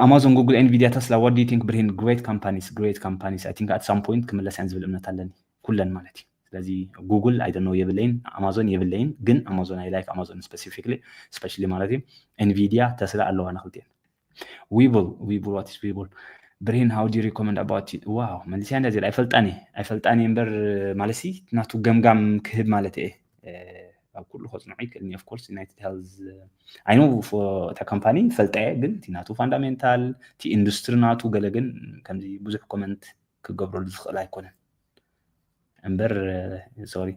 ኣማዞን፣ ጉግል፣ ኤንቪዲያ፣ ተስላ፣ what do you think? ብርሂን፣ great companies, great companies. I think at some point ክምለስ እየን ዝብል እምነት ኣለኒ፣ ኩለን ማለት እዩ። ስለዚ ጉግል፣ I don't know፣ የብለይን፣ ኣማዞን የብለይን፣ ግን ኣማዞን፣ I like ኣማዞን specifically, especially ማለት እዩ። ኤንቪዲያ፣ ተስላ ኣለዋና ክልቲኤን። ዊቡል፣ ዊቡል፣ what is ዊቡል? ብርሂን፣ how do you recommend about it? ዋው፣ መሊስያ እንዳ ዚላ ኣይፈልጣን እየ፣ ኣይፈልጣን እየ እምበር፣ ማለት ሲ ናቱ ገምጋም ክህብ ማለት እየ። ኣብ ኩሉ ከፅንዖ ይክእልኒ። Of course፣ ዩናይትድ ሄልዝ፣ I know፣ እታ ካምፓኒ ይፈልጣ እየ፣ ግን እቲ ናቱ ፋንዳሜንታል፣ እቲ ኢንዱስትሪ ናቱ ገለ ግን ከምዚ ብዙሕ ኮመንት ክገብረሉ ዝኽእል ኣይኮነን እምበር፣ ሶሪ፣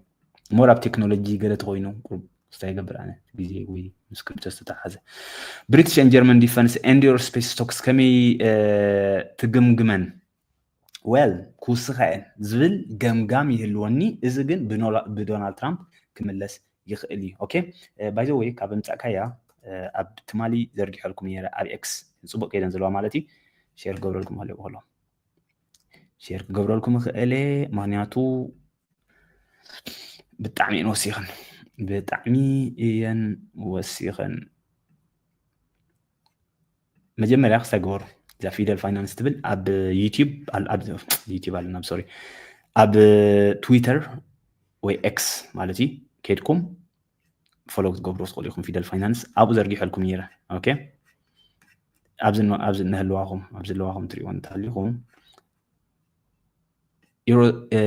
ሞር ኣብ ቴክኖሎጂ ገለ ተኮይኑ ቁሩብ ክስታይ ይገብር ኣነ ግዜ ወይ ምስ ክሪፕቶ ዝተተሓዘ። British and German defense and aerospace stocks ከመይ ትግምግመን? Well ክውስኻ እየን ዝብል ገምጋም ይህልወኒ። እዚ ግን ብዶናልድ ትራምፕ ክምለስ ይኽእል እዩ። Okay, by the way ካብ ምጻእካያ ኣብ ትማሊ ዘርጊሐልኩም ነረ ኣብ ኤክስ ጽቡቅ ከይደን ዘለዋ ማለት እዩ። ሼር ክገብረልኩም ከለኩ ከሎ ሼር ክገብረልኩም ይኽእል እየ፣ ምክንያቱ ብጣዕሚ እየን ወሲኽን፣ ብጣዕሚ እየን ወሲኽን። መጀመርያ ክስታይ ግበሩ። እዛ ፊደል ፋይናንስ ትብል ኣብ ዩቲዩብ ዩቲዩብ ኣለና ሶሪ፣ ኣብ ትዊተር ወይ ኤክስ ማለት እዩ ከይድኩም ፎሎ ክትገብሩ ትኽእሉ ኢኹም። ፊደል ፋይናንስ ኣብኡ ዘርጊሐልኩም ነይረ። Okay፣ ኣብዚ እነህልዋኹም ኣብዚ ኣለዋኹም ትሪእዎ እንተሃሊኹም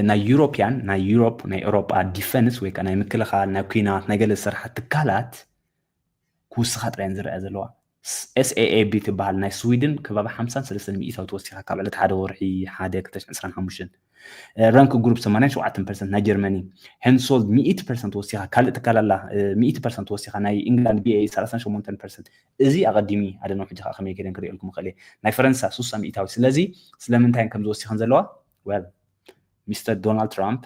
ናይ ዩሮፒያን ናይ ዩሮፕ ናይ ኤውሮጳ ዲፈንስ ወይ ከዓ ናይ ምክልኻል ናይ ኩናት ናይ ገለ ዝሰርሓ ትካላት ክውስኻ ጥራየን ዝረኣ ዘለዋ። SAAB ትበሃል ናይ ስዊድን ከባቢ ሓምሳን ሰለስተን ሚእታዊ ተወሲኻ ካብ ዕለት ሓደ ወርሒ ሓደ ክልተ ሽሕን ዕስራን ሓሙሽተን። ራንክ ግሩፕ ሰማንያን ሸውዓተን ፐርሰንት ናይ ጀርመኒ። ሄንሶልድ ሚእቲ ፐርሰንት ወሲኻ ካልእ ትካል ኣላ ሚእቲ ፐርሰንት ወሲኻ ናይ ኢንግላንድ BAE ሰላሳን ሸሞንተን ፐርሰንት። እዚ ኣቐዲሚ ኣደነው ሕጂ ከዓ ከመይ ከይደን ክርእየልኩም ይኽእል እየ። ናይ ፈረንሳ ሱሳ ሚእታዊ። ስለዚ ስለምንታይ ከም ዝወሲኸን ዘለዋ well ሚስተር ዶናልድ ትራምፕ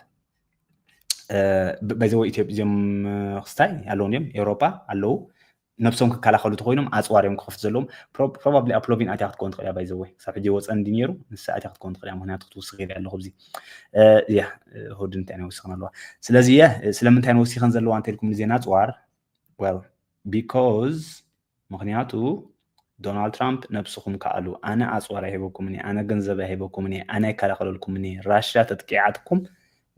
ባይዘወ ኢትዮጵ እዚኦም ክስታይ ኣለውን እዮም ኤውሮፓ ኣለዉ ነብሶም ክከላኸሉ ተኮይኖም ኣፅዋር እዮም ክኸፍቱ ዘለዎም። Probably ኣፕሎቪን ኣትያ ክትከውን ትኽእል እያ። ባይዘወ ክሳብ ሕጂ ወፀን እንዲ ነይሩ ንሳ ኣትያ ክትከውን ትኽእል እያ። ምክንያቱ ክትውስኽ ኢለ ኣለኹ ኣብዚ ያ ሁድ እንታይ ናይ ወሲኽን ኣለዋ። ስለዚ የ ስለምንታይ ንወሲኸን ዘለዋ እንተልኩም ዜና ኣፅዋር well because ምክንያቱ ዶናልድ ትራምፕ ነብስኹም ከኣሉ ኣነ ኣፅዋር ኣይህበኩምን ኣነ ገንዘብ ኣይህበኩምን ኣነ ኣይከላኸለልኩምን ራሽያ ተጥቂዓትኩም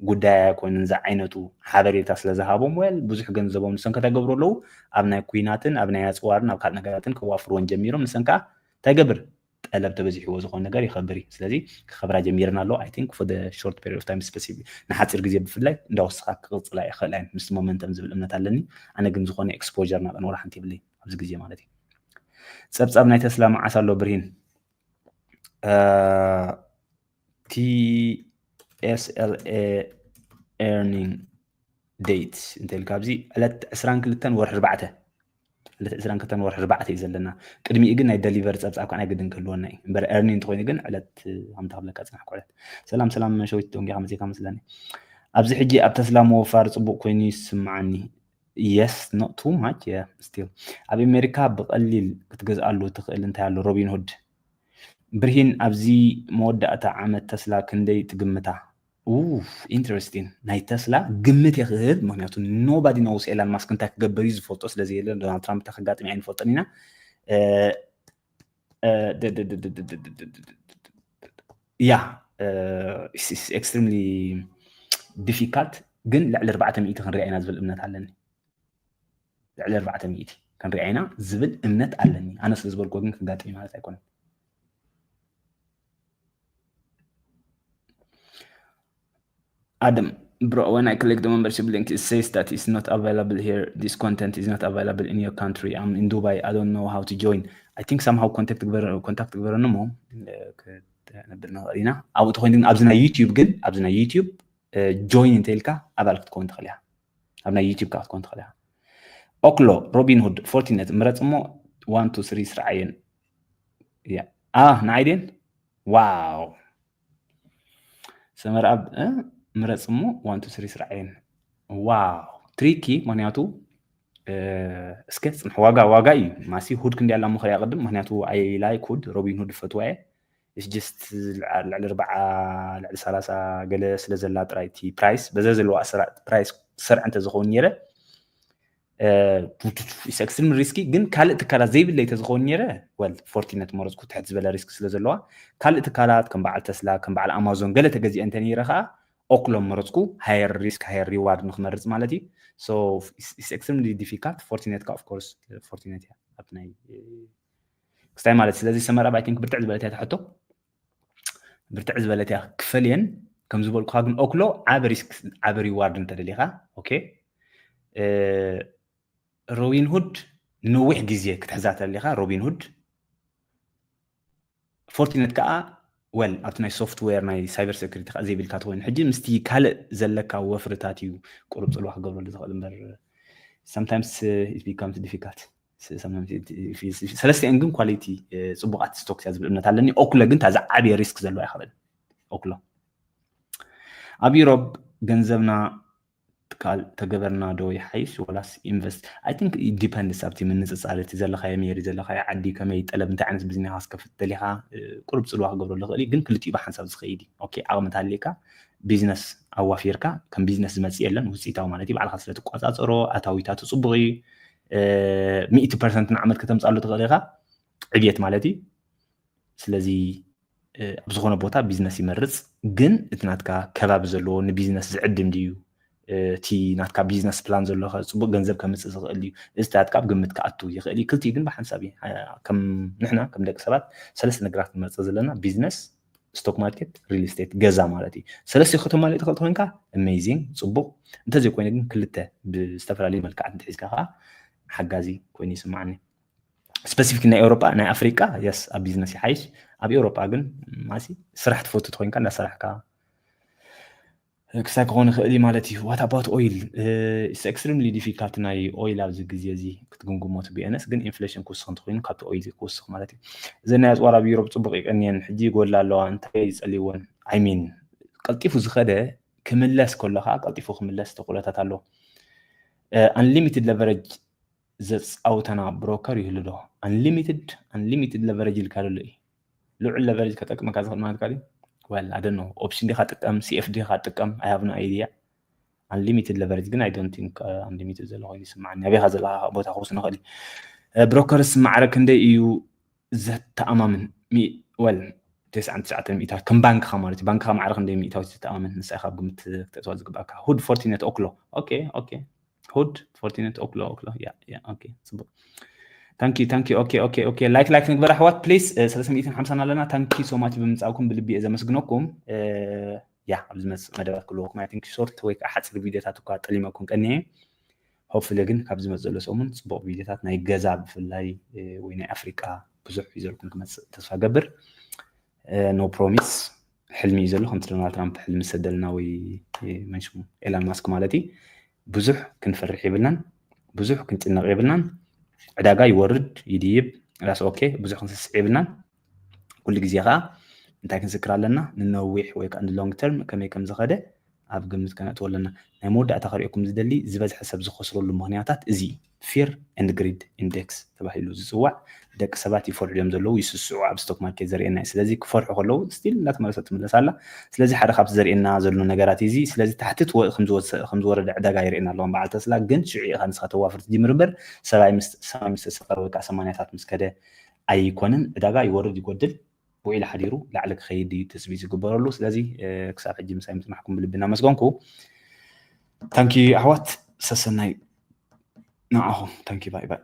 ጉዳይ ኣይኮንን ዝዓይነቱ ሓበሬታ ስለዝሃቦም well ብዙሕ ገንዘቦም ንሰን ከተገብሩ ኣለዉ ኣብ ናይ ኩናትን ኣብ ናይ ኣፅዋርን ኣብ ካልእ ነገራትን ከዋፍርወን ጀሚሮም ንሰን ከዓ እንታይ ገብር ጠለብ ተበዚሕዎ ዝኾን ነገር ይኸብር እዩ። ስለዚ ክኸብራ ጀሚርና ኣሎ I think for the short period of time specific ንሓፂር ግዜ ብፍላይ እንዳወስኻ ክቕፅላ ይኽእላ እየን ምስ momentum ዝብል እምነት ኣለኒ። ኣነ ግን ዝኾነ exposure ናብአን ወላ ሓንቲ የብለይ ኣብዚ ግዜ ማለት እዩ። ፀብፃብ ናይ ተስላ መዓስ ኣሎ ብርሂን? TSLA earning date እንተ ኢልካ ኣብዚ ዕለት ዕስራን ክልተን ወርሒ ኣርባዕተ ዕለት ዕስራን ክልተን ወርሒ ኣርባዕተ እዩ ዘለና። ቅድሚኡ ግን ናይ delivery ፀብፃብ ከዓ ናይ ግድን ክህልወና እዩ እምበር earning እንተኮይኑ ግን ዕለት ከምታ ክብለካ ፅናሕ ዕለት። ሰላም ሰላም ሸዊት ደንጊኻ መፅካ መስለኒ። ኣብዚ ሕጂ ኣብ ተስላ ምውፋር ፅቡቅ ኮይኑ ይስምዓኒ። Yes, not too much, yeah, still ኣብ ኣሜሪካ ብቐሊል ክትገዝኣሉ ትኽእል እንታይ ኣሎ Robinhood? ብርሂን ኣብዚ መወዳእታ ዓመት ተስላ ክንደይ ትግምታ? Interesting ናይ ተስላ ግምት እየ ክህብ ምክንያቱ nobody knows ኤላን ማስክ እንታይ ክገብር እዩ ዝፈልጦ ስለዘየለ ዶናልድ ትራምፕ እንታይ ከጋጥም ኣይንፈልጦን ኢና። ያ extremely difficult ግን ልዕሊ ኣርባዕተ ሚእቲ ክንሪኣ ኢና ዝብል እምነት ኣለኒ። ልዕሊ ኣርባዕተ ሚእቲ ክንሪኣ ኢና ዝብል እምነት ኣለኒ። ኣነ ስለ ዝበልኩ ግን ክጋጥም እዩ ማለት ኣይኮነን። Adam, bro, when I click the membership link, it says that it's not available here. This content is not available in your country. I'm in Dubai. I don't know how to join. I think somehow contact ግበር contact ግበረኒ ሞ ክነብር ንኽእል ኢና። ኣብኡ ተኮይኑ ግን ኣብዚ ናይ ዩቲዩብ ግን ኣብዚ ናይ ዩቲዩብ join እንተ ኢልካ ኣባል ክትከውን ትኽእል ኢኻ። ኣብ ናይ ዩቲዩብ ከዓ ክትከውን ትኽእል ኢኻ። ኦክሎ፣ ሮቢንሁድ፣ ፎርቲነት ምረፅ እሞ ዋን ቱ ስሪ ስርዓየን። ንዓይ ድን ዋው ሰመርኣብ ምረፅ እሞ ዋን ቱ ስሪ ስርዓየን። ዋው ትሪኪ ምክንያቱ እስከ ፅንሕ ዋጋ ዋጋ እዩ ማሲ ሁድ ክንዲ ኣላ ምኽር ያቅድም ምክንያቱ ኣይ ላይክ ሁድ ሮቢን ሁድ ፈትዋ እየ it's just ልዕሊ ኣርባዓ ልዕሊ ሰላሳ ገለ ስለ ዘላ ጥራይ እቲ price በዘ ዘለዋ price ክሰርዕ እንተዝኸውን ነይረ extreme risky ግን ካልእ ትካላት ዘይብለይ ተዝኸውን ነይረ well ፎርቲነት መረፅኩ ትሕት ዝበለ risk ስለ ዘለዋ ካልእ ትካላት ከም በዓል ተስላ ከም በዓል ኣማዞን ገለ ተገዚአ እንተ ነይረ ከዓ ኦክሎም መረፅኩ higher risk higher reward ንክመርፅ ማለት እዩ so extremely difficult ፎርቲነት ከዓ of course ፎርቲነት እያ ኣብ ናይ ክስታይ ማለት ስለዚ ሰመራብ I think ብርትዕ ዝበለት እያ ትሕቶ ብርትዕ ዝበለት እያ ክፈልየን ከም ዝበልኩካ ግን ኦክሎ ዓቢ risk ዓቢ reward እንተደሊካ okay ሮቢን ሁድ ንነዊሕ ግዜ ክትሕዛ ተደሊካ ሮቢን ሁድ ፎርቲነት ከዓ well ኣብቲ ናይ software ናይ cyber security ከዓ ዘይብልካ ተኮይኑ ሕጂ ምስቲ ካልእ ዘለካ ወፍርታት እዩ ቁሩብ ፅልዋ ክገብረሉ ዝኽእል እምበር sometimes it becomes difficult። ሰለስቲአን ግን quality ጽቡቃት stocks እያ ዝብል እምነት ኣለኒ። ኦክሎ ግን ታዛ ዓብየ risk ዘለዋ ይኸበል። ኦክሎ ኣብ ዩሮብ ገንዘብና ተገበርና ዶ ይሓይሽ ወላስ invest? I think depends ኣብቲ ምንፅፃር እቲ ዘለካዮ ሜሪ ዘለካዮ ዓዲ ከመይ ጠለብ እንታይ ዓይነት ቢዝነስ ከስከፍት ደሊካ ቁሩብ ፅልዋ ክገብረሉ ክእል ግን ክልቲኡ ብሓንሳብ ዝኸይድ እዩ። ዓቕሚ እንተሃልየካ ቢዝነስ ኣዋፊርካ ከም ቢዝነስ ዝመፅእ የለን ውፅኢታዊ ማለት እዩ። ባዕልካ ስለትቆፃፀሮ ኣታዊታቱ ፅቡቅ እዩ። ሚእቲ ፐርሰንት ንዓመት ከተምፃሉ ትኽእል ኢካ ዕብየት ማለት እዩ። ስለዚ ኣብ ዝኾነ ቦታ ቢዝነስ ይመርፅ ግን እቲ ናትካ ከባቢ ዘለዎ ንቢዝነስ ዝዕድም ድዩ እቲ ናትካ ቢዝነስ ፕላን ዘሎ ጽቡቅ ገንዘብ ከምፅእ ዝኽእል እዩ። እዚ ናትካ ኣብ ግምት ክኣቱ ይኽእል እዩ። ክልቲኡ ግን ብሓንሳብ እዩ። ከም ንሕና ከም ደቂ ሰባት ሰለስተ ነገራት ክንመርፅ ዘለና ቢዝነስ፣ ስቶክ ማርኬት፣ ሪል ስቴት፣ ገዛ ማለት እዩ። ሰለስቲኡ ከተማልእ ትኽእል ተኮይንካ amazing ጽቡቅ። እንተዘይኮይነ ግን ክልተ ብዝተፈላለዩ መልክዓት እንተሒዝካ ከዓ ሓጋዚ ኮይኑ ይስማዓኒ። ስፐሲፊክ ናይ ኤውሮጳ ናይ ኣፍሪቃ የስ ኣብ ቢዝነስ ይሓይሽ። ኣብ ኤውሮጳ ግን ማሲ ስራሕ ትፈቱ ተኮይንካ እንዳሰራሕካ ክሳይ ክኾን ይኽእል እዩ ማለት እዩ። What about oil? It's extremely difficult ናይ ኦይል ኣብዚ ግዜ እዚ ክትግምግሞ ትብኤነስ ግን ኢንፍሌሽን ክውስኽ እንተኮይኑ ካብቲ ኦይል ክውስኽ ማለት እዩ። እዘን ናይ ኣፅዋር ኣብ ዩሮፕ ፅቡቅ ይቀንየን ሕጂ ይጎላ ኣለዋ እንታይ ይፀልይወን? I mean ቀልጢፉ ዝኸደ ክምለስ ከሎ ከዓ ቀልጢፉ ክምለስ ተኽእሎታት ኣሎ። Unlimited leverage ዘፃውተና ብሮከር ይህሉ ዶ? Unlimited unlimited leverage ኢልካ ዘሎ እዩ። ልዑል leverage ከጠቅመካ ዝኽእል ማለት ካሊ well I don't know option ዲኻ ጥቀም CFD ዲኻ ጥቀም I have no idea። Unlimited leverage ግን I don't think unlimited ዘሎ ኮይኑ ይስማዓኒ። ኣበይካ ዘለካ ቦታ ክውስን ይኽእል እዩ። ብሮከርስ ማዕረ ክንደይ እዩ ዘተኣማምን? Well ተስዓን ትሽዓተን ሚእታዊት ከም ባንክኻ ማለት እዩ። ባንክኻ ማዕረ ክንደይ ሚእታዊት ዘተኣማምን ንሳ ኢኻ ኣብ ግምት ክተእትዋ ዝግባእካ። Hood Fortinet Oklo okay okay Hood Fortinet Oklo Oklo yeah yeah okay ጽቡቅ thank you thank you okay okay okay like like ንግበር ኣሕዋት please ሰለስተ ሚእትን ሓምሳን ኣለና thank you so much ብምምጻእኩም ብልቢ እየ ዘመስግነኩም። ያ ኣብ ዝመጽእ መደባት ክልወኩም I think short ወይ ከዓ ሓፂር ቪድዮታት እኳ ጠሊመኩም ቀኒየ። Hopefully ግን ካብ ዝመጽእ ዘሎ ሰሙን ጽቡቅ ቪድዮታት ናይ ገዛ ብፍላይ ወይ ናይ ኣፍሪቃ ብዙሕ ይዘልኩም ክመጽእ ተስፋ ገብር። No promise ሕልሚ እዩ ዘሎ ከምቲ ዶናልድ ትራምፕ ሕልሚ ሰደልና ወይ መንሽሙ ኤላን ማስክ ማለት እዩ። ብዙሕ ክንፈርሕ የብልናን፣ ብዙሕ ክንጭነቕ የብልናን። ዕዳጋ ይወርድ ይድይብ that's okay ብዙሕ ክንስስዕ የብልናን። ኩሉ ግዜ ከዓ እንታይ ክንዝክር ኣለና ንነዊሕ ወይ ከዓ long term ከመይ ከም ዝኸደ ኣብ ግምት ከነእትዎ ኣለና። ናይ መወዳእታ ከሪኦኩም ዝደሊ ዝበዝሐ ሰብ ዝኸስረሉ ምክንያታት እዚ fear and greed index ተባሂሉ ዝፅዋዕ ደቂ ሰባት ይፈርሑ እዮም ዘለዉ ይስስዑ ኣብ ስቶክ ማርኬት ዘርእየና እዩ። ስለዚ ክፈርሑ ከለዉ still እናተመለሰት ትምለስ ኣላ። ስለዚ ሓደ ካብቲ ዘርእየና ዘሎ ነገራት እዚ ስለዚ ታሕቲ ከም ዝወረደ ዕዳጋ የርእየና ኣለዎም በዓል ተስላ ግን ሽዑ ኢኻ ንስኻ ተዋፍር ትጅምር እምበር ሰብኣይ ምስ ሰማይ ምስ ተሰቀረ ወይ ከዓ ሰማንያታት ምስ ከደ ኣይኮነን ዕዳጋ ይወርድ ይጎድል ውዒሉ ሓዲሩ ላዕሊ ክኸይድ እዩ ትፅቢት ዝግበረሉ። ስለዚ ክሳብ ሕጂ ምሳይ ምፅናሕኩም ብልቢ እናመስገንኩ ታንኪ ኣሕዋት ሰሰናይ ንዓኹም ታንኪ ባይ ባይ።